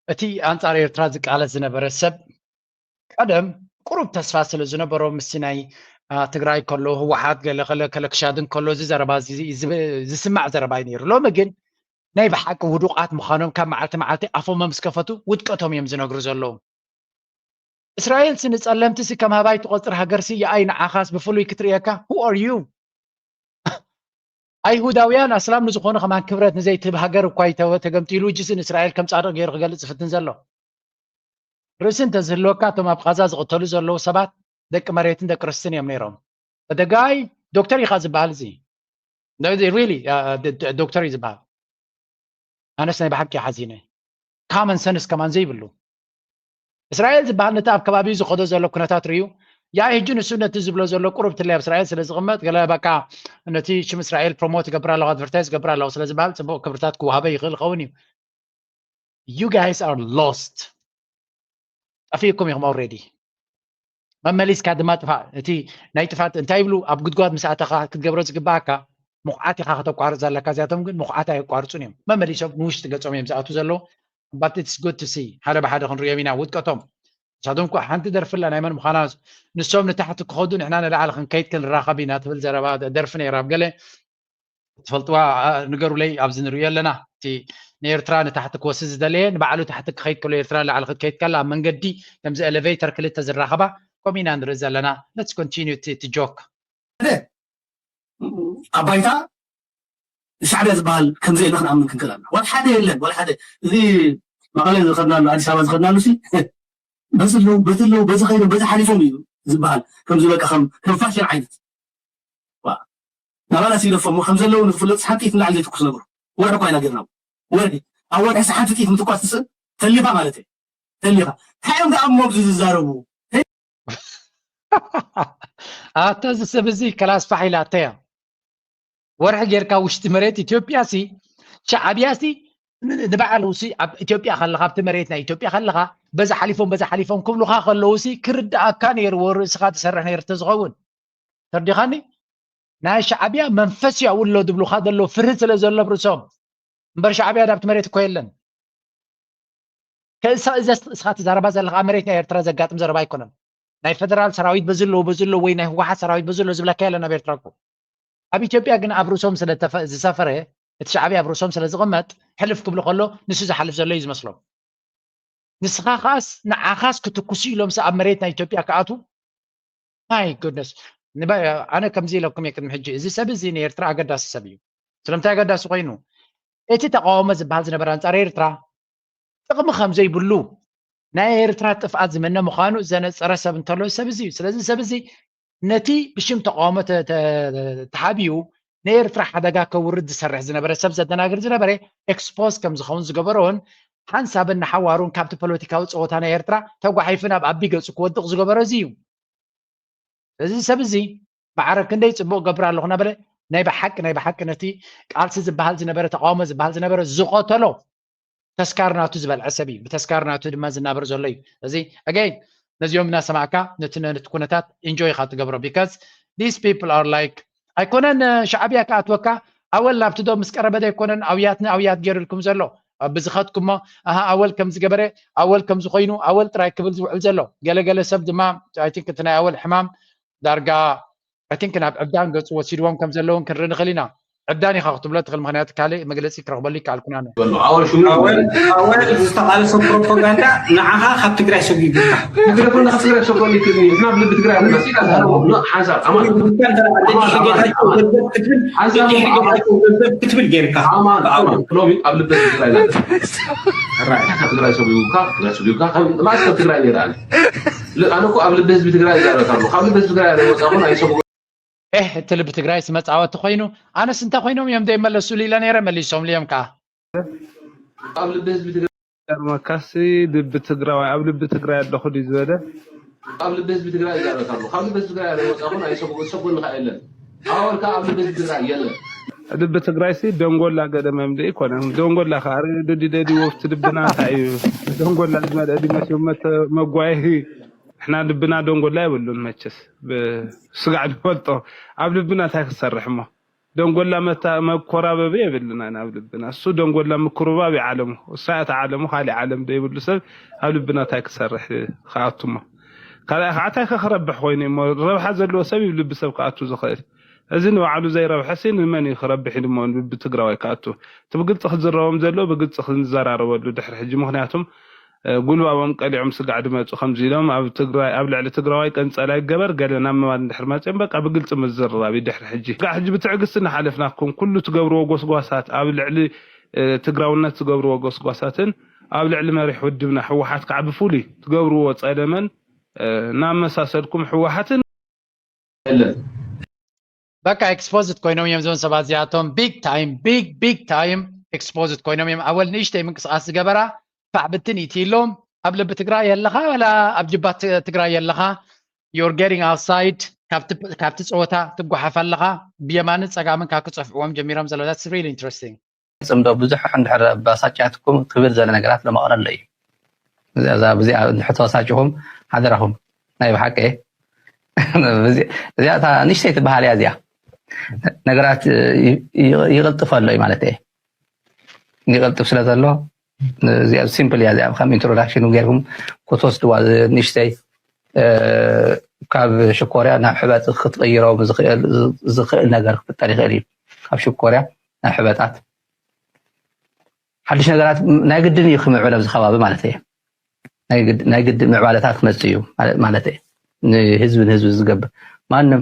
እቲ ኣንጻር ኤርትራ ዝቃለስ ዝነበረ ሰብ ቀደም ቁሩብ ተስፋ ስለ ዝነበሮ ምስቲ ናይ ትግራይ ከሎ ህወሓት ገለ ከለ ከለ ክሻድን ከሎ እዚ ዘረባ ዝስማዕ ዘረባ እዩ ነይሩ። ሎሚ ግን ናይ ብሓቂ ውዱቃት ምዃኖም ካብ መዓልቲ መዓልቲ ኣፎም ምስ ከፈቱ ውድቀቶም እዮም ዝነግሩ ዘለዉ። እስራኤል ሲ ንጸለምቲ ሲ ከም ሃባይ ትቆጽር ሃገር ሲ የኣይ ንዓኻስ ብፍሉይ ክትርእየካ who are you? ኣይሁዳውያን ኣስላም ንዝኾኑ ከማን ክብረት ንዘይትህብ ሃገር እኳ ተገምጢሉ እጅ ሲ ንእስራኤል ከም ጻድቕ ገይሩ ክገልጽ ዝፍትን ዘሎ። ርእሲ እንተዝህልወካ እቶም ኣብ ቃዛ ዝቕተሉ ዘለዉ ሰባት ደቂ መሬትን ደቂ ርስትን እዮም ነይሮም። The guy ዶክተር ኢኻ ዝበሃል እዚ really ዶክተር እዩ ዝበሃል። ኣነስ ናይ ብሓቂ ሓዚነ common sense ከማን ዘይብሉ እስራኤል ዝበሃል ነቲ ኣብ ከባቢኡ ዝኸዶ ዘሎ ኩነታት ርእዩ ያይ ሕጂ ንሱ ነቲ ዝብሎ ዘሎ ቁሩብ ትለይ ኣብ እስራኤል ስለ ዝቕመጥ ገለ በቃ ነቲ ሽም እስራኤል promote ይገብር ኣለኹ advertise ይገብር ኣለኹ ስለ ዝበሃል ፅቡቕ ክብርታት ክወሃበ ይኽእል ይኸውን እዩ። You guys are lost. ጠፊእኩም ኢኹም already። መመሊስካ ድማ ጥፋእ። እቲ ናይ ጥፋት እንታይ ይብሉ ኣብ ጉድጓድ ምስ ኣተኻ ክትገብሮ ዝግባኣካ ምኹዓት ኢኻ ከተቋርፅ ዘለካ። እዚኣቶም ግን ምኹዓት ኣየቋርፁን እዮም። መመሊሶም ንውሽጢ ገፆም እዮም ዝኣትዉ ዘለዉ። But it's good to see ሓደ ብሓደ ክንሪኦም ኢና ውድቀቶም። ንሳቶም እኳ ሓንቲ ደርፊ ኣላ ናይ መን ምዃና ንሶም ንታሕቲ ክኸዱ ንሕና ንላዕሊ ክንከይድ ክንራኸብ ኢና ትብል ዘረባ ደርፊ ነይራ ኣብ ገለ ትፈልጥዋ ንገሩለይ ኣብዚ ንሪኦ ኣለና እቲ ንኤርትራ ንታሕቲ ክወስድ ዝደለየ ንባዕሉ ታሕቲ ክኸይድ ከሎ ኤርትራ ንላዕሊ ክትከይድ ከላ ኣብ መንገዲ ከምዚ elevator ክልተ ዝራኸባ ከምኡ ኢና ንርኢ ዘለና let's continue እቲ joke ኣብ ባይታ ሻዕብያ ዝበሃል ከምዘየለ ክንኣምን ክንክእል ኣለና ዋላ ሓደ የለን ዋላ ሓደ እዚ መቐለ ዝኸድናሉ ኣዲስ ኣበባ ዝኸድናሉ ሲ በዚ ኣለዉ በዚ ኣለዉ በዚ ከይዶም በዚ ሓሊፎም እዩ ዝበሃል ከምዚ በቃ ከም ከም ፋሽን ዓይነት ናባና ሲደፎም ከም ዘለዉ ንክፍለጥ ሓንቲ ኢት ንላዕሊ ዘይትኩስ ነብሩ ወርሒ እኳ ኢና ጌርና ወርሒ ኣብ ወርሒ ሓንቲ ጥይት ምትኳስ ትስእል ተሊኻ ማለት እዩ ተሊኻ እንታይ እዮም ደኣ እሞ ኣብዚ ዝዛረቡ ኣታ እዚ ሰብ እዚ ከላስ ፋሕ ኢላተያ ወርሒ ጌርካ ውሽጢ መሬት ኢትዮጵያ ሲ ሻዕብያ ሲ ንባዕሉ ሲ ኣብ ኢትዮጵያ ከለኻ ኣብቲ መሬት ናይ ኢትዮጵያ ከለኻ በዛ ሓሊፎም በዛ ሓሊፎም ክብሉኻ ከለዉ ሲ ክርድኣካ ነይርዎ ርእስኻ ትሰርሕ ነይሩ ተዝኸውን ተርዲኻኒ ናይ ሻዕብያ መንፈስ ያው ኣሎ ዝብሉኻ ዘሎ ፍርህ ስለ ዘሎ ርእሶም እምበር ሻዕብያ ዳብቲ መሬት እኮ የለን ከእሳ እዛ እስኻ ትዛረባ ዘለኻ ኣብ መሬት ናይ ኤርትራ ዘጋጥም ዘረባ ኣይኮነን ናይ ፈደራል ሰራዊት በዚ ኣለዎ በዚ ኣለዎ ወይ ናይ ህወሓት ሰራዊት በዚ ኣለዎ ዝብለካ የለን ኣብ ኤርትራ እኮ ኣብ ኢትዮጵያ ግን ኣብ ርእሶም ስለ ዝሰፈረ እቲ ሻዕብያ ኣብ ርእሶም ስለ ዝቕመጥ ሕልፍ ክብሉ ከሎ ንሱ ዝሓልፍ ዘሎ እዩ ዝመስሎም ንስኻ ከኣስ ንዓኻስ ክትኩሱ ኢሎምስ ኣብ መሬት ናይ ኢትዮጵያ ክኣትዉ my goodness ኣነ ከምዚ ኢለኩም እየ ቅድሚ ሕጂ እዚ ሰብ እዚ ንኤርትራ ኣገዳሲ ሰብ እዩ ስለምንታይ ኣገዳሲ ኮይኑ እቲ ተቃውሞ ዝበሃል ዝነበረ ኣንፃር ኤርትራ ጥቕሚ ከም ዘይብሉ ናይ ኤርትራ ጥፍኣት ዝምነ ምዃኑ ዘነፀረ ሰብ እንተሎ ሰብ እዚ እዩ ስለዚ ሰብ እዚ ነቲ ብሽም ተቃውሞ ተሓቢኡ ንኤርትራ ሓደጋ ከውርድ ዝሰርሕ ዝነበረ ሰብ ዘደናግር ዝነበረ expose ከም ዝኸውን ዝገበሮን ሓንሳብን ንሓዋሩን ካብቲ ፖለቲካዊ ፀወታ ናይ ኤርትራ ተጓሒፉ ናብ ኣቢ ገፁ ክወድቕ ዝገበሮ እዚ እዩ። እዚ ሰብ እዚ ማዕረ ክንደይ ፅቡቕ ገብር ኣለኹ እናበለ ናይ ብሓቂ ናይ ብሓቂ ነቲ ቃልሲ ዝበሃል ዝነበረ ተቃውሞ ዝበሃል ዝነበረ ዝቐተሎ ተስካር ናቱ ዝበልዐ ሰብ እዩ። ብተስካር ናቱ ድማ ዝናበር ዘሎ እዩ። እዚ ኣገይን ነዚኦም እናሰማዕካ ነቲ ነቲ ኩነታት ኢንጆይ ኢኻ ትገብሮ because these people are like ኣይኮነን ሻዕብያ ክኣትወካ ኣወል ናብቲ ዶ ምስ ቀረበ ዶ ኣይኮነን ኣውያት ንኣውያት ገይሩልኩም ዘሎ ብዝኸድኩሞ ኣሃ ኣወል ከም ዝገበረ ኣወል ከም ዝኾይኑ ኣወል ጥራይ ክብል ዝውዕል ዘሎ ገለገለ ሰብ ድማ I think እቲ ናይ ኣወል ሕማም ዳርጋ I think ናብ ዕብዳን ገፁ ወሲድዎም ከም ዘለውን ክንርኢ ንኽእል ኢና ዕብዳን ኢኻ ክትብሎ ትኽእል ምክንያቱ ካልእ መግለፂ ክረኽበሉ ይከኣልኩን ኣነ ኣወል ዝተቃለሶ ፕሮፓጋንዳ ንዓኻ ካብ ትግራይ ሰጒጉካ ትግራይ ካብ ትግራይ ሰጒጉ ክትብል ሓንሳብ ክትብል ጌርካ ሎሚ ኣብ ልበ ትግራይ ካብ ትግራይ ሰጒጉካ ትግራይ ሰጒጉካ ማእስ ካብ ትግራይ ነይረ ኣነ ኣነ እኮ ኣብ ልቢ ህዝቢ ትግራይ ይዛረብ ኣሎ ካብ ልቢ ህዝቢ ትግራይ ኣይወፃኹን ኣይሰጉ ኤህ እቲ ልቢ ትግራይስ መፃወቲ ኮይኑ ኣነስ እንተ ኮይኖም እዮም ዘይመለሱሉ ኢለ ነይረ መሊሶምሉ እዮም ከዓ ኣብ ልቢ ህዝቢ ትግራይ ይገርመካሲ ልቢ ትግራዋይ ኣብ ልቢ ትግራይ ኣለኹ ድዩ ዝበለ ኣብ ልቢ ህዝቢ ትግራይ ይዛረብ ኣሎ ካብ ልቢ ህዝቢ ትግራይ ኣይወፃኹን ኣይሰጉ ዝሰጎኒ ከዓ የለን ኣወልካ ኣብ ልቢ ህዝቢ ትግራይ የለን ልቢ ትግራይሲ ደንጎላ ገደመም ዶ ይኮነ ደንጎላ ከዓ ርእ ደዲ ደዲ ወፍቲ ልብና እንታይ እዩ ደንጎላ ዝመልአ ድመት መጓየሂ ንሕና ልብና ደንጎላ የብሉን መቸስ ብስጋዕ ንፈልጦ ኣብ ልብና እንታይ ክሰርሕ እሞ ደንጎላ መታ መኮራበቢ የብልና ናብ ልብና እሱ ደንጎላ ምኩርባብ ይዓለሙ እሳ እታ ዓለሙ ካሊእ ዓለም ዘይብሉ ሰብ ኣብ ልብና እንታይ ክሰርሕ ክኣቱ እሞ ካልኣ ከዓ እንታይ ከክረብሕ ኮይኑ እሞ ረብሓ ዘለዎ ሰብ እዩ ልቢ ሰብ ክኣቱ ዝኽእል እዚ ንባዕሉ ዘይረብሐሲ ንመን እዩ ክረብሕ ኢሉ እሞ ልቢ ትግራዋይ ክኣቱ እቲ ብግልፂ ክዝረቦም ዘሎ ብግልፂ ክንዘራረበሉ ድሕሪ ሕጂ ምክንያቱም ጉልባቦም ቀሊዖም ስጋዕ ድመፁ ከምዚ ኢሎም ኣብ ትግራይ ኣብ ልዕሊ ትግራዋይ ቀንፀላ ይገበር ገለ ናብ ምባል እንድሕር መፅኦም በቃ ብግልፂ ምዝርራብ እዩ ድሕሪ ሕጂ ስጋዕ ሕጂ ብትዕግስቲ እናሓለፍናኩም ኩሉ ትገብርዎ ጎስጓሳት ኣብ ልዕሊ ትግራውነት ትገብርዎ ጎስጓሳትን ኣብ ልዕሊ መሪሕ ውድብና ህወሓት ከዓ ብፍሉይ ትገብርዎ ፀለመን እናመሳሰልኩም ህወሓትን የለን በቃ exposed ኮይኖም እዮም እዞም ሰባት እዚኣቶም big time big big time exposed ኮይኖም እዮም ኣወል ንእሽተይ ምንቅስቃስ ዝገበራ ፋዕ ብትን ኢትሎም ኣብ ልቢ ትግራይ የለኻ ወላ ኣብ ጅባት ትግራይ የለኻ you're getting outside ካብቲ ፀወታ ትጓሓፍ ኣለኻ ብየማንን ፀጋምን ካብ ክፀፍዕዎም ጀሚሮም ዘሎ that's really interesting ፅምዶ ብዙሕ እንድሕር ኣባሳጫትኩም ክብል ዘለ ነገራት ለማቕረሎ እዩ እዛ ብዚኣ እንድሕር ተባሳጭኹም ሓደራኹም ናይ ብሓቂ እዚኣ እታ ንሽተይ ትበሃል እያ እዚኣ ነገራት ይቕልጥፈ ኣሎ እዩ ማለት እየ ይቕልጥፍ ስለ ዘሎ እዚኣ ሲምፕል እያ እዚኣ ከም ኢንትሮዳክሽን ጌርኩም ክትወስድዋ ንሽተይ ካብ ሽኮርያ ናብ ሕበጥ ክትቕይሮም ዝኽእል ነገር ክፍጠር ይኽእል እዩ ካብ ሽኮርያ ናብ ሕበጣት ሓድሽ ነገራት ናይ ግድን እዩ ክምዕብል ኣብዚ ከባቢ ማለት እየ ናይ ግድን ምዕባለታት ክመፅእ እዩ ማለት እየ ንህዝቢ ንህዝቢ ዝገብር ማንም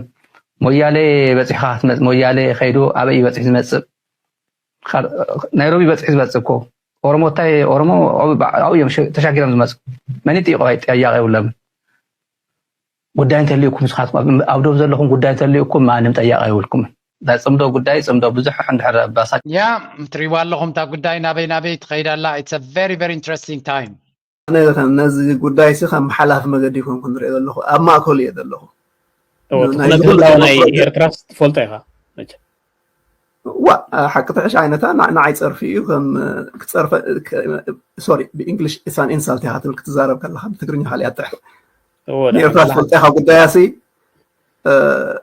ሞያሌ በፂሕካ ክትመፅ ሞያሌ ከይዱ ኣበይ በፂሕ ዝመፅእ ናይሮቢ በፂሒ ዝመፅእ እኮ ኦሮሞ እንታይ ኦሮሞ ኣብኡ እዮም ተሻጊሮም ዝመፁ መን ይጥይቆ ጠያቂ የብሎምን ጉዳይ እንተልዩኩም ንስኻትኩም ኣብ ዶብ ዘለኹም ጉዳይ እንተልዩኩም ማንም ጠያቂ የብልኩምን ናይ ፅምዶ ጉዳይ ፅምዶ ብዙሕ እንድሕር ኣባሳ ያ ትሪዋ ኣለኹም እታ ጉዳይ ናበይ ናበይ ትኸይድ ኣላ it's a very very interesting time ነዚ ጉዳይ ሲ ከም ሓላፊ መገዲ ይኮንኩ ንሪኦ ዘለኹ ኣብ ማእከሉ እየ ዘለኹ ናይ ህላወ ናይ ኤርትራስ ትፈልጦ ኢኻ ዋ ሓቂ ትሕሽ ዓይነታ ንዓይ ፀርፊ እዩ ከም ክፀርፈ ሶሪ ብእንግሊሽ ኢትስ ኣን ኢንሳልት ኢኻ ትብል ክትዛረብ ከለካ ብትግርኛ ካልእ ኣትሕ ንኤርትራ ትፈልጦ ኢኻ ጉዳያ ሲ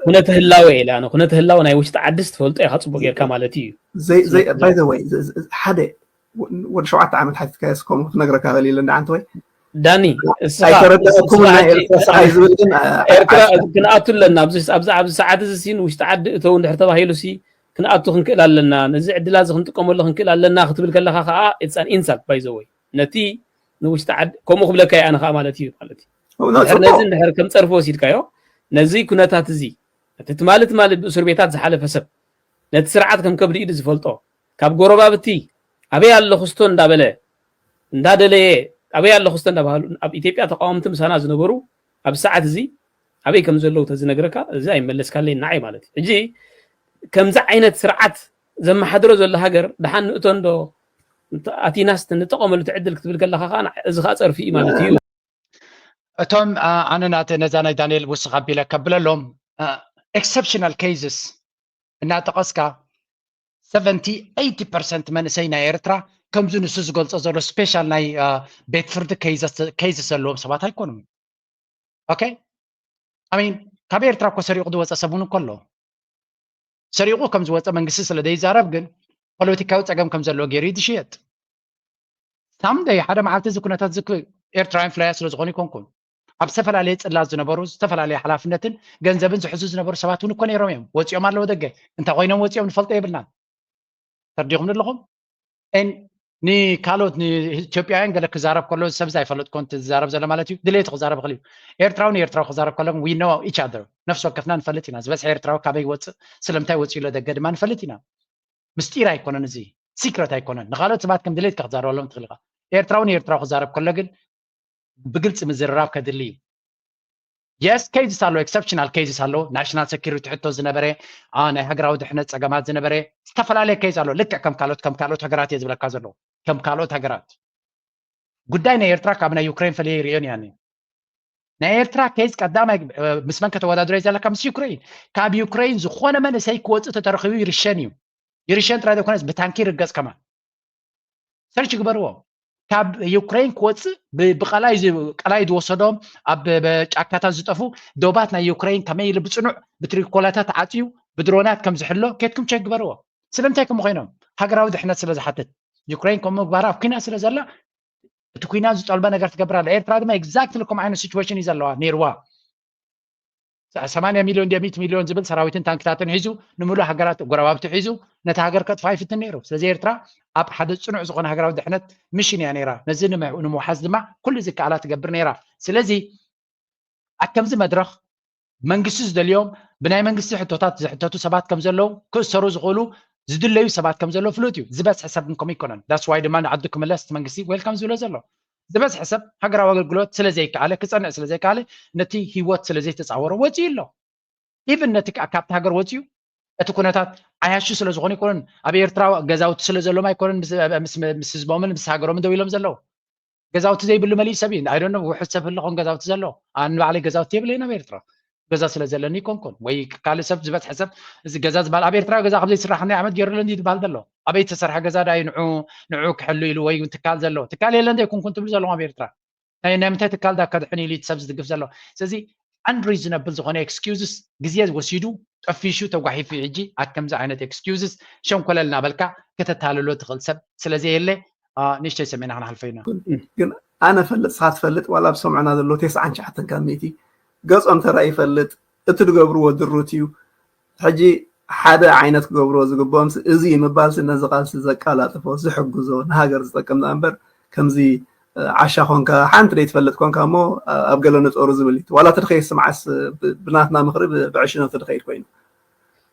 ኩነተ ህላወ ኢለ ኣነ ኩነተ ህላወ ናይ ውሽጢ ዓድስ ትፈልጦ ኢኻ ፅቡቅ ጌርካ ማለት እዩ ባይ ዘ ወይ ሓደ ወዲ ሸውዓተ ዓመት ሓቲትካዮስ ከምኡ ክነግረካ ክእል ኢለ እንዳ ዓንቲ ወይ ዳኒ ኣይተረዳእኩምን ናይ ኤርትራ ሰብኣይ ዝብል ግን ኤርትራ ክንኣቱ ኣለና ኣብዚ ኣብዚ ሰዓት እዚ ሲ ንውሽጢ ዓዲ እተው እንድሕር ተባሂሉ ሲ ክንኣቱ ክንክእል ኣለና ነዚ ዕድላ እዚ ክንጥቀመሉ ክንክእል ኣለና ክትብል ከለካ ከዓ it's an insult by the way ነቲ ንውሽጢ ዓዲ ከምኡ ክብለካ ኣነ ከዓ ማለት እዩ ማለት እዩ ነዚ እንድሕር ከም ፀርፊ ወሲድካዮ ነዚ ኩነታት እዚ እቲ ትማሊ ትማሊ ብእሱር ቤታት ዝሓለፈ ሰብ ነቲ ስርዓት ከም ከብዲ ኢዱ ዝፈልጦ ካብ ጎረባብቲ ኣበይ ኣሎ ክስቶ እንዳበለ እንዳደለየ ኣበይ ኣሎ ክስቶ እንዳባሃሉ ኣብ ኢትዮጵያ ተቃወምቲ ምሳና ዝነበሩ ኣብ ሰዓት እዚ ኣበይ ከም ዘለዉ ተዝነግረካ እዚ ኣይመለስካለይ ንዓይ ማለት እዩ ሕጂ ከምዚ ዓይነት ስርዓት ዘመሓድሮ ዘሎ ሃገር ደሓን ንእቶ እንዶ ኣቲናስ ንጠቐመሉ ትዕድል ክትብል ከለኻ ከዓ እዚ ከዓ ፀርፊ እዩ ማለት እዩ። እቶም ኣነ ናተ ነዛ ናይ ዳንኤል ውስኽ ኣቢለ ከብለሎም exceptional cases እናጠቐስካ seventy eighty percent መንእሰይ ናይ ኤርትራ ከምዚ ንሱ ዝገልጾ ዘሎ special ናይ ቤት ፍርዲ cases ዘለዎም ሰባት ኣይኮኑም። okay I mean ካብ ኤርትራ እኮ ሰሪቑ ዝወፀ ሰብ እውን እኮ ኣሎ። ሰሪቑ ከም ዝወፀ መንግስቲ ስለ ዘይዛረብ ግን ፖለቲካዊ ፀገም ከም ዘለዎ ገይሩ እዩ ዝሽየጥ። ሳምደይ ሓደ መዓልቲ እዚ ኩነታት እዚ ኤርትራውያን ፍላያ ስለ ዝኾኑ ይኮንኩን ኣብ ዝተፈላለየ ፅላት ዝነበሩ ዝተፈላለየ ሓላፍነትን ገንዘብን ዝሕዙ ዝነበሩ ሰባት እውን እኮ ነይሮም እዮም። ወፂኦም ኣለዎ ደገ እንታይ ኮይኖም ወፂኦም ንፈልጦ የብልናን። ተርዲኹም ኣለኹም ንካልኦት ንኢትዮጵያውያን ገለ ክዛረብ ከሎ ሰብ ዘይፈለጥኮ ዝዛረብ ዘሎ ማለት እዩ። ድሌቱ ክዛረብ ይኽእል እዩ። ኤርትራዊ ንኤርትራዊ ክዛረብ ከሎ we know each other ነፍሲ ወከፍና ንፈልጥ ኢና። ዝበዝሐ ኤርትራዊ ካበይ ይወፅእ ስለምንታይ ወፂኡ ኢሎ ደገ ድማ ንፈልጥ ኢና። ምስጢር ኣይኮነን፣ እዚ secret ኣይኮነን። ንካልኦት ሰባት ከም ድሌትካ ክዛረበሎም ትኽእል ኢኻ። ኤርትራዊ ንኤርትራዊ ክዛረብ ከሎ ግን ብግልፂ ምዝርራብ ከድሊ እዩ። yes cases ኣሎ፣ exceptional cases ኣሎ። ናሽናል ሴኩሪቲ ሕቶ ዝነበረ፣ ናይ ሃገራዊ ድሕነት ፀገማት ዝነበረ ዝተፈላለየ case ኣሎ። ልክዕ ከም ካልኦት ከም ካልኦት ሃገራት እየ ዝብለካ ዘሎ፣ ከም ካልኦት ሃገራት። ጉዳይ ናይ ኤርትራ ካብ ናይ ዩክሬን ፈለየ ይርእዮን እያ። ናይ ኤርትራ case ቀዳማይ ምስ መን ከተወዳድሮ ዘለካ? ምስ ዩክሬን። ካብ ዩክሬን ዝኾነ መንእሰይ ክወፅእ ተተረኺቡ ይርሸን እዩ። ይርሸን ጥራይ ዘይኮነስ ብታንኪ ይርገፅ ከማን። search ግበርዎ። ካብ ዩክሬን ክወፅእ ብቀላይ ዝወሰዶም ኣብ ጫካታት ዝጠፉ ዶባት ናይ ዩክሬን ከመይ ኢሉ ብፅኑዕ ብትሪኮላታት ተዓፅዩ ብድሮናት ከም ዝሕሎ ኬድኩም check ግበርዎ። ስለምንታይ ከምኡ ኮይኖም? ሃገራዊ ድሕነት ስለ ዝሓትት። ዩክሬን ከምኡ ምግባራ ኣብ ኩናት ስለ ዘላ እቲ ኩናት ዝጠልቦ ነገር ትገብር ኣላ። ኤርትራ ድማ exactly ከምኡ ዓይነት situation እዩ ዘለዋ ነይርዋ። ሰማንያ ሚልዮን ድዮ ሚእቲ ሚልዮን ዝብል ሰራዊትን ታንክታትን ሒዙ ንምሉእ ሃገራት ጎረባብቲ ሒዙ ነቲ ሃገር ከጥፋ ይፍትን ነይሩ። ስለዚ ኤርትራ ኣብ ሓደ ፅኑዕ ዝኾነ ሃገራዊ ድሕነት ሚሽን እያ ነይራ። ነዚ ንምውሓዝ ድማ ኩሉ ዝከኣላ ትገብር ነይራ። ስለዚ ኣብ ከምዚ መድረኽ መንግስቲ ዝደልዮም ብናይ መንግስቲ ሕቶታት ዝሕተቱ ሰባት ከም ዘለዉ ክእሰሩ ዝኽእሉ ዝድለዩ ሰባት ከም ዘለዉ ፍሉጥ እዩ። ዝበዝሐ ሰብ ግን ከምኡ ኣይኮነን። that's why ድማ ንዓዱ ክምለስ እቲ መንግስቲ welcome ዝብሎ ዘሎ። ዝበዝሐ ሰብ ሃገራዊ ኣገልግሎት ስለ ዘይከኣለ ክፀንዕ ስለ ዘይከኣለ ነቲ ህይወት ስለ ዘይተፃወሮ ወፂኡ ኣሎ። even ነቲ ካብቲ ሃገር ወፂኡ እቲ ኩነታት ዓያሹ ስለ ዝኾነ ኣይኮነን። ኣብ ኤርትራ ገዛውቲ ስለ ዘሎም ኣይኮነን ምስ ህዝቦምን ምስ ሃገሮምን ደው ኢሎም ዘለዉ። ገዛውቲ ዘይብሉ መሊእ ሰብ እዩ። I don't know ውሑድ ሰብ ህልኾን ገዛውቲ ዘሎ። ኣነ ባዕለይ ገዛውቲ የብለይን ኣብ ኤርትራ። ገዛ ስለ ዘለኒ ይኮንኩን ወይ ካልእ ሰብ ዝበዝሐ ሰብ እዚ ገዛ ዝበሃል ኣብ ኤርትራ ገዛ ካብ ዘይስራሕ ክንደይ ዓመት ገይሩ ኣሎ እንዲ ዝበሃል ዘሎ። ኣበይ ዝተሰርሐ ገዛ ዳዩ ንዑ ንዑ ክሕሉ ኢሉ ወይ እውን ትካል ዘሎ ትካል የለን ዘይኮንኩን ትብሉ ዘለኹም ኣብ ኤርትራ። ናይ ናይ ምንታይ ትካል ዳ ከድሕን ኢሉ እቲ ሰብ ዝድግፍ ዘሎ። ስለዚ unreasonable ዝኾነ excuses ግዜ ወሲዱ ጠፊሹ ተጓሒፉ ሕጂ ኣብ ከምዚ ዓይነት excuses ሸንኮለል እናበልካ ከተታልሎ ትኽእል ሰብ ስለ ዘየለ ንእሽተይ ሰሚዕና ክንሓልፎ ኢና። ግን ኣነ ፈልጥ ንስኻ ትፈልጥ ዋላ ኣብ ዝሰምዑና ዘለዉ ተስዓን ትሽዓተን ካብ ሚእቲ ገጾም ተራእዩ ይፈልጥ። እቲ ዝገብርዎ ድሩት እዩ። ሕጂ ሓደ ዓይነት ክገብርዎ ዝግብኦም እዚ ምባልሲ ነዚ ቃልሲ ዘቃላጥፎ ዝሕግዞ ንሃገር ዝጠቅም እምበር ከምዚ ዓሻ ኮንካ ሓንቲ ዘይትፈልጥ ኮንካ እሞ ኣብ ገለ ንጠሩ ዝብል እዩ። ዋላ እቲ ድኸይድ ስምዓስ ብናትና ምኽሪ ብዕሽነቱ ድኸይድ ኮይኑ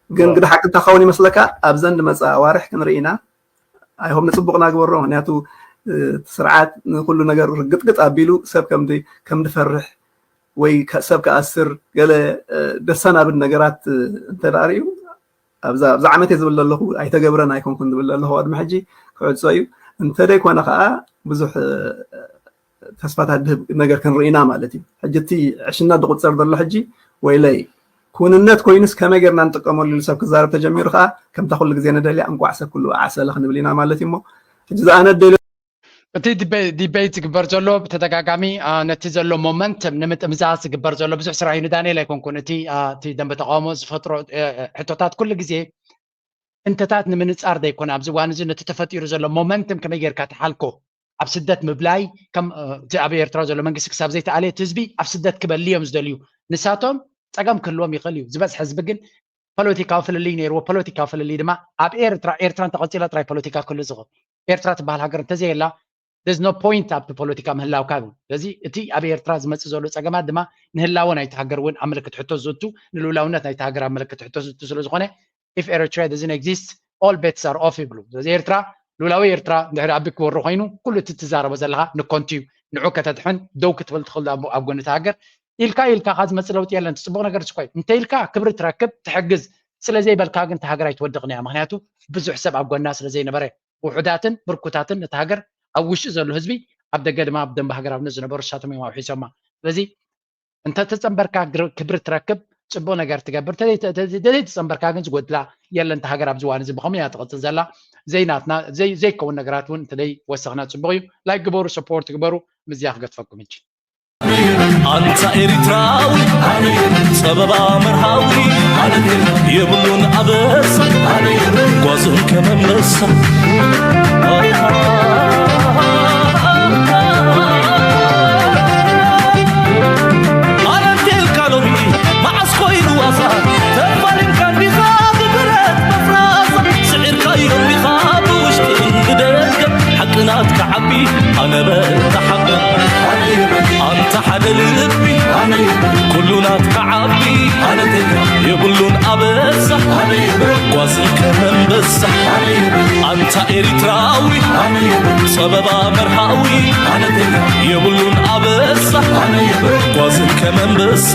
ግን ግዲ ሓቂ እንታይ ክኸውን ይመስለካ ኣብዘን ዝመፅኣ ኣዋርሕ ክንርኢ ኢና። ኣይሆም ንፅቡቕና ግበሮ። ምክንያቱ እቲ ስርዓት ንኩሉ ነገር ርግጥግጥ ኣቢሉ ሰብ ከም ከም ዝፈርሕ ወይ ሰብ ክኣስር ገለ ደሰናብድ ነገራት እንተዳርዩ ኣብዛ ኣብዛ ዓመት እየ ዝብል ዘለኹ ኣይተገብረን ኣይኮንኩን ዝብል ዘለኹ ቅድሚ ሕጂ ክዕፆ እዩ። እንተደይኮነ ከዓ ብዙሕ ተስፋታት ዝህብ ነገር ክንርኢ ኢና ማለት እዩ። ሕጂ እቲ ዕሽና ዝቁፀር ዘሎ ሕጂ ወይለይ ክውንነት ኮይኑስ ከመይ ጌርና ንጥቀመሉ ኢሉ ሰብ ክዛረብ ተጀሚሩ ከዓ ከምታ ኩሉ ግዜ ንደልያ እንቋዕ ሰብ ኩሉ ዓሰለ ክንብል ኢና ማለት እዩ። እሞ ሕጂ ዝኣነ ደልዮ እቲ ዲቤት ዝግበር ዘሎ ብተደጋጋሚ ነቲ ዘሎ ሞመንተም ንምጥምዛዝ ዝግበር ዘሎ ብዙሕ ስራሕ እዩ። ንዳንኤል ኣይኮንኩን እቲ እቲ ደንበ ተቃውሞ ዝፈጥሮ ሕቶታት ኩሉ ግዜ እንተታት ንምንፃር ዘይኮነ ኣብዚ እዋን እዚ ነቲ ተፈጢሩ ዘሎ ሞመንተም ከመይ ጌርካ ትሓልኮ ኣብ ስደት ምብላይ ከም እቲ ኣብ ኤርትራ ዘሎ መንግስቲ ክሳብ ዘይተኣለየ እቲ ህዝቢ ኣብ ስደት ክበሊ እዮም ዝደልዩ። ንሳቶም ፀገም ክህልዎም ይኽእል እዩ። ዝበዝሐ ህዝቢ ግን ፖለቲካዊ ፍልልይ ነይርዎ። ፖለቲካዊ ፍልልይ ድማ ኣብ ኤርትራ ኤርትራ እንተቐፂላ ጥራይ ፖለቲካ ክህሉ ዝኽእል። ኤርትራ ትበሃል ሃገር እንተዘየላ there's no point ኣብቲ ፖለቲካ ምህላውካ ይብል። ስለዚ እቲ ኣብ ኤርትራ ዝመፅእ ዘሎ ፀገማት ድማ ንህላወ ናይቲ ሃገር እውን ኣብ ምልክት ሕቶ ዝእቱ ንልኡላውነት ናይቲ ሃገር ኣብ ምልክት ሕቶ ዝእቱ ስለ ዝኾነ if Eritrea doesn't exist all bets are off ይብሉ። ስለዚ ኤርትራ ልኡላዊ ኤርትራ እንድሕር ኣቢ ክወሩ ኮይኑ ኩሉ እቲ ትዛረቦ ዘለኻ ንኮንቲዩ ንዑ ከተድሕን ደው ክትብል ትኽእል ኣብ ጎኒ እቲ ሃገር ኢልካ ኢልካ ካብ ዝመፅእ ለውጢ የለን። እቲ ፅቡቕ ነገር እሱ እኮ እዩ። እንተ ኢልካ ክብሪ ትረክብ ትሕግዝ ስለ ዘይበልካ ግን እታ ሃገር ኣይትወድቕን እያ። ምክንያቱ ብዙሕ ሰብ ኣብ ጎና ስለ ዘይነበረ ውሑዳትን ብርኩታትን ነቲ ሃገር ኣብ ውሽጢ ዘሎ ህዝቢ ኣብ ደገ ድማ ኣብ ደንበ ሃገራውነት ዝነበሩ እሳቶም እዮም ኣውሒሶማ። ስለዚ እንተተጸንበርካ ክብሪ ትረክብ፣ ጽቡቕ ነገር ትገብር። ተዘይተጸንበርካ ግን ዝጎድላ የለን። እታ ሃገር ኣብዚ እዋን እዚ ብኸመይ እያ ትቕጽል ዘላ? ዘይናትና ዘይከውን ነገራት እውን እንተዘይ ወሰኽና ጽቡቕ እዩ። ላይክ ግበሩ፣ ሰፖርት ግበሩ። ምስዚኣ ክገድፈኩም ሕጂ። ኣንታ ኤሪትራዊ ጸበባ መርሃዊ የብሉን ኣበሳ ጓዝን ከመንበሳ ኣረንቴልካ ሎሚ መዓስ ኮይኑ ዋዛ ተፋሊምካ እንዲኻ ብብረት መፍራዛ ስዒርካዮ እንዲኻ ብውሽጥን ብደገ ሓቂ ናትካ ዓቢ ኣነ በል ተሓበ ኣንታ ሓደ ልቢ ኩሉ ናትካ ዓቢ የብሉን ኣበሳ ጓዝን ከመንበሳ ኣንታ ኤሪትራዊ ጸበባ መርሃዊ የብሉን ኣበሳ ጓዝን ከመንበሳ